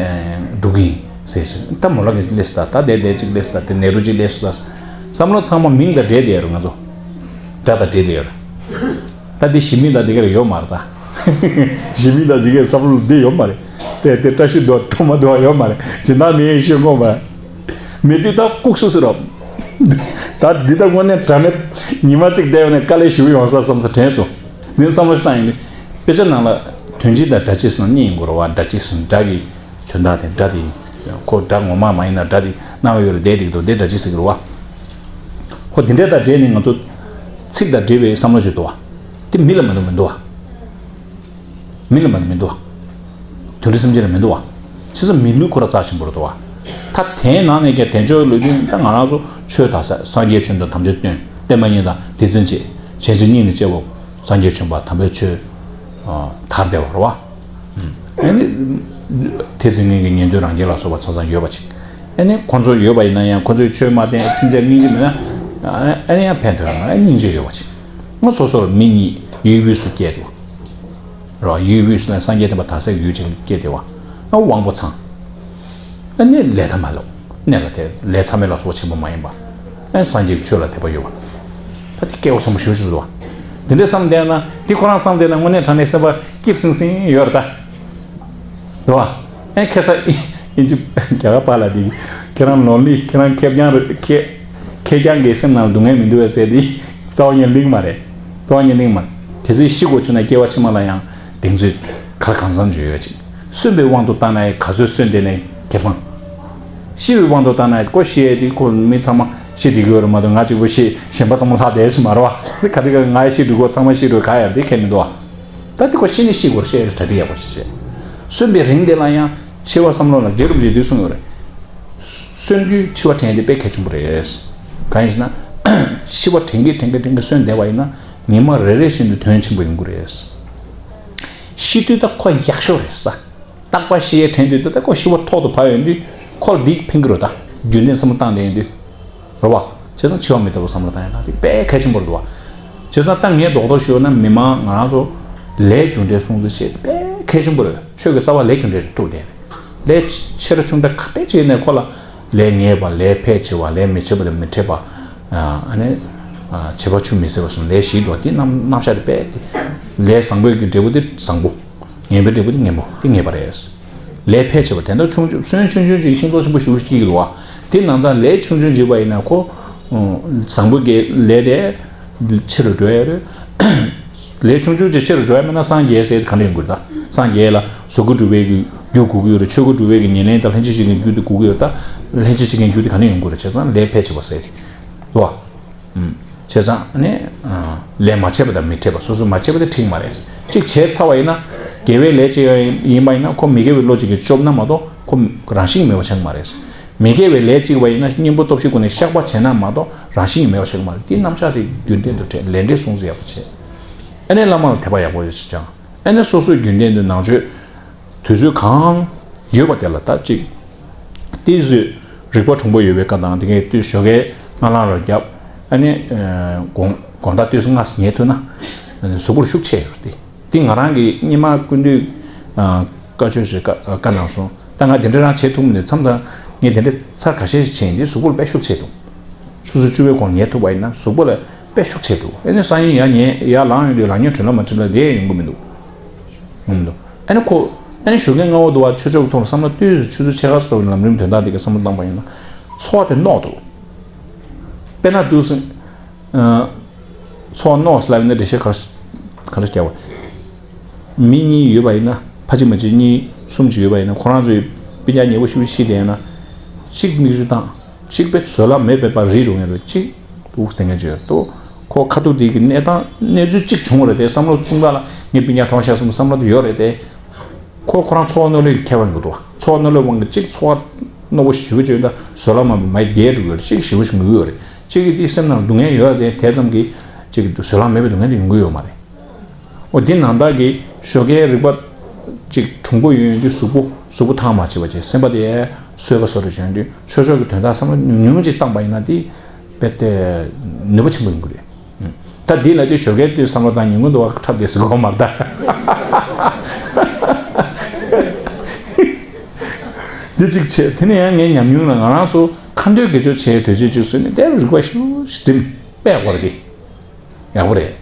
འགྲོ་གི་ཡིན་ཟེར་ཞིང་ད་མོ་ལགས་ཀྱིས་སླེབས་སོང་ད། ད་དེ་དེ་གཅིག་སླེབས་སོང་ད། དེ་ནེ་རུ་གཅིག་སླེབས་སོང་ད། བསམ་བློ་ཚང་མ་མིང་དང་འབྲེལ་བསྡད་ཡོད་རེད་ང་ཚོ། དགྲ་དང་འབྲེལ་བསྡད་ཡོད་རེད། ད་འདི་གཞི་མེད་དང་འདི་ག་རེ་ཡོད་མ་རེད་ད། གཞི་མེད་དང་འདི་གའི་བསམ་བློ་འདི་ཡོད་མ་རེད། དེ་དེ་བཀྲ་ཤིས་འདུག་ཁྲོ་མ་འདུག་ཡོད་མ་རེད། སྦྱིན་བདག་མེད་ཤེས་ངོ་མ་རེད། མེད་དུས་ད་ལྐུགས་སུ་སུ་རོ། ད་འདི་ད་དངོས་གནས་དྲང་གནས་ཉི་མ་གཅིག་བསྡད་ཡོད་ནས་དཀའ་ལས་ཞེ་པོ་ཡོང་ས་བསམ་ས་དྲན་སོང་། འདི་བསམ་བློ་ཞིག་བཏང་ཡིན་དུས། དཔེ་ཆ་ནང་ལ་དོན་སྤྱི་དང་སྒྲ་སྤྱི་ཟེར་གཉིས་ཡིན་དགོས་རེད་བ། སྒྲ་སྤྱི་ཟེར་སྒྲ་གི་དོན་དག་དེ་སྒྲ་དེ་ཡིན། ཁོ་སྒྲ་ངོ་མ་མ་ཡིན་ན་སྒྲ་དེ་སྣང་བ་ཡོད་རེད་བསྡད་འདུག་དོ་དེ་སྒྲ་སྤྱི་ཟེར་གི་རེད་བ། ཧོ་དེ་འདྲ་དང་འབྲེལ་ནས་ང་ཚོ་ཚིག་དང་འབྲེལ་བའི་བསམ་བློ་ཅིག་འདུག་བ། དེ་མི་ལ་མ་གཏོགས་མི་འདུག་བ། མི་ལ་མ་གཏོགས་མི་འདུག་བ། དོན་འབྲེལ་སེམས་ཅན་ལ་མི་འདུག་བ། བྱས་ཙང་མི་ལུས་ཁོ་རང་རྩ་ཆེན་པོ་རེད་འདུག་བ། ད་དེའི་ནང་ནས་ཀྱང་དལ་འབྱོར་ལུས་རྟེན་ད་ང་རང་ཚོ་ཆོས་དང་ས་སངས་རྒྱས་ཆོས་དང་དམ་ཆོས་སྟོན་བསྟན་པ་གཉིས་དང་སྡེ་ཚན་བཅས་བྱས་ཚུལ་གཉིས་ནས་དཔྱད་པོ་སངས་རྒྱས་བྱོན་པ་དམ་པའི་ཆོས་དར་བསྡད་པ་རེད་བ། ཨ་ནི། ཐེག་ཆེན་ལྔའི་གི་ཉན་ཐོས་རང་རྒྱལ་ལ་སོགས་པ་ཆ་ཚང་ཡོད་པ་ཅིག་ཨ་ནི་ཁོང་ཚོ་ཡོད་པ་ཡིན་ན་ཡང་ཁོང་ཚོའི་ཆོས་མ་བསྟན་ཚིག་བཅད་སྙིང་རྗེ་མེད་ན། ཨ་ནི་ཡང་ཕན་ཐོགས་ཡོད་མ་རེད། སྙིང་རྗེ་ཡོད་པ་ཅིག་ང་སོ་སོར་མི་གཉིས་ཡུལ་དབུས་སུ་སྐྱེས་འདུག་རེད་བ། ཡུལ་དབུས་སུ་ལ་སངས་རྒྱས་བསྟན་པ་དར་སའི་ཡུལ་ཅིག་སྐྱེས་བསྡད་པ། ཨ་དབང་པོ་ཚང་། ཨ་ནི་ལས་མཐའ་མ་ལོག་གནས་ལ་དེ་ལས་མཚམས་མེད་ལ་སོགས་པ་ཆེན་པོ་མ་ཡིན་པ། ཨ་ནི་སངས་རྒྱས་ཀྱི་ཆོས་ལ་དད་པ་ཡོད་པ། ད་དེ་སྐལ་བ་བཟང་པོ་ཞེ་པོ་ཞིག་རེད་བ། དེ་འདྲའི་བསམ་བསྡད་ན་དེ་ཁོ་རང་བསམ་བསྡད་ན་དངོས་གནས་དྲང་གནས་སེམས་པ་སྐྱིད་སིང་སིང་ཡོད་རེད་ད། རེད་བ། ཨེ་ཁ་ས་ཨིན་ཇི་རྒྱ་གར་པཱ་ལགས་དེ་ཁྱེད་རང་ལོན་ལི་ཁྱེད་རང་ཁེར་རྐྱང་རེད། ཁེར་ཁེར་རྐྱང་གི་སེམས་ནང་ལ་སྡུག་བསྔལ་མི་འདུག་བས་ཟེར་དེ་རྩ་བ་ཉིད་ལིང་མ་རེད། རྩ་བ་ཉིད་ལིང་མ་རེད། གལ་སྲིད་ཤི་དགོས་བྱུང་ན་སྐྱེ་བ་ཕྱི་མ་ལ་ཡང་གདེང་ཚོད་ག་ལ་གང་འཚམ་ཅིག་ཡོད་ཅིག་གསོན་པའི་དབང་དུ་བཏང་ན་ག་ཚོད་གསོན་བསྡད་ནའི་ཁེ་ཕན། ཤི་བའི་དབང་དུ་བཏང་ན་ཁོ་ཤི་ཡས་དེ་ཁོ་མི་ཚང་མ་ཤི་བསྡད་ཀྱི་ཡོད་རེད་མ་གཏོགས་ང་གཅིག་པོ་ཤི་གཞན་པ་ཚང་མ་ལྷག་བསྡད་ཤི་མ་རེད་བ། དེ་ག་དེ་ག་ང་ཤི་འགྲོ་ཁོ་ཚང་མ་ཤི་འགྲོ་ག་ཡར་དེ་ཁྱད་མི་འདུག་བ། ད་དེ་ཁོ་ཤི་ནི་ཤི་དགོས་རེད་ཤི་ཡས་གྲ་སྒྲིག་ཡག་པོ་ཞིག་བྱས། གསོན་པའི་རིང་དེ་ལ་ཡང་འཆི་བ་བསམ་བློ་ལ་རྗེ་རིན་པོ་ཆེས་དུས་གསུངས་ཡོད་རེད། གསོན་དུས་འཆི་བ་དྲན་དེ་དཔེ་གལ་ཆེན་པོ་རེད། གང་ཡིན་ཟེར་ན། འཆི་བ་དྲན་གྱིན་དྲན་གྱིན་དྲན་གྱིན་གསོན་བསྡད་པ་ཡིན་ན་ཉི་མ་རེ་རེ་བཞིན་དུ་དོན་ཆེན་པོ་ཡོང་གི་རེད། ཤི་དུས་ད་ཁོ་ཡག་ཤོས་རེད་ས། རྟག་པར་ཤི་ཡས་དྲན་དུས་ད་ལྟ་ཁོ་ཤི་བ་ཐོག་ཏུ་བབས་ཡོང་དུས་ཁོ་ལ་འདི་ཕན་གྱི་རེད་ད། རྒྱུན་ལྡན་བསམ་བློ་བཏང་བསྡད་ཡོང་དུས། རེད་བ། བྱས་ཙང་འཆི་བ་མི་རྟག་པ་བསམ་བློ་བཏང་ཡོང་ན་དེ་དཔེ་གལ་ཆེན་པོ་རེད་འདུག་བ། བྱས་ཙང་ད་ངས་རྡོག་རྡོག་ཞུས་ན་མི་མང་ང་རང་ཚོ་ལས་རྒྱུ་འབྲས་སྲུང་བརྩི་བྱེད་དཔེ་གལ་ཆེན་པོ་རེད། ཆོས་ཀྱི་རྩ་བ་ལས་རྒྱུ་འབྲས་རེད་འདུག་དེ། ལས་ཆེ་ར་ཆུང་འདྲ་ག་དཔེ་བྱས་ནས་ཁོ་ལ་ལས་ངེས་པ་ལས་ཕལ་ཆེ་བ་ལས་མི་ཆེ་བ་ལས་མི་འཕྲད་པ། ཨ་ནི། བྱེད་པ་ཆུད་མི་ཟ་བ་སོང་ལས་ཞིག་འདུག་བ་དེ་རྣམ་རྣམ་གཞག་དེ་དཔེ་དེ། ལས་བཟང་པོའི་གི་འབྲས་བུ་དེ་བཟང་པོ། ངན་པའི་འབྲས་བུ་དེ་ངན་པོ་དེ་ངེས་པ་རེད། ལས་ཕལ་ཆེ་བ་དེ་འདྲ་ཆུང་ཆུང་སོན་ཆུང་ཆུང་ཅིག་ཤིང་ཏོག་ཆེན་པོ་ཞིག་སྐྱེ་གི་འདུག་བ། དེ་ནང་ལྟར་ལས་ཆུང་ཆུང་བྱེད་པ་ཡིན་ན་ཁོ། བཟང་པོ་གི་ལས་དེ། ཆེ་རུ་འགྲོ་ཡ་རེད། ལས་ཆུང་ཆུང་ཅིག་ཆེ་རུ་འགྲོ་ཡ་མིན་ན་སངས་རྒྱས་ཟེར་ག་འདྲ་ཡོང་གི་རེད་ད། སངས་རྒྱས་ལ་གཟུགས་སྐུ་འགྲུབ་པའི་རྒྱུ་དགོས་ཀྱི་ཡོད་རེད་ཆོས་སྐུ་འགྲུབ་པའི་གི་ཉེར་ལེན་དང་ལྷན་ཅིག་བྱེད་མཁན་རྒྱུ་དེ་དགོས་ཀྱི་ཡོད་རེད་ད། ལྷན་ཅིག་བྱེད་མཁན་རྒྱུ་དེ་ག་འདྲ་ཡོང་གི་རེད་བྱས་ཙང་ལས་ཕལ་ཆེ་བ་ཟེར་གི། རེད་བ། བྱས་ཙང་ནི། ལས་མ་བྱས་པ་དང་མི་འཕྲད་པ་སོ་སོས་མ་བྱས་པ་དེ་འགྲིག་མ་རེད། གཅིག་བྱས་ཚར་བ་ཡིན་ན། དགེ་བའི་ལས་བྱས་ཡིན་པ་ཡིན་ན་ཁོ་མི་དགེ་བའི་བློ་གཅིག་གིས་སྐྱོབ་ན་མ་གཏོགས་ཁོ་རང་བཞིན་གྱིས་མེད་པ་ཆགས་ཀྱི་མ་རེད། མི་དགེ་བའི་ལས་གཅིག་པ་ཡིན་ན་གཉེན་པོ་སྟོབས་བཞི་སྒོ་ནས་བཤགས་པ་བྱས་ན་མ་གཏོགས་རང་བཞིན་གྱིས་མེད་པ་ཆགས་ཀྱི་མ་རེད། དེ་རྣམ་གཞག་དེ་རྒྱུན་ལྡན་དུ་འཕྲད་ལས་འབྲས་སྲུང་བརྩི་ཡག་པོ་བྱེད། ཨ་ནི་བླ་མ་ལ་དད་པ་ཡག་པོ་ཞིག་བཅངས། ཨ་ནི་སོ་སོའི་རྒྱུན་ལྡན་དུ་ནང་ཆོས། དུས་ཚོད་གང་ཡོད་པ་དེ་ལ་ད་ཅིག་དེའི་ཚོད་རིག་པ་གྲུང་པོ་ཡོད་པའི་བཀའ་དང་དེ་གའི་དུས་ཞོགས་ཀའི་སྔ་ལངས་རང་རྒྱབ། ཨ་ནི་དགོང་དགོང་དག་དུས་སུ་སྔ་ས་ཉལ་ཐུབ་ན་གཟུགས་པོར་ཤུགས་ཆེ་ཡོད་རེད་དེ། དེ་ང་རང་གི་སྙེ་མ་ཀུན་འདུས་བཀའ་ཆོས་ཞེས་བཀའ་གནང་སོང་། ད་ང་དེ་འདྲ་རང་བྱེད་ཐུབ་མི་འདུག་མཚམས་མཚམས་ངས་དེ་འདྲ་ཚར་ཁ་ཤས་ཤིག་བྱས་ཡིན་དེ་གཟུགས་པོར་དཔེ་ཤུགས་ཆེ་འདུག་ཆུ་ཚོད་བཅུ་པའི་གོང་ཉལ་ཐུབ་པ་ཡིན་ན་གཟུགས་པོ་ལ་དཔེ་ཤུགས་ཆེ་འདུག་ཨེ་ནི་སང་ཉིན་ཡར་ཉལ་ཡར་ལངས་ཡོང་དུས་ལངས་ཉལ་དྲན་ལ་མ་དྲན་ལ་ལས་ཡོང་གི་མི་འདུག་ཡོང་མི་འདུག་ཨེ་ནི་ཁོ་ཨེ་ནི་ཞོགས་ཀས་སྔ་པོ་འདུག་བ་ཆོས་ཕྱོགས་ཀྱི་ཐོག་ལ་བསམ་བློ་ལྟོས་ཆུ་ཚོད་ཕྱེད་ཀ་ཙམ་ལམ་རིམ་དོན་དག་འདི་ག་བསམ་བློ་བཏང་པ་ཡིན་ན་ཚོར་བ་དེ་རྣོ་འདུག་དཔེར་ན་འདུག་སེ། ཚོར་བ་རྣོ་ཟེར་ལབ་ཡིན་ན་འགྲེལ་བཤད་ག་ག་རེ་རྒྱག་པ། མི་གཉིས་ཡོད་པ་ཡིན་ན་ཕ་གཅིག་མ་གཅིག་གཉིས་གསུམ་གཅིག་ཡོད་པ་ཡིན་ན་ཁོ་རང་ཚོའི་སྤུན་ཀྱག་ཉེ་པོ་ཤི་བོ་ཤི་དེ་ཡིན་ན་གཅིག་མིག་ཆུ་བཏང་། གཅིག་པའི་བཟོད་གླགས་མེད་པའི་བར་རིལ་འགྲོ་ངེས་རེད། གཅིག་འདུག་སྟེ་ངེས་བརྗོད་དོ། ཁོ་ཁ་ཐུག་དེ་གི་གནས་སྟངས་གནས་ཚུལ་གཅིག་བྱུང་བ་རེད་དེ་བསམ་བློ་གསུམ་ཀ་ལ་ངའི་སྤུན་ཀྱག་གྲོངས་ཤག་གསུམ་བསམ་བློ་དེ་ཡོད་རེད་དེ། ཁོ་ཁོ་རང་ཚོར་བ་རྣོ་ལོས་ཁྱད་པར་འགྲོ་འདུག་ཚོར་བ་རྣོ་ལོས་དབང་གིས་གཅིག་ཚོར་བ་རྣོ་པོ་ཞེ་པོ་བྱོས་ད་བཟོད་གླགས་མ་མ་རྒྱས་འགྲོ་གི་རེད། གཅིག་ཞེ་པོ་ཞིག་ངུ་གི་ཡོད་རེད། གཅིག་གིས་དེ་སེམས་ནང་སྡུག་བསྔལ་ཡོད་རེད་དེ་དེ་ཙམ་གྱིས་གཅིག་གིས་བཟོད་གླགས་མེད་པའི་སྡུག་བསྔལ་དེ་ཡོང་གི་ཡོད་མ་རེད། འོ་འདི་ནང་ལྟར་གྱི་ཞོགས་ཀའི་རིག་པ་ཅིག་གྲུང་པོ་ཡོད་ཡོད་དུས་གཟུགས་པོ་གཟུགས་པོ་ཐང་མ་བྱེད་པ་བྱས་སེམས་པ་དེ་གསོས་པ་བཟོ་འདྲ་བྱུང་དུས་ཆོས་ཕྱོགས་ཀྱི་དོན་དག་བསམ་བློ་ཉུང་ཉུང་ཅིག་བཏང་པ་ཡིན་ན་དེ་དཔེ་དེ་ནུས་པ་ཆེན་པོ་ཡོང་གི་རེད། ད་འདི་ལ་དེ་ཞོགས་ཀའི་དུས་བསམ་བློ་བཏང་ཉུང་ངུ་འདུག་བ་འཁྲབ་བསྡད་ཟེར་གོ་མ་རེད་ད། འདི་གཅིག་བྱས་དེ་ནས་ཡང་ངའི་ཉམས་མྱོང་ལ་ང་རང་ཚོ་ཁ་འདོན་དགེ་སྦྱོར་བྱས་དུས་ཚོད་ཅིག་བཟོས་ནས་དེར་རིག་པ་ཞུ་ཞིག་འགྲིམ་པས་བར་གྱི། ཡག་པོ་རེད།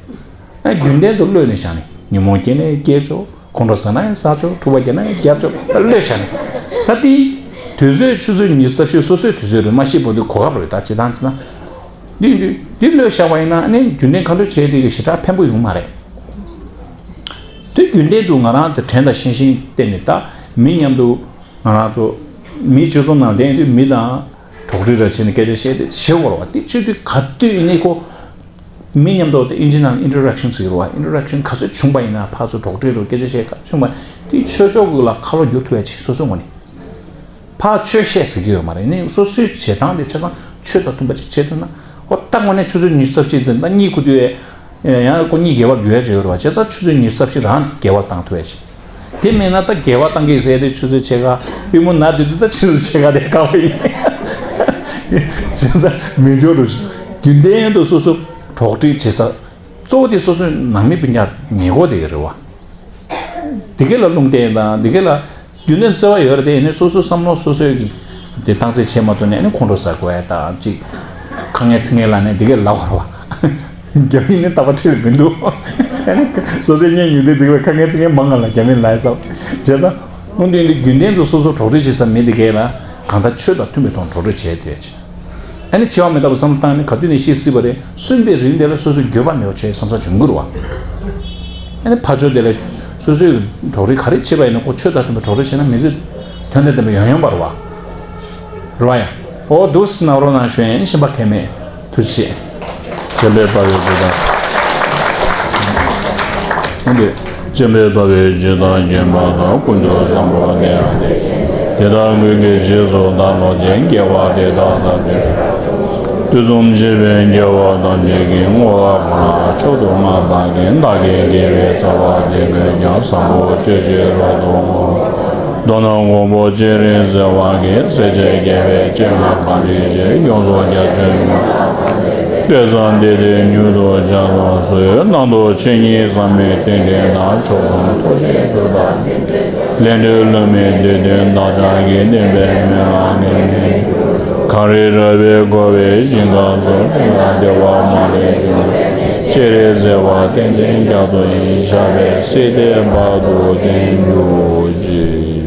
ཨ་རྒྱུན་ལྡན་དུ་གློད་ནས་བཞག་ནས་ཉོན་མོངས་སྐྱེས་ནས་སྐྱེས་ཆོག་ཁོང་ཁྲོ་ཟ་ན་ཡང་ཟ་ཆོག་འཁྲུག་པ་རྒྱབ་ན་ཡང་རྒྱབ་ཆོག་གློད་བཞག་ནས། ད་དེ་དུས་ཚོད་ཆུ་ཚོད་ཉི་ཤུ་རྩ་བཞི་སོ་སོའི་དུས་ཚོད་རེད་མ་ཤེས་པོ་དེ་གོ་སྐབས་རེད། ད་ཇི་ལྟར་ཅི་ན་འདི་འདི་འདི་གློད་བཞག་པ་ཡིན་ན་ཨ་ནི་རྒྱུན་ལྡན་ཁ་འདོན་བྱས་དེ་གི་ཞེ་དྲག་ཕན་པོ་ཡོང་མ་རེད། དེ་རྒྱུན་ལྡན་དུ་ང་རང་དེ་དྲན་དང་ཤེས་བཞིན་བལྟས་ནས་ད་མི་མཉམ་དུ་ང་རང་ཚོ་མི་སྤྱི་ཚོགས་ནང་བསྡད་དུས་མི་དང་གྲོགས་རེས་ར་བྱས་ནས་སྐད་ཆ་བཤད་དེ་བྱེད་དགོས་རེད་བ། དེ་བྱེད་དུས་ག་དུས་ཡིན་ནའི་ཁོ། མི་མཉམ་དུ་དེ་ཨིན་ཇི་ནང་ལ་ཨིན་ཊར་རེག་ཤན་ཟེར་གྱི་རེད་བ། ཨིན་ཊར་རེག་ཤན་ག་ཚོད་བྱུང་པ་ཡིན་ན་ཕར་ཚུར་གྲོགས་འདྲིས་རུ་སྐད་ཆ་བཤད་ག་བྱུང་པ་དེ་ཆོས་ཕྱོགས་ཀྱི་ལ་ཁ་ལོ་བསྒྱུར་ཐུབ་ཡ་ཅིག་སོ་སོའི་ངོས་ནས་ཕར་ཆོས་བཤད་ཟེར་གྱི་ཡོད་མ་རེད། ནི་སོ་སོའི་བྱེད་སྟངས་དེ་ཆ་ཚང་ཆོས་དང་མཐུན་པ་ཅིག་བྱེད་ཐུབ་ན་ཨོ་ད་དངོས་གནས་ཆུ་ཚོད་ཉི་ཤུ་རྩ་བཞི་དེ་ད་གཉིད་ཁུག་དུས་ཡང་ཁོ་གཉིད་བརྒྱད་པར་འགྱུར་ཡ་ཅིག་ཡོད་རེད་བ། བྱས་ཙང་ཆུ་ཚོད་ཉི་ཤུ་རྩ་བཞི་རང་བརྒྱད་པར་བཏང་ཐུབ་ཡ་ཅིག་དེ་མེད་ན་ད་དགེ་བ་བཏང་གི་ཟེར་ཏེ་ཆུ་ཚོད་ཕྱེད་ཀ་པུས་མོ་ན་དུས་དུས་ད་ཆུ་ཚོད་ཕྱེད་ཀ་དེ་དཀའ་བ་ཡིན། བྱས་ཙང་མི་འགྱུར་རུ་རྒྱུན་ལྡན་དུ་སོ་སོ་གྲོགས་འདྲིས་བྱེད་ས་གཙོ་བོ་དེ་སོ་སོའི་ནང་མི་སྤུན་ཀྱག་ཉེ་འཁོར་དེ་རེད་བ། དེ་ག་ལ་རླུང་བསྟན་དང་དེ་ག་ལ་རྒྱུན་ལྡན་བརྩེ་བ་ཡོད་རེད་དེ་ཡིན་ནའི་སོ་སོའི་བསམ་བློ་སོ་སོའི་གི་དེ་སྟངས་འཛིན་བྱེད་མ་ཐུབ་ནས་ཨ་ནི་ཁོང་ཁྲོ་ཟ་དགོས་ཡ་དང་ཅིག་ཁ་ངན་ཚིག་ངན་ལབ་ནས་དེ་ག་ལབ་དགོས་རེད་བ། རྒྱ་མི་ནི་ལྟ་བ་ཁྲིད་མི་འདུག་ཨ་ནི་སོ་སོའི་གཉེན་ཉེ་དེ་དེ་བས་ཁ་ངན་ཚིག་ངན་མང་ང་ལ་རྒྱ་མི་ལ་ཡ་བསམ་བྱས་ཙང་། སྔོན་དུས་འདི་རྒྱུན་ལྡན་དུ་སོ་སོ་གྲོགས་འདྲིས་བྱེད་ས་མི་དེ་གས་ལ་གང་ལྟར་ཆོས་དང་མཐུན་པའི་ཐོག་གྲོགས་འདྲིས་བྱས་ཏེ། ཨ་ནི་འཆི་བ་མི་རྟག་པ་བསམ་བློ་བཏང་ནས་ག་དུས་ནས་ཤི་སྲིད་པ་རེད། གསོན་པའི་རིང་དེ་ལ་སོ་སོའི་འགྱོད་པ་མེད་པ་བྱས་བསམ་ས་འབྱུང་གི་རེད་བ། ཨ་ནི་ཕར་ཕྱོགས་དེ་ལ་སོ་སོའི་གྲོགས་རེས་ག་རེ་བྱེད་པ་ཡིན་ན་ཁོ་ཆོས་དང་མཐུན་པའི་གྲོགས་རེས་བྱས་ན་མི་ཚེ་དོན་དང་ལྡན་པ་ཡོང་ཡོང་པ་རེད་བ། རེད་བ་ཡ། འོ་འདུག་སེ་གནང་རོགས་གནང་ཞུ་ཡིན། གཤན་པ་གལ་མེད། ཐུགས་རྗེ་ཆེ། འཇམ་དཔལ་དཔའ་བོས་བརྗོད་དོན། འོ་འདི། འཇམ་དཔལ་དཔའ་བོས་ཇི་ལྟར་མཁྱེན་པ་དང་། ཀུན་ཏུ་བཟང་པོ་དེ་ཡང་དེ་བཞིན་ཏེ། དེ་དག་ཀུན་གྱི་རྗེས་སུ་བདག་སློབ་ཅིང་། དགེ་བ་འདི་དག་ཐམས་ཅད་དུས་གསུམ་གཤེགས་པའི་རྒྱལ་བ་ཐམས་ཅད་ཀྱིས་བསྔོ་བ་ཕུལ་ལ་མཆོག་ཏུ་བསྔགས་པ་ཀུན། བདག་གི་དགེ་བའི་རྩ་བ་འདི་ཀུན་ཀྱང་། བཟང་པོ་སྤྱོད་ཕྱིར་རབ་ཏུ་བསྔོ། མདོར་ན་མགོན་པོ་སྤྱན་རས་གཟིགས་དབང་གིས། སྲས་བཅས་དགེ་བའི་བྱིན་རླབས་ཐམས་ཅད་ཀྱིས། ཡོངས་སུ་རྒྱ་ཆེར་མྱུར་དུ། སྤྲད་བསམ་འདི་དེ་མྱུར་དུ་བྱ་ལ་གསོལ། གནང་དུ་ཆོས་ཉིད་ཟབ་མོའི་རྟེན་འབྲེལ་དང་། མཆོག་གསུམ་ཐུགས་རྗེས་སྒྲུབ་པ། ལས་འབྲས་ལྷ་མིའི་བདུད་འདུལ་བདག་ཅག་གི། བདེན་པའི་མན་ངག་ངེས་མེད་གངས་རི་ར་བས་བསྐོར་བའི་ཞིང་ཁམས་སུ། གཏན་དང་བདེ་བ་མ་ལུས་འབྱུང་བའི་གནས། སྤྱན་རས་གཟིགས་དབང་བསྟན་འཛིན་རྒྱ་མཚོ་ཡི། ཞབས་པད་སྲིད་མཐའི་བར་དུ་བརྟན་གྱུར་ཅིག།